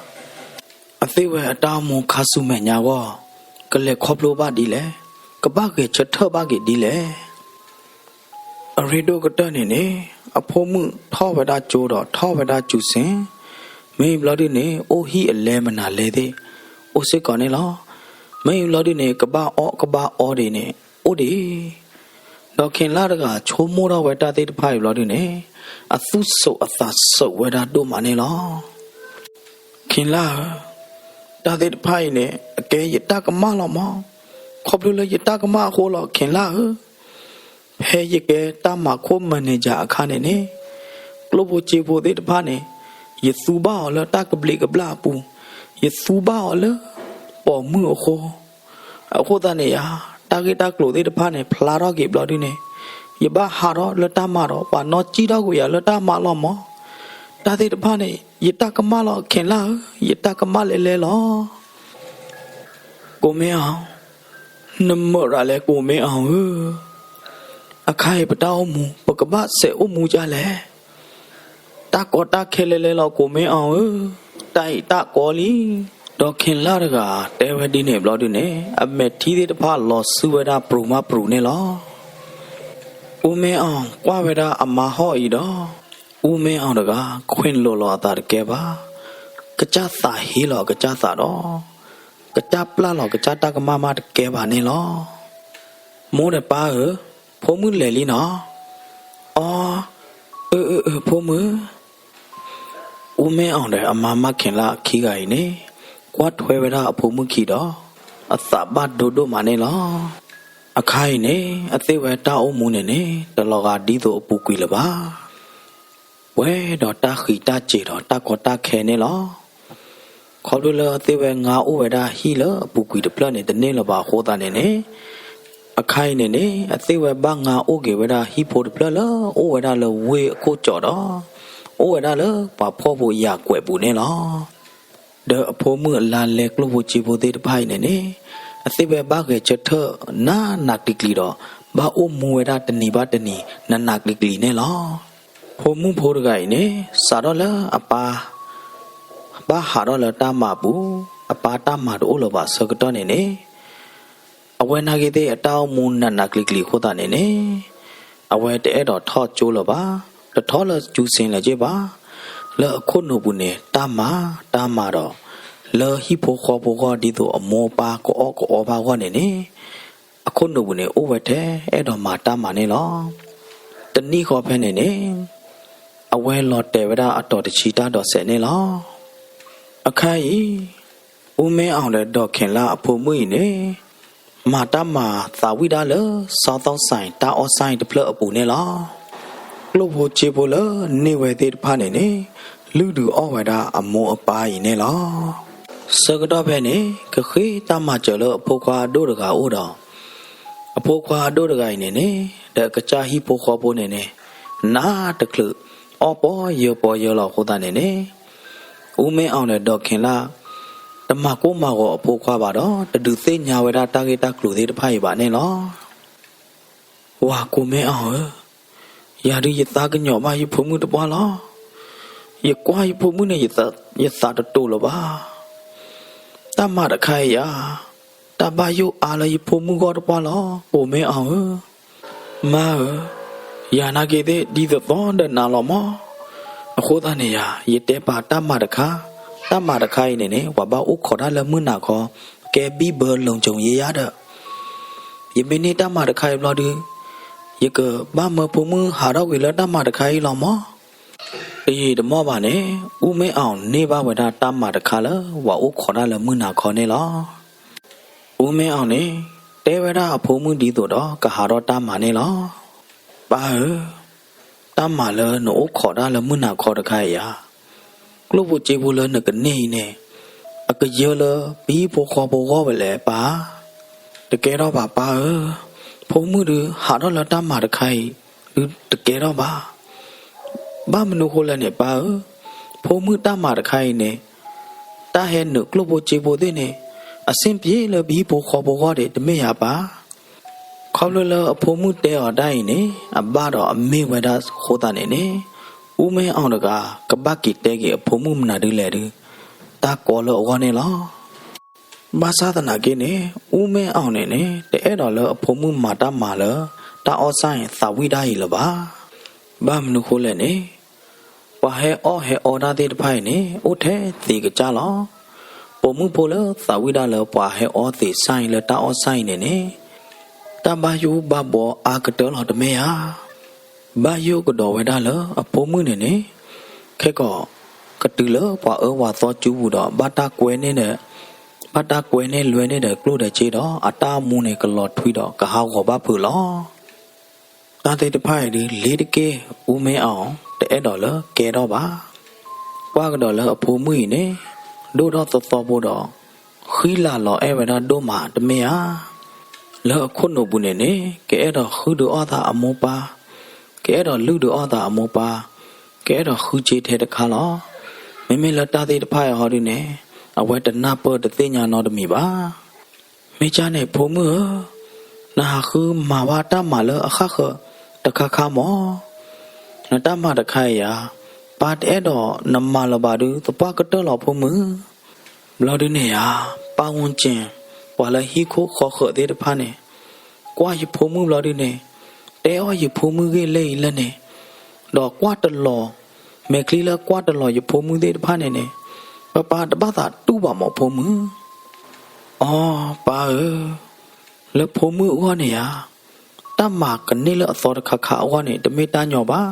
အသ့ၣ်ဝဲအတၢ်အိၣ်မူခါဆူမဲာ်ညါအဂီၢ် ကလဲၤခီဖျိဘၣ်ဒ်လဲၣ်, ကဘၣ်ဂဲၤဆၢထၢၣ်ဘၣ်က့ၤဒ်လဲၣ်. အရ့ဒိၣ်ကတၢၢ်န့ၣ်န့ၣ် အဖိမုၣ်ထီၣ်ဝဲဒၣ်ကၠိဒီးထီၣ်ဝဲဒၣ်စူၤစ့ၣ်, မ့ၢ်ဘျီဒုန့ၣ် အိၣ်ဟံၣ်အလဲမနုၤလဲသ့ၣ် အိၣ်စ့ၢ်ကီးန့ၣ်လီၤ. မ့ၢ်ဘျီဒုန့ၣ် ကဘၣ်အီၣ်ကဘၣ်အီဒံးန့ၣ် အိၣ်ဒံး. ဒီးခ့ၣ်လၢ်တဂၤဆိကမိၣ်ထီၣ်ဝဲတၢ်သ့ၣ်တဖၣ်အံၤဘျီဒုန့ၣ် အသူၣ်ဆိးအသးစဲၤဝဲဒၣ်ဒိၣ်မးန့ၣ်လီၤ. ခ့ၣ်လၢ်ဧၢ, တၢ်သ့ၣ်တဖၣ်အံၤန့ၣ် အကဲယတၢ်ကမၣ်လီၤမး. ခီဖျိလၢယတၢ်ကမၣ်အဃိလီၤ ခ့ၣ်လၢ်ဧၢ. ဖဲယကဲတၢ်မၤခိၣ် manager အခါန့ၣ်န့ၣ် ကျိၣ်ဖိစ့ဖိသ့ၣ်တဖၣ်န့ၣ် ယသူဘၣ်အီၤလၢတၢ်ကဘျံးကဘျၣ်အပူၤ, ယသူဘၣ်အီၤလၢပိာ်မုၣ်အဃိ. အဃိသတးန့ၣ်ယၤ တၢ်ဂ့ၢ်တၢ်ကျိၤသ့ၣ်တဖၣ်န့ၣ် ဖျါထီၣ်က့ၤဘျီဒုန့ၣ် ယဘၣ်ဟးထီၣ်လၢတၢ်မၤဒီး ပှၤနီၢ်ကံၣ်ထီၣ်ကွံာ်ယၤလၢတၢ်မၤလီၤမး. တၢ်သ့ၣ်တဖၣ်န့ၣ် ယတၢ်ကမၣ်လီၤ ခ့ၣ်လၢ်ဧၢ, ယတၢ်ကမၣ်လဲၤလဲၤလီၤ. ကိးမ့ၢ်အီၣ်, နမၢၢ်ရၤလဲၣ် ကိးမ့ၢ်အီၣ်ဧၢ. အခါအံၤပတၢ်အိၣ်မူ ပကဘၣ်စဲးအိၣ်မူဒ်လဲၣ်. တၢ်ကီတၢ်ခဲလဲၤလဲၤလီၤ ကိးမ့ၢ်အီၣ်ဧၢ, တၢ်အံၤတၢ်ကီလံ. ဒီးခ့ၣ်လၢ်တဂၤတဲဝဲဒ်န့ၣ်ဘျီဒုန့ၣ် အမဲာ်ထံသ့ၣ်တဖၣ်လီၤဆူဝဲဒၣ်ပြူၤမးပြူၤန့ၣ်လီၤ. အူမ့ၢ်အီၣ်ကွၢ်ဝဲဒၣ်အမါဟီၣ်အံၤဒီး အူမ့ၢ်အီၣ်တဂၤ ခွ့ၣ်လိာ်လီၤအသးတကဲဘၣ်, ကစၢ်သးဟ့လီၤကစၢ်သးဒီး ကစၢ်ပျၢ်လီၤကစၢ်တၢ်ကမၣ်မးတကဲဘၣ်န့ၣ်လီၤ. မိၢ်ဒီးပၢ်ဧၢ, ဖိမုၣ်လဲၤလံနီၤ. အီ, အၢ အၢ အၢ ဖိမုၣ်. အူမဲအီၣ်ဒီးအမါမၢ်ခဲၣ်လးခံဂၤအံၤန့ၣ် ကွၢ်ထွဲဝဲဒၣ်အဖိမုၣ်ခံဒီး အသးဘၣ်ဒိဒိၣ်မးန့ၣ်လီၤ. အခါအံၤန့ၣ် အသ့ၣ်ဝဲတၢ်အိၣ်မူန့ၣ်န့ၣ် တလီၤဂာ်ဒ်သိးအပူၤကွံာ်လၢၤဘၣ်. ပှဲၤဒီးတၢ်ဃံးတၢ်စ့ၤဒီးတၢ်ကီတၢ်ခဲန့ၣ်လီၤ. ခီဖျိလၢအသ့ၣ်ဝဲငါအိၣ်ဝဲဒၣ်ဟံၣ်လၢအပူၤကွံာ်တဖျၢၣ်န့ၣ် တန့ၢ်လၢၤဘၣ်အဃိသတးန့ၣ်န့ၣ် အခါအံၤန့ၣ်န့ၣ် အသ့ၣ်ဝဲဘၣ်ငါအိၣ်က့ၤဝဲဒၣ်ဟံၣ်ဖိတဖျၢၣ်လၢအိၣ်ဝဲဒၣ်လၢဝ့ၢ်အခိၣ်ကၠီဒီး အိၣ်ဝဲဒၣ်လၢပှၤဖှီၣ်ဖိယာ်ကွဲးပူၤန့ၣ်လီၤ. ဒီးအဖိမုၣ်အလါလဲကျိၣ်ဖိစ့ဖိသ့ၣ်တဖၣ်အံၤန့ၣ်န့ၣ် အသ့ၣ်ဝဲဘၣ်ဂဲၤဆၢထၢၣ်နးနးကျံၤကျံၤဒီး ဘၣ်အိၣ်မူဝဲဒၣ်တနံၤဘၣ်တနံၤ နးနးကျံၤကျံၤန့ၣ်လီၤ. ဖိမုၣ်ဖိတဂၤအံၤန့ၣ် စးထီၣ်လၢအပၢ် ဘၣ်ဟးထီၣ်လၢတၢ်မၤပူၤ အပၢ်တၢ်မၤတအိၣ်လၢၤဘၣ်ဆၢကတီၢ်န့ၣ်န့ၣ် အဝဲနာ်က့သ့ၣ်အတၢ်အိၣ်မူနးနးကျံၤကျံၤအဃိသတးန့ၣ်န့ၣ် အဝဲတအဲၣ်ဒိးထီၣ်ကၠိလၢၤဘၣ်, တထီၣ်လၢကၠူစ့လၢၤက့ၤဘၣ်. လၢအခိၣ်နူာ်ပူၤန့ၣ် တၢ်မၤတၢ်မၤဒီး လၢဟံၣ်ဖိဃီဖိအဂီၢ်ဒ်သိးအမိၢ်အပၢ်ကအီၣ်ကအီဘၣ်အဂီၢ်န့ၣ်န့ၣ် အခိၣ်နူာ်ပူၤန့ၣ် အိၣ်ဝဲထဲအဲၣ်ဒိးမၤတၢ်မၤန့ၣ်လီၤ. တနံၣ်ဃီဖဲန့ၣ်န့ၣ် အဝဲလီၤတဲာ်ဝဲဒၣ်အတီၤတဆံတၢ်ဒိးစဲးန့ၣ်လီၤ. အခါအံၤ အူမဲအီၣ်ဒီးဒီးခဲၣ်လးအဖိမုၣ်အံၤန့ၣ် မၤတၢ်မၤသးဝံၣ်ဒၣ်လၢ စီၤသီၣ်စဲၣ် တၢ်အီၣ်စၣ်အံၤတဖျၢၣ်အပူၤန့ၣ်လီၤ. ကျိၣ်ဖိစ့ဖိလၢန့ၢ်ဝဲသ့ၣ်တဖၣ်န့ၣ်န့ၣ် လုၢ်ဒုးအီၣ်ဝဲဒၣ်အမိၢ်အပၢ်အံၤန့ၣ်လီၤ. ဆၢကတီၢ်ဖဲန့ၣ် ကဃ့တၢ်မၤစၢၤလၢအဖိခွါအဒိၣ်တဂၤအအိၣ်ဒီး အဖိခွါအဒိၣ်တဂၤအံၤန့ၣ်န့ၣ် ဒီးကစၢ်ဟံၣ်ဖိဃီဖိန့ၣ်န့ၣ် နးတချုး အီၣ်ပီယၢၤပီယၢၤလီၤအဃိသတးန့ၣ်န့ၣ် အူမဲအီၣ်ဒီးဒီးခဲၣ်လး တမၤကိၢ်မၤဂီၤအဖိခွါဘၣ်ဒီး တဒုးသ့ၣ်ညါဝဲဒၣ်တၢ်ဂ့ၢ်တၢ်ကျိၤသ့ၣ်တဖၣ်အံၤဘၣ်န့ၣ်လီၤ. ဝၤကိၢ်မဲအီၣ်ဧၢ, ယၤဒုးယသးကညီၤဘၣ်ယဖိမုၣ်တပှၢ်လီၤ. ယကွၢ်ယဖိမုၣ်န့ၣ် ယသးတတိာ်လၢၤဘၣ်. တၢ်မၤတခါအံၤဧါ, တၢ်ဘၣ်ယိၣ်အါလၢယဖိမုၣ်ဂီၢ်တပှၢ်လီၤ ကိၢ်မဲအီၣ်ဧၢ. မါဧၢ, ယၤနာ်က့သ့ၣ်ဒ်သိးသိးဒီးနၤလီၤမး. အဃိသတးန့ၣ်ယၤ ယတဲပာ်တၢ်မၤတခါ, တၢ်မၤတခါအံၤန့ၣ်န့ၣ် ပှၤဘၣ်အိၣ်ခိးတၢ်လၢမုၢ်နၤခီ ကဲဘံၣ်ဘၢလိၤကၠိယဲယါဒီး ယမ့ၢ်န့ၢ်တၢ်မၤတခါအံၤဘျီဒုး ယကဘၣ်မၢဖိမုၣ်ဟးထီၣ်ကွံာ်လၢတၢ်မၤတခါအံၤလီၤမး. တယံာ်တမီၢ်ဘၣ်န့ၣ် အူမဲအီၣ်န့ၢ်ဘၣ်ဝဲဒၣ်တၢ်မၤတခါလၢပှၤအိၣ်ခိးတၢ်လၢမုၢ်နၤခီန့ၣ်လီၤ. အူမဲအီၣ်န့ၣ် တဲဝဲဒၣ်အဖိမုၣ်ဒ်သိးဒီးကဟးထီၣ်တၢ်မၤန့ၣ်လီၤ. ပၢ်ဧၢ, တၢ်မၤလၢနအိၣ်ခိးတၢ်လၢမုၢ်နၤခီတခါအံၤဧါ, ကျိၣ်ဖိစ့ဖိလၢနကန့ၢ်အံၤန့ၣ် အကယၢလၢပဟံၣ်ဖိဃီဖိဂီၢ်ဝဲလဲၣ်ပၢ်. တကဲထီၣ်ဘၣ်ပၢ်ဧၢ, ဖိမုၣ်ဒုးဟးထီၣ်လၢတၢ်မၤတခါအံၤ ဒုးတကဲထီၣ်ဘၣ်. ဘၣ်မနုၤဃိလဲၣ်န့ၣ်ပၢ်ဧၢ, ဖိမုၣ်တၢ်မၤတခါအံၤန့ၣ် တၢ်ဟဲနုာ်ကျိၣ်ဖိစ့ဖိသ့ၣ်န့ၣ် အဆင်ပြေလၢပဟံၣ်ဖိဃီဖိဂီၢ်ဒံး တမ့ၢ်ဧါပၢ်. ခီဖျိလၢအဖိမုၣ်တဲအီၤဒ်အံၤန့ၣ် အဘၣ်ဒီးအမ့ၢ်ဝဲဒၣ်အဃိသတးန့ၣ်န့ၣ် အူမဲအီၣ်တဂၤ ကဘၣ်က့ၤတဲက့ၤအဖိမုၣ်မနုၤဒ်လဲၣ်ဒုး တၢ်ကီလၢအဂီၢ်န့ၣ်လီၤ. ဘၣ်ဆၣ်သနာ်က့န့ၣ် အူမဲအီၣ်န့ၣ်န့ၣ် တအဲၣ်ဒိးလၢအဖိမုၣ်မၤတၢ်မၤလၢ တၢ်အီၣ်စၣ်အံၤသးဝံၣ်ဒၣ်အံၤလၢၤဘၣ်. ဘၣ်မနုၤဃိလဲၣ်န့ၣ် ပှၤဟဲအီၣ်ဟဲအီတၢ်သ့ၣ်တဖၣ်အံၤန့ၣ် အိၣ်ထဲသ့ကစၢ်လီၤ. ပိာ်မုၣ်ဖိလၢသးဝံၣ်ဒၣ်လၢပှၤဟဲအီသ့ၣ်စၣ်အံၤလၢတၢ်အီၣ်စၣ်အံၤန့ၣ်န့ၣ် တၢ်ဘၣ်ယိၣ်ဘၣ်ဘှီအါကတၢၢ်လီၤတမ့ၢ်ဧါ. ဘၣ်ယိၣ်ကဒီးဝဲဒၣ်လၢအဖိမုၣ်န့ၣ်န့ၣ် ခဲကီး ကတုၤလၢပှၤအၢပှၤသီစုပူၤဒီး ဘၣ်တၢ်ကွဲန့ၢ်ဒီး ဘၣ်တၢ်ကွဲန့ၢ်လွဲန့ၢ်ဒီးကျိၣ်ဒီးစ့ဒီး အတၢ်အိၣ်မူန့ၣ်ကလီၤထွံဒီးကဟးဂီၤဘၣ်ဖုးလီၤ. တၢ်သ့ၣ်တဖၣ်အံၤဒုး လ့ၤတက့ၢ် အူမဲအီၣ်တအဲၣ်ဒိးလၢကဲထီၣ်ဘၣ်. ကွၢ်ကဒီးလၢအဖိမုၣ်အံၤန့ၣ် ဒိၣ်ထီၣ်သီသီဖိဒီး ဃံလၤလီၤအဲၣ်ဝဲဒၣ်ဒိၣ်မးတမ့ၢ်ဧါ. လၢအခိၣ်နူာ်ပူၤန့ၣ်န့ၣ် ကအဲၣ်ဒိးဃုဒုးအီၣ်သးအမိၢ်ပၢ်, ကအဲၣ်ဒိးလုၢ်ဒုးအီၣ်သးအမိၢ်ပၢ်, ကအဲၣ်ဒိးဃုစ့ထဲတခါလီၤ. မ့မ့ၢ်လၢတၢ်သ့ၣ်တဖၣ်အံၤဟီဒုးန့ၣ် အဝဲတနၢ်ပၢၢ်တသ့ၣ်ညါနီတမံၤဘၣ်. မ့ၢ်ကၢ်န့ၣ်ဖိမုၣ်ဧၢ, နဟးဃုမၤဘၣ်တၢ်မၤလၢအဃၣ်ဃၢၤတခါခါမး. နတၢ်မၤတခါအံၤဧါ, ပၢ်တအဲၣ်ဒိးနမၤလၢၤဘၣ်ဒုး သပှၢ်ကတၢၢ်လီၤဖိမုၣ်. ဘျီဒုးန့ၣ်ဧါ, ပၢ်ဝူကၠ့ၣ် ပှၤလၢဟံၣ်ခိၣ်ဃီဃၢၤသ့ၣ်တဖၣ်န့ၣ် ကွၢ်ယဖိမုၣ်ဘျီဒုးန့ၣ် တဲအီၣ်ယဖိမုၣ်ဂ့ၢ်လၢအံၤလၢန့ၣ်, ဒီးကွၢ်တလီၤ, မဲာ်ချံလၢကွၢ်တလီၤယဖိမုၣ်သ့ၣ်တဖၣ်န့ၣ်န့ၣ် ပၢ်ပၢ်တဘၣ်သးတူၢ်ဘၣ်မးဖိမုၣ်. အီ, ပၢ်ဧၢ, လၢဖိမုၣ်အဂီၢ်န့ၣ်ဧါ, တၢ်မၤကန့ၢ်လၢအသီတခါခါအဂီၢ်န့ၣ် တမ့ၢ်တၢ်ညီဘၣ်.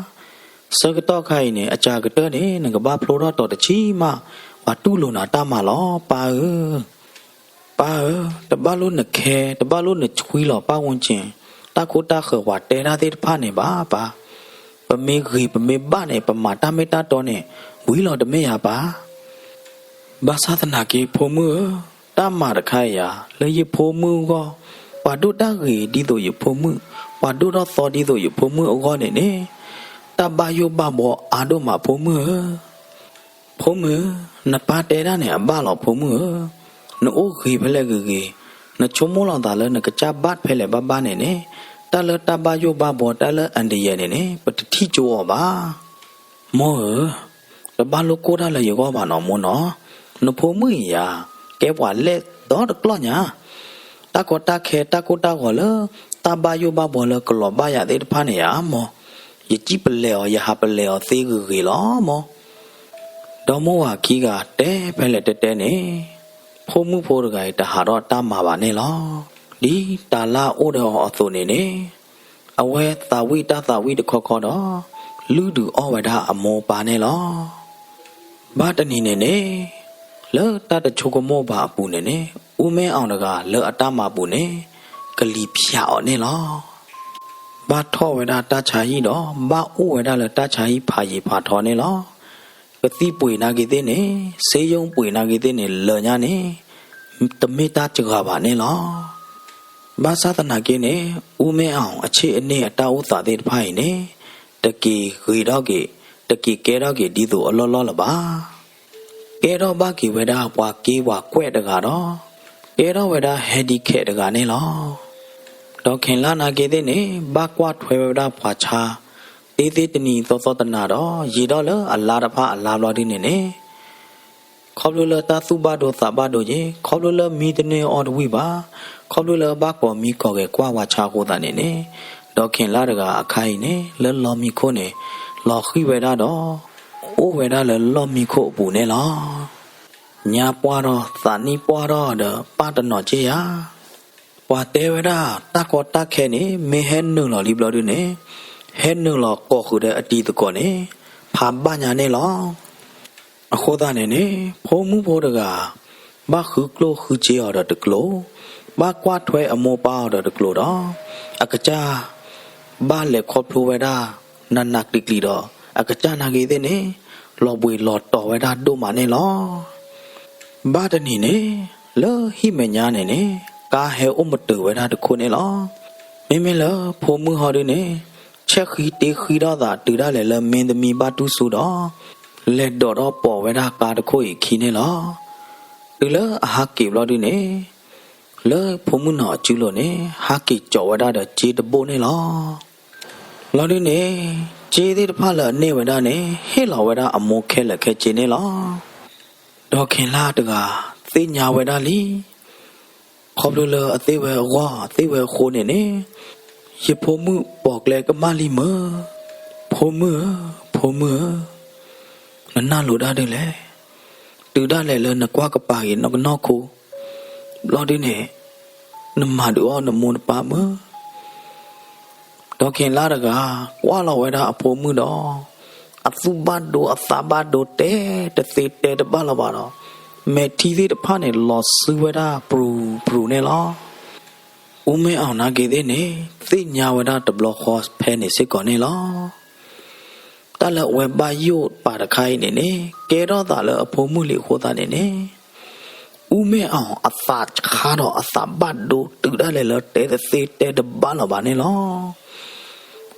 ဆၢကတီၢ်ခါအံၤန့ၣ် အစှၤကတၢၢ်န့ၣ် နကဘၣ်ဖျိထီၣ်တီၤတဆံမး, ပှၤတူၢ်လိာ်နၤတၢ်မၤလီၤ ပၢ်ဧၢ. ပၢ်ဧၢ, တဘၣ်လိၣ်နခဲ, တဘၣ်လိၣ်နဆွံလီၤ ပၢ်ဝူၣ်စ့ၣ်, တၢ်ခိတၢ်ဃၢၤပှၤတဲတၢ်သ့ၣ်တဖၣ်န့ၣ်ဘၣ်ပၢ်. ပမ့ၢ်ဂ့ၤပမ့ၢ်ဘၣ်န့ၣ် ပမၤတၢ်မ့ၢ်တၢ်တီန့ၣ် ဝံၤလီၤတမ့ၢ်ဧါပၢ်. ဘၣ်ဆၣ်သနာ်က့ ဖိမုၣ်ဧၢ, တၢ်မၤတခါအံၤဧါ လၢယဖိမုၣ်အဂီၢ်, ပှၤဒိၣ်တၢ်ဂ့ၤဒ်သိးယဖိမုၣ်, ပှၤဒိၣ်ထီၣ်သီဒ်သိးယဖိမုၣ်အဂီၢ်န့ၣ်န့ၣ်, တၢ်ဘၣ်ယိၣ်ဘၣ်ဘှီအါဒိၣ်မးဖိမုၣ်ဧၢ. ဖိမုၣ်, နပၢ်တဲဒၣ်န့ၣ်အဘၣ်လီၤဖိမုၣ်ဧၢ. နအိၣ်ဂ့ၤဖဲလဲၣ်ဂ့ၤဂ့ၤ, နဆိကမိၣ်လီၤသးလၢနကစၢ်ဘၣ်ဖဲလဲၣ်ဘၣ်ဘၣ်န့ၣ်န့ၣ်, တၢ်လၢတၢ်ဘၣ်ယိၣ်ဘၣ်ဘှီတၢ်လၢအန္တရာယ်န့ၣ်န့ၣ် ပတထံၣ်ကၠိအီၤဘၣ်. မိၢ်ဧၢ, တဘၣ်လိၣ်ကိၢ်တၢ်လၢယဂီၢ်ဘၣ်နီၤမိၢ်နီၤ, နဖိမုၣ်အံၤဧါ, ကဲပှၤလဲၣ်ဒီတကျီၢ်ညါ တၢ်ကီတၢ်ခဲတၢ်ကိၢ်တၢ်ဂီၤလၢ တၢ်ဘၣ်ယိၣ်ဘၣ်ဘှီလၢကလီၤဘၣ်ယၤသ့ၣ်တဖၣ်န့ၣ်ဧါမိၢ်, ယစံၣ်ပလဲၤအီၤ ယဟးပလဲၤအီၤသ့ဂ့ၤဂ့ၤလီၤမိၢ်. ဒီမိၢ်ဝၤခံဂၤတဲဖဲလဲၣ်တဲတဲန့ၣ်, ဖိမုၣ်ဖိတဂၤအံၤတဟးထီၣ်တၢ်မၤဘၣ်န့ၣ်လီၤ. ဒ်တၢ်လၢအိၣ်ဒီးအီၤအသိးန့ၣ်န့ၣ်, အဝဲသးဝံၣ်တၢ်သးဝံၣ်တခီခီဒီး, လုၢ်ဒုးအီၣ်ဝဲဒၣ်အမိၢ်ပၢ်န့ၣ်လီၤ. ဘၣ်တနံၤန့ၣ်န့ၣ်, လၢတၢ်တဆိကမိၣ်ဘၣ်အပူၤန့ၣ်န့ၣ်, အူမဲၣ်အီၤတဂၤလၢအတၢ်မၤပူၤန့ၣ်, ကလံၤဖၠးအီၤန့ၣ်လီၤ. ဘၣ်ထီၣ်ဝဲဒၣ်တၢ်ဆါဟံၣ်ဒီး ဘၣ်အိၣ်ဝဲဒၣ်လၢတၢ်ဆါဟံၣ်ဖးယံာ်ဖးထီန့ၣ်လီၤ. ကသံၣ်ပှ့ၤနာ်က့ၤသ့ၣ်န့ၣ်, စ့ယိၣ်ပှ့ၤနာ်က့ၤသ့ၣ်န့ၣ် လၢာ်ညါန့ၣ်, တမ့ၢ်တၢ်စှၤဘၣ်န့ၣ်လီၤ. ဘၣ်ဆၣ်သနာ်က့န့ၣ်, အူမဲၣ်အီၤအဆ့ၣ်အန့ၣ်အတၢ်အိၣ်သးသ့ၣ်တဖၣ်အံၤန့ၣ်, တက့ၤဂ့ၤထီၣ်က့ၤ, တက့ၤကဲထီၣ်က့ၤဒ်သိးအလီၢ်လီၢ်လၢၤဘၣ်. ကဲထီၣ်ဘၣ်က့ၤဝဲဒၣ်ပှၤက့ပှၤကွဲးတဂၤဒီး, ကဲထီၣ်ဝဲဒၣ် handicap တဂၤန့ၣ်လီၤ. ဒီးခဲလၢာ်နာ်က့ၤသ့ၣ်န့ၣ် ဘၣ်ကွၢ်ထွဲဝဲဒၣ်ပှၤဆါ, တ့သ့တနံၤသီသီတနၤဒီး ယံာ်ထီၣ်လၢအလါတဖၣ်အလါဘျီဒ်န့ၣ်န့ၣ် ခီဖျိလၢတၢ်သူၣ်ဘၣ်ဒိသးဘၣ်ဒိက့ၤ, ခီဖျိလၢမံတန့ၢ်အီၣ်တဝံၣ်ဘၣ်, ခီဖျိလၢဘၣ်ကိးမံကိးဂဲၤကွၢ်ဝဲဆါအဃိသတးန့ၣ်န့ၣ်, ဒီးခဲလၢာ်တဂၤအခါအံၤန့ၣ် လၢလီၢ်မံခိၣ်န့ၣ် လီၤဃံၣ်ဝဲဒၣ်ဒီး အိၣ်ဝဲဒၣ်လၢလီၢ်မံခိၣ်အပူၤန့ၣ်လီၤ. ညါပှၢ်ထီၣ်သးနံၣ်ပှၢ်ထီၣ်ဒီးပၢ်တနီၤက့ယၤ ပှၤတဲဝဲဒၣ် တၢ်ကီတၢ်ခဲန့ၣ် မ့ၢ်ဟဲနုာ်လီၤလံဘျီဒုန့ၣ်, ဟဲနုာ်လီၤကိးဃုာ်ဒီးအတံၤသကိးန့ၣ် ဖးဘၣ်ညါန့ၣ်လီၤ. အဃိသတးန့ၣ်န့ၣ် ဖိမုၣ်ဖိတဂၤ ဘၣ်ဃုကျိၣ်ဃုစ့အီၤဒီးတကျိၤ, ဘၣ်ကွၢ်ထွဲအမိၢ်ပၢ်အီၤဒီးတကျိၤဒီး အကစၢ် ဘၣ်လဲၤခီဖျိဝဲဒၣ် နးနးကျံၤကျံၤဒီး အကစၢ်နာ်က့ၤသ့ၣ်န့ၣ် လီၤဘှံးလီၤတီၤဝဲဒၣ်ဒိၣ်မးန့ၣ်လီၤ. ဘၣ်တနံၤန့ၣ် လၢဟံၣ်မဲာ်ညါန့ၣ်န့ၣ် ကါဟဲအိၣ်မတုၤဝဲဒၣ်တခိၣ်န့ၣ်လီၤ. မ့မ့ၢ်လၢဖိမုၣ်ဟီဒုန့ၣ် ဆဲးဃံတ့ဃံထီၣ်သးတုၤဒၣ်လဲာ်လၢမ့ၢ်သမံဘၣ်တူၢ်ဆူဒီး လဲၤဒိးထီၣ်ပိာ်ဝဲဒၣ်ကါတခိၣ်အံၤအခံန့ၣ်လီၤ. တုၤလၢအဟးက့ၤဘျီဒုန့ၣ် လၢဖိမုၣ်နီၢ်အစုလိၤန့ၣ် ဟးက့ၤကၠီးဝဲဒၣ်ဒီးစ့တဘိန့ၣ်လီၤ. လီၤဒုန့ၣ် စ့သ့ၣ်တဖၣ်လၢအန့ၢ်ဝဲဒၣ်န့ၣ် ဟ့ၣ်လီၤဝဲဒၣ်အမိၢ်ခဲလၢာ်ခဲဆ့န့ၣ်လီၤ. ဒီးခဲလၢာ်တဂၤ သ့ၣ်ညါဝဲဒၣ်လံ ခီဖျိလၢအသ့ၣ်ဝဲအဂီၢ် အသ့ၣ်ဝဲအဃိန့ၣ်န့ၣ် ယဖိမုၣ်ပိာ်ကျဲကမၣ်လံမၢ်. ဖိမုၣ်ဧၢ, ဖိမုၣ်ဧၢ, နနၢ်လိၤဒၣ်ဒုလဲၣ်. တုၤဒၣ်လဲာ်လၢနကွၢ်ကပၤက့ၤနကနီၢ်ခိ ဘျီဒုန့ၣ် နမၤဒုးအီၣ်နမိၢ်နပၢ်မၢ်. ဒီးခဲလၢာ်တဂၤ ကွၢ်လီၤဝဲဒၣ်အဖိမုၣ်ဒီး အသူၣ်ဘၣ်ဒိအသးဘၣ်ဒိတဲတသ့တဲတဘၣ်လၢၤဘၣ်ဒီး မဲာ်ထံသ့ၣ်တဖၣ်န့ၣ် လီၤစုဝဲဒၣ်ပြူၤပြူၤန့ၣ်လီၤ. အူမဲၣ်အီၤနာ်က့ၤသ့ၣ်န့ၣ် သ့ၣ်ညါဝဲဒၣ်တဘျီဃီဖဲန့ၣ်စ့ၢ်ကီးန့ၣ်လီၤ. တၢ်လၢအဝဲဘၣ်ယိၣ်ပာ်တခါအံၤန့ၣ်န့ၣ် ကဲထီၣ်သးလၢအဖိမုၣ်လံအဃိသတးန့ၣ်န့ၣ် အူမဲၣ်အီၤအသးခါဒီးအသးဘၣ်ဒိတုၤဒၣ်လဲာ်လၢတဲတသ့တဲတဘၣ်လၢၤဘၣ်န့ၣ်လီၤ.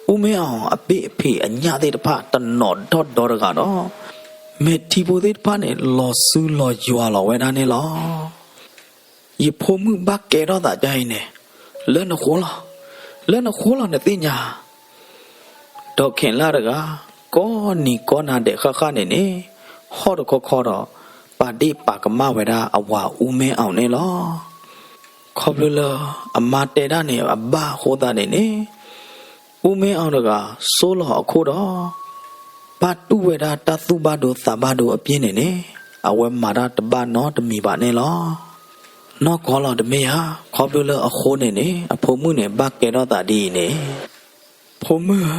အူမဲၣ်အီၤအဘ့ၣ်အဖံးအညၣ်သ့ၣ်တဖၣ်တနီၤဒီၣ်ဒီတဂၤဒီး မဲာ်ထံဖိသ့ၣ်တဖၣ်န့ၣ် လီၤစုလီၤယွၤလီၤဝဲဒၣ်န့ၣ်လီၤ. ယဖိမုၣ်ဘၣ်ကဲထီၣ်သးဒ်အံၤန့ၣ် လၢနဃိလီၤ, လၢနဃိလီၤနသ့ၣ်ညါ. ဒီးခဲလၢာ်တဂၤ ကိးနံၤကိးနၤဒဲးဃၣ်ဃၣ်န့ၣ်န့ၣ် ဟီၣ်တခီခီဒီး ပာ်ဒ့ၣ်ပာ်ကမၣ်ဝဲဒၣ်အဝၤအူမဲၣ်အီၤန့ၣ်လီၤ. ခီဖျိလၢအမါတဲဒၣ်န့ၣ်အဘၣ်အဃိသတးန့ၣ်န့ၣ် အူမဲၣ်အီၤတဂၤ စိလီၤအခိၣ်ဒီး ဘၣ်တူၢ်ဝဲဒၣ်တၢ်သူၣ်ဘၣ်ဒိသးဘၣ်ဒိအပြ့ၣ်န့ၣ်န့ၣ် အဝဲမၤတၢ်တဘၣ်နီတမံၤဘၣ်န့ၣ်လီၤ. နီၢ်ကီၢ်လီၤတမ့ၢ်ဧါ, ခီဖျိလၢအဃိန့ၣ်န့ၣ် အဖိမုၣ်န့ၣ် ဘၣ်ကဲထီၣ်သးဒ်အံၤန့ၣ်, ဖိမုၣ်ဧ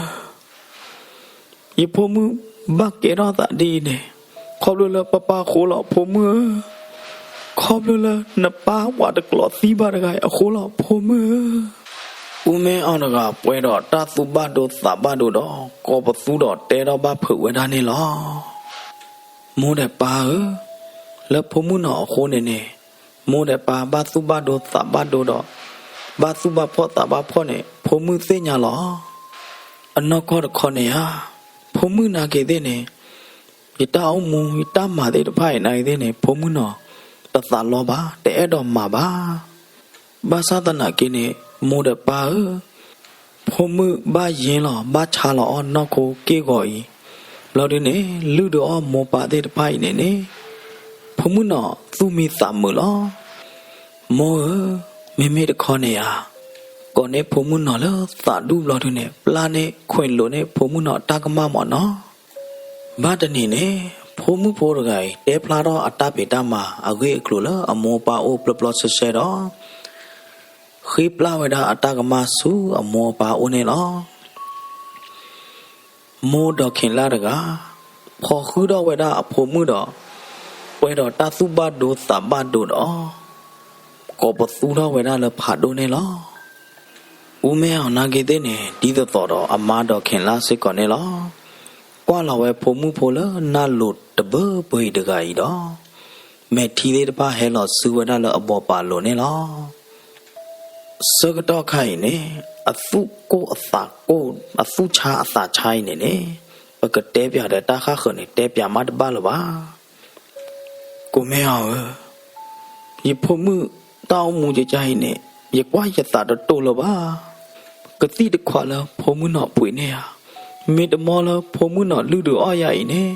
ၢ, ယဖိမုၣ်ဘၣ်ကဲထီၣ်သးဒ်အံၤန့ၣ်, ခီဖျိလၢပၢ်ပၢ်အဃိလီၤ ဖိမုၣ်ဧၢ, ခီဖျိလၢနပၢ်ပှၤတကျိးသံဘၣ်တဂၤအံၤအဃိလီၤ ဖိမုၣ်ဧၢ. အူမ့ၢ်အီၤတဂၤ ပှဲၤဒီးတၢ်သူၣ်ဘၣ်ဒိသးဘၣ်ဒိဒီး ကိးပသူဒီးတဲထီၣ်ဘၣ်ဖုးဝဲဒၣ်န့ၣ်လီၤ. မိၢ်ဒီးပၢ်ဧၢ, လၢဖိမုၣ်နီၢ်အဃိန့ၣ်န့ၣ်, မိၢ်ဒီးပၢ်ဘၣ်သူၣ်ဘၣ်ဒိသးဘၣ်ဒိဒီး ဘၣ်သူၣ်ဘၣ်ဖှီၣ်သးဘၣ်ဖှီၣ်န့ၣ် ဖိမုၣ်သ့ၣ်ညါလီၤ. အနီၢ်ကီၢ်တခီန့ၣ်ဧါ, ဖိမုၣ်နာ်က့ၤသ့ၣ်န့ၣ်, ယတၢ်အိၣ်မူယတၢ်မၤသ့ၣ်တဖၣ်အံၤနာ်က့ၤသ့ၣ်န့ၣ် ဖိမုၣ်နီၢ်တသးလီဘၣ်, တအဲၣ်ဒိးမၤဘၣ်. ဘၣ်ဆၣ်သနာ်က့န့ၣ် မိၢ်ဒီးပၢ်ဧၢ, ဖိမုၣ်ဘၣ်ယ့လီၤဘၣ်ဆါလီၤအီၣ်နီၢ်ခိက့ၢ်ဂီၤအံၤ, ဘျီဒုန့ၣ် လုၢ်ဒုးအီၣ်မိၢ်ပၢ်သ့ၣ်တဖၣ်အံၤန့ၣ်န့ၣ်, ဖိမုၣ်နီၢ်သူၣ်မံသးမုာ်လီၤ. မိၢ်ဧၢ, မ့မ့ၢ်တခီန့ၣ်ဧါ, ကိးန့ၢ်ဖိမုၣ်နီၢ်လၢသးဒူၣ်ဘျီဒုန့ၣ် ပျၢ်န့ၢ်ခွဲးလိာ်န့ၢ်ဖိမုၣ်နီၢ်တၢ်ကမၣ်မၢ်နီၤ. ဘၣ်တနံၤန့ၣ် ဖိမုၣ်ဖိတဂၤအံၤ တဲဖျါထီၣ်အတၢ်ဖံးတၢ်မၤအဂ့ၢ်အကျိၤလၢအမိၢ်အပၢ်အိၣ်ပျီပျီဆှဲဆှဲဒီး ဃ့ပျၢ်ဝဲဒၣ်အတၢ်ကမၣ်ဆူအမိၢ်အပၢ်အိၣ်န့ၣ်လီၤ. မိၢ်ဒီးခ့ၤလၢ်တဂၤ ဖီၣ်ဃုာ်ထီၣ်ဝဲဒၣ်အဖိမုၣ်ဒီး ပှဲၤဒီးတၢ်သူၣ်ဘၣ်ဒိသးဘၣ်ဒိဒီး ကိးပသူထီၣ်ဝဲဒၣ်လၢဖးဒိၣ်န့ၣ်လီၤ. အူမ့ၢ်အီၤနာ်က့ၤသ့ၣ်န့ၣ် ဒ်သိးသိးဒီးအမါဒီးခ့ၤလၢ်စ့ၢ်ကီးန့ၣ်လီၤ. ကွၢ်လီၤဝဲဖိမုၣ်ဖိလၢနၢ်လိၤတဘၢဘၢအံၤတဂၤအံၤဒီး မဲာ်ထံသ့ၣ်တဖၣ်ဟဲလီၤဆူဝဲဒၣ်လၢအဘိးပာ်လိၤန့ၣ်လီၤ. ဆၢကတီၢ်ခါအံၤန့ၣ် အသူၣ်ကိၢ်အသးကိၢ် အသူၣ်ဆါအသးဆါအံၤန့ၣ်န့ၣ် ပကတဲပၠးဒီးတၢ်ဃၣ်ဃၢၤန့ၣ် တဲပၠးမးတဘၣ်လၢၤဘၣ်. ကိးမ့ၢ်အီၤဧၢ, ယဖိမုၣ်တၢ်အိၣ်မူကကါအံၤန့ၣ် ယကွၢ်ယသးတတိာ်လၢၤဘၣ်. ကသံၣ်တခွးလၢဖိမုၣ်နီၢ်ပှ့ၤန့ၢ်ဧါ, မ့ၢ်တမီလၢဖိမုၣ်နီၢ်လုၢ်ဒုးအီၣ်ယၤအံၤန့ၣ်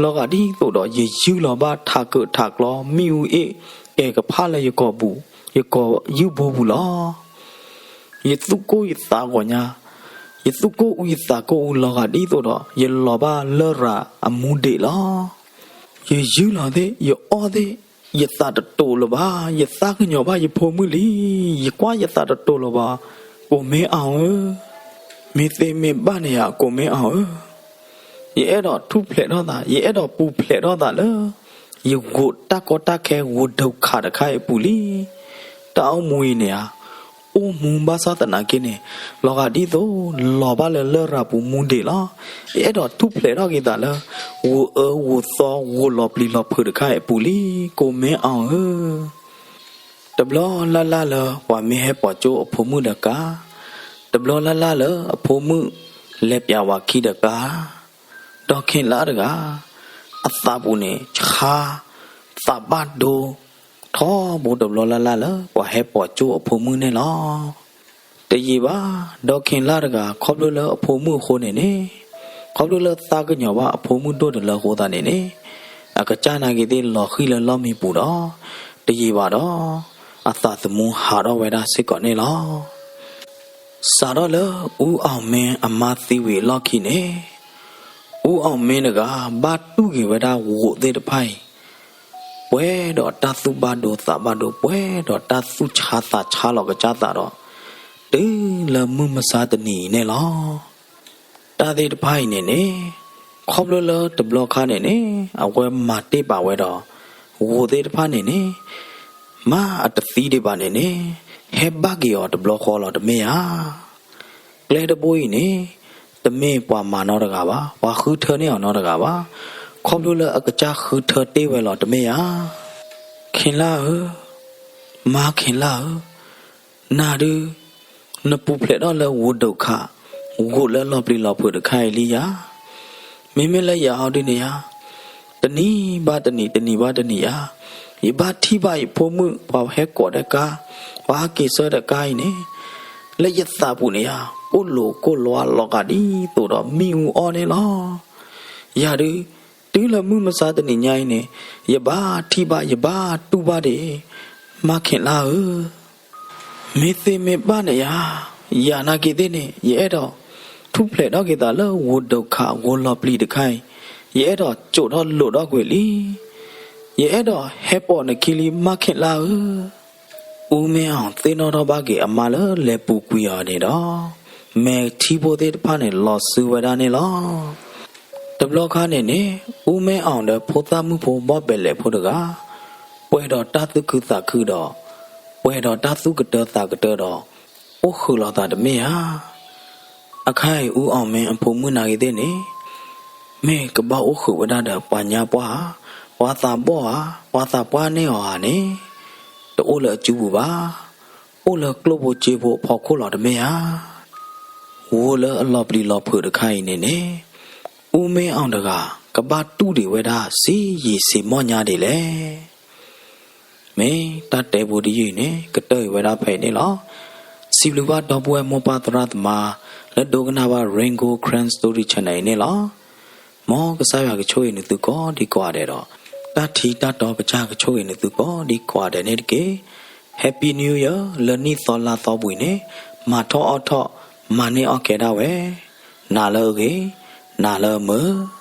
လီၤဂာ်ဒ်သိးဒီးယယုၢ်လီၤဘၣ်ထးကၢးထးကျီ မ့ၣ်အူအ့ၣ်ကဲၤကဖၣ်လၢယကိာ်ပူၤ ယကိာ်ယူၢ်ဘိပူၤလီၤ. ယသူၣ်ကိၢ်ယသးဂီၤညါ, ယသူၣ်ကိၢ်အူယသးကိၢ်အူလီၤဂာ်ဒ်သိးဒီး ယလီၤဘၣ်လရာ်အမူဒံးလီၤ. ယယုၢ်လီၤသ့ၣ် ယအီၣ်သ့ၣ် ယသးတတိာ်လၢၤဘၣ်. ယသးကညီၤဘၣ်ယဖိမုၣ်လံ. ယကွၢ်ယသးတတိာ်လၢၤဘၣ်. ကိးမ့ၢ်အီၤဧၢ, မ့ၢ်သ့မ့ၢ်ဘၣ်န့ၣ်ဧါ ကိးမ့ၢ်အီၤဧၢ, ယအဲၣ်ဒိးထူၣ်ဖျဲးထီၣ်သး ယအဲၣ်ဒိးပူၤဖျဲးထီၣ်သးလၢ ယဂိာ်တၢ်ကီတၢ်ခဲဂိာ်ဒိၣ်ခးတခါအံၤအပူၤလံ. တၢ်အိၣ်မူအံၤန့ၣ်ဧါ အိၣ်မူဘၣ်ဆၣ်သနာ်က့န့ၣ် လီၤဂာ်ဒ်သိး လီၤဘၣ်လၢလရာ်ပူၤမူဒံးလီၤ. ယအဲၣ်ဒိးထူၣ်ဖျဲးထီၣ်က့ၤသးလၢ ဂိာ်အၢဂိာ်သီ ဂိာ်လီၤပျံၤလီၤဖုးတခါအံၤအပူၤလံ. ကိးမ့ၢ်အီၤဧၢ. တဘျီလၢ်လၢ်လၢ ပှၤမ့ၢ်ဟဲပိာ်ကၠိအဖိမုၣ်ဒီးကါ, တဘျီလၢ်လၢ်လၢအဖိမုၣ် လဲၤပၠးဝၤခံဒီးကါ, ဒီးခ့ၤလၢ်တဂၤ အသးပူၤန့ၣ် ဆါ သးဘၣ်ဒိ ထီဘိတဘျီလၢ်လၢ်လၢ ပှၤဟဲပိာ်ကၠိအဖိမုၣ်န့ၣ်လီၤ. တယံာ်ဘၣ် ဒီးခ့ၤလၢ်တဂၤ ခီဖျိလၢအဖိမုၣ်အဃိန့ၣ်န့ၣ်, ခီဖျိလၢသးကညီၤဘၣ်အဖိမုၣ်ဒိၣ်တလၢအဃိသတးန့ၣ်န့ၣ်, အကစၢ်နာ်က့ၤသ့ၣ်လီၤဃံၣ်လၢလီၢ်မံပူၤဒီး တယံာ်ဘၣ်ဒီး အသးသမူဟးထီၣ်ဝဲဒၣ်စ့ၢ်ကီးန့ၣ်လီၤ. စးထီၣ်လၢအူအီၣ်မ့ၢ်အမါသံဝံၤအလီၢ်ခံန့ၣ်, အူအီၣ်မ့ၢ်တဂၤ ဘၣ်တူၢ်က့ၤဝဲဒၣ်ဂိာ်သ့ၣ်တဖၣ်အံၤ ပှဲၤဒီးတၢ်သူၣ်ဘၣ်ဒိသးဘၣ်ဒိ ပှဲၤဒီးတၢ်သူၣ်ဆါသးဆါလီၤကစၢ်သးဒီး တုၤလၢမုၢ်မဆါတနံၤအံၤန့ၣ်လီၤ. တၢ်သ့ၣ်တဖၣ်အံၤန့ၣ်န့ၣ်, ခီဖျိလၢတဘျီခါန့ၣ်န့ၣ် အဝဲမၤတ့ၢ်ပာ်ဝဲဒီး ဂိာ်သ့ၣ်တဖၣ်န့ၣ်န့ၣ်, မ့ၢ်အတသံဒံးဘၣ်န့ၣ်န့ၣ်, ဟဲဘၣ်က့ၤအီၤတဘျီဃီလီၤ တမ့ၢ်ဧါ. ကျဲတဘိအံၤန့ၣ် တမ့ၢ်ပှၤမၤနီတဂၤဘၣ်, ပှၤဃုထၢန့ၢ်အီၤနီတဂၤဘၣ်, ခီဖျိလၢအကစၢ်ဃုထၢတ့ၢ်ဝဲလီၤ တမ့ၢ်ဧါ. ခ့ၤလၢ်ဧၢ, မါခ့ၤလၢ်ဧၢ, နၤဒုး နပူၤဖျဲးထီၣ်လၢဂိာ်ဒိၣ်ခး, ဂိာ်လၢလီၤပျံၤလီၤဖုးတခါအံၤလံဧါ. မ့မ့ၢ်လၢယၤအီၤဒုးန့ၣ်ဧါ, တနံၤဘၣ်တနံၤ တနံၤဘၣ်တနံၤဧါ, ယဘၣ်ထံၣ်ဘၣ်ယဖိမုၣ် ပှၤဟဲကိးဒီးကါ, ပှၤဟဲက့ၤဆၢဒီးကါအံၤန့ၣ်, လၢယသးပူၤန့ၣ်ဧါ, အိၣ်လိာ်ကိၢ်လီၤလီၤဂာ်ဒ်သိးဒီးမ့ၣ်အူအီၣ်န့ၣ်လီၤ. ယၤဒုး တုၤလၢမုၢ်မဆါတနံၤညါအံၤန့ၣ်, ယဘၣ်ထံၣ်ဘၣ် ယဘၣ်တူၢ်ဘၣ်ဒံး, မါခ့ၤလၢ်ဧၢ, မ့ၢ်သ့မ့ၢ်ဘၣ်န့ၣ်ဧါ, ယၤနာ်က့ၤသ့ၣ်န့ၣ် ယအဲၣ်ဒိးထူၣ်ဖျဲးထီၣ်က့ၤသးလၢဂိာ်ဒိၣ်ခး ဂိာ်လီၤပျံၤတခါအံၤ, ယအဲၣ်ဒိးစိာ်ထီၣ်လိာ်ထီၣ်ကွံာ်လံ. ယအဲၣ်ဒိးဟဲပိာ်နခံလံ မါခ့ၤလၢ်ဧၢ. အူမ့ၢ်အီၤသ့ၣ်နီၣ်ထီၣ်ဘၣ်က့ၤအမါလၢလဲၤပူၤကွံာ်အီၤန့ၣ်ဒီး, မဲာ်ထံဖိသ့ၣ်တဖၣ်န့ၣ် လီၤစုဝဲဒၣ်န့ၣ်လီၤ. တဘျီခါန့ၣ်န့ၣ် အူမ့ၢ်အီၣ်ဒီးဖိသၣ်မုၣ်ဖိဘီၣ်ပဲာ်လဲၣ်ဖိတဂၤ ပှဲၤဒီးတၢ်သူၣ်ခုသးခုဒီး ပှဲၤဒီးတၢ်သူၣ်ကတၢသးကတၢဒီး အိၣ်ဃုာ်လိာ်သးတမ့ၢ်ဧါ. အခါအံၤ အူအီၣ်မ့ၢ်အဖိမုၣ်နာ်က့ၤသ့ၣ်န့ၣ် မ့ၢ်ကဘၣ်အိၣ်ဃုာ်ဝဲဒၣ်ဒီးပှၤညါပှၢ်ဧါ, ပှၤသးဘီၣ်ဧါ, ပှၤသးပှၢ်န့ၢ်အီၤဧါန့ၣ် တအိၣ်လၢအစုပူၤဘၣ်. အိၣ်လၢကျိၣ်ဖိစ့ဖိအဖီခိၣ်လီၤတမ့ၢ်ဧါ. ဝူလၢအလီၤပျံၤလီၤဖုးတခါအံၤန့ၣ်န့ၣ် အူမ့ၢ်အီၣ်တဂၤ ကဘၣ်တူၢ်ဒံးဝဲဒၣ် စ့ယံာ်စ့ၢ်မီၢ်ညါဒ်လဲၣ်. မ့ၢ်တၢ်တဲဖိတယုၢ်အံၤန့ၣ် ကတၢၢ်အံၤဝဲဒၣ်ဖဲအံၤန့ၣ်လီၤ. စံးဘျုးဘၣ်ဒီပုၢ်ဝဲၢ်မိၢ်ပၢ်သရၣ်သမါ လၢဒိကနၣ်ဘၣ် Rain Gold Karen Story Channel အံၤန့ၣ်လီၤ. မ်ကစၢ်ယွၤကဆိၣ်ဂ့ၤနသုကိးဒံကိးဂၤဒဲးဒီး တၢ်ထံတၢ်တီကစၢ်ကဆိၣ်ဂ့ၤနသုကိးဒံကိးဂၤဒဲးန့ၣ်တက့ၢ်. Happy New Year လၢနံၣ်သီလါသီပူၤအံၤန့ၣ် မၤထီၣ်အီၣ်ထီၣ် မၤန့ၢ်အီၣ်ကဲဒၣ်ဝဲ နၤလၢအဂ့ၤ, နၤလၢအမုာ်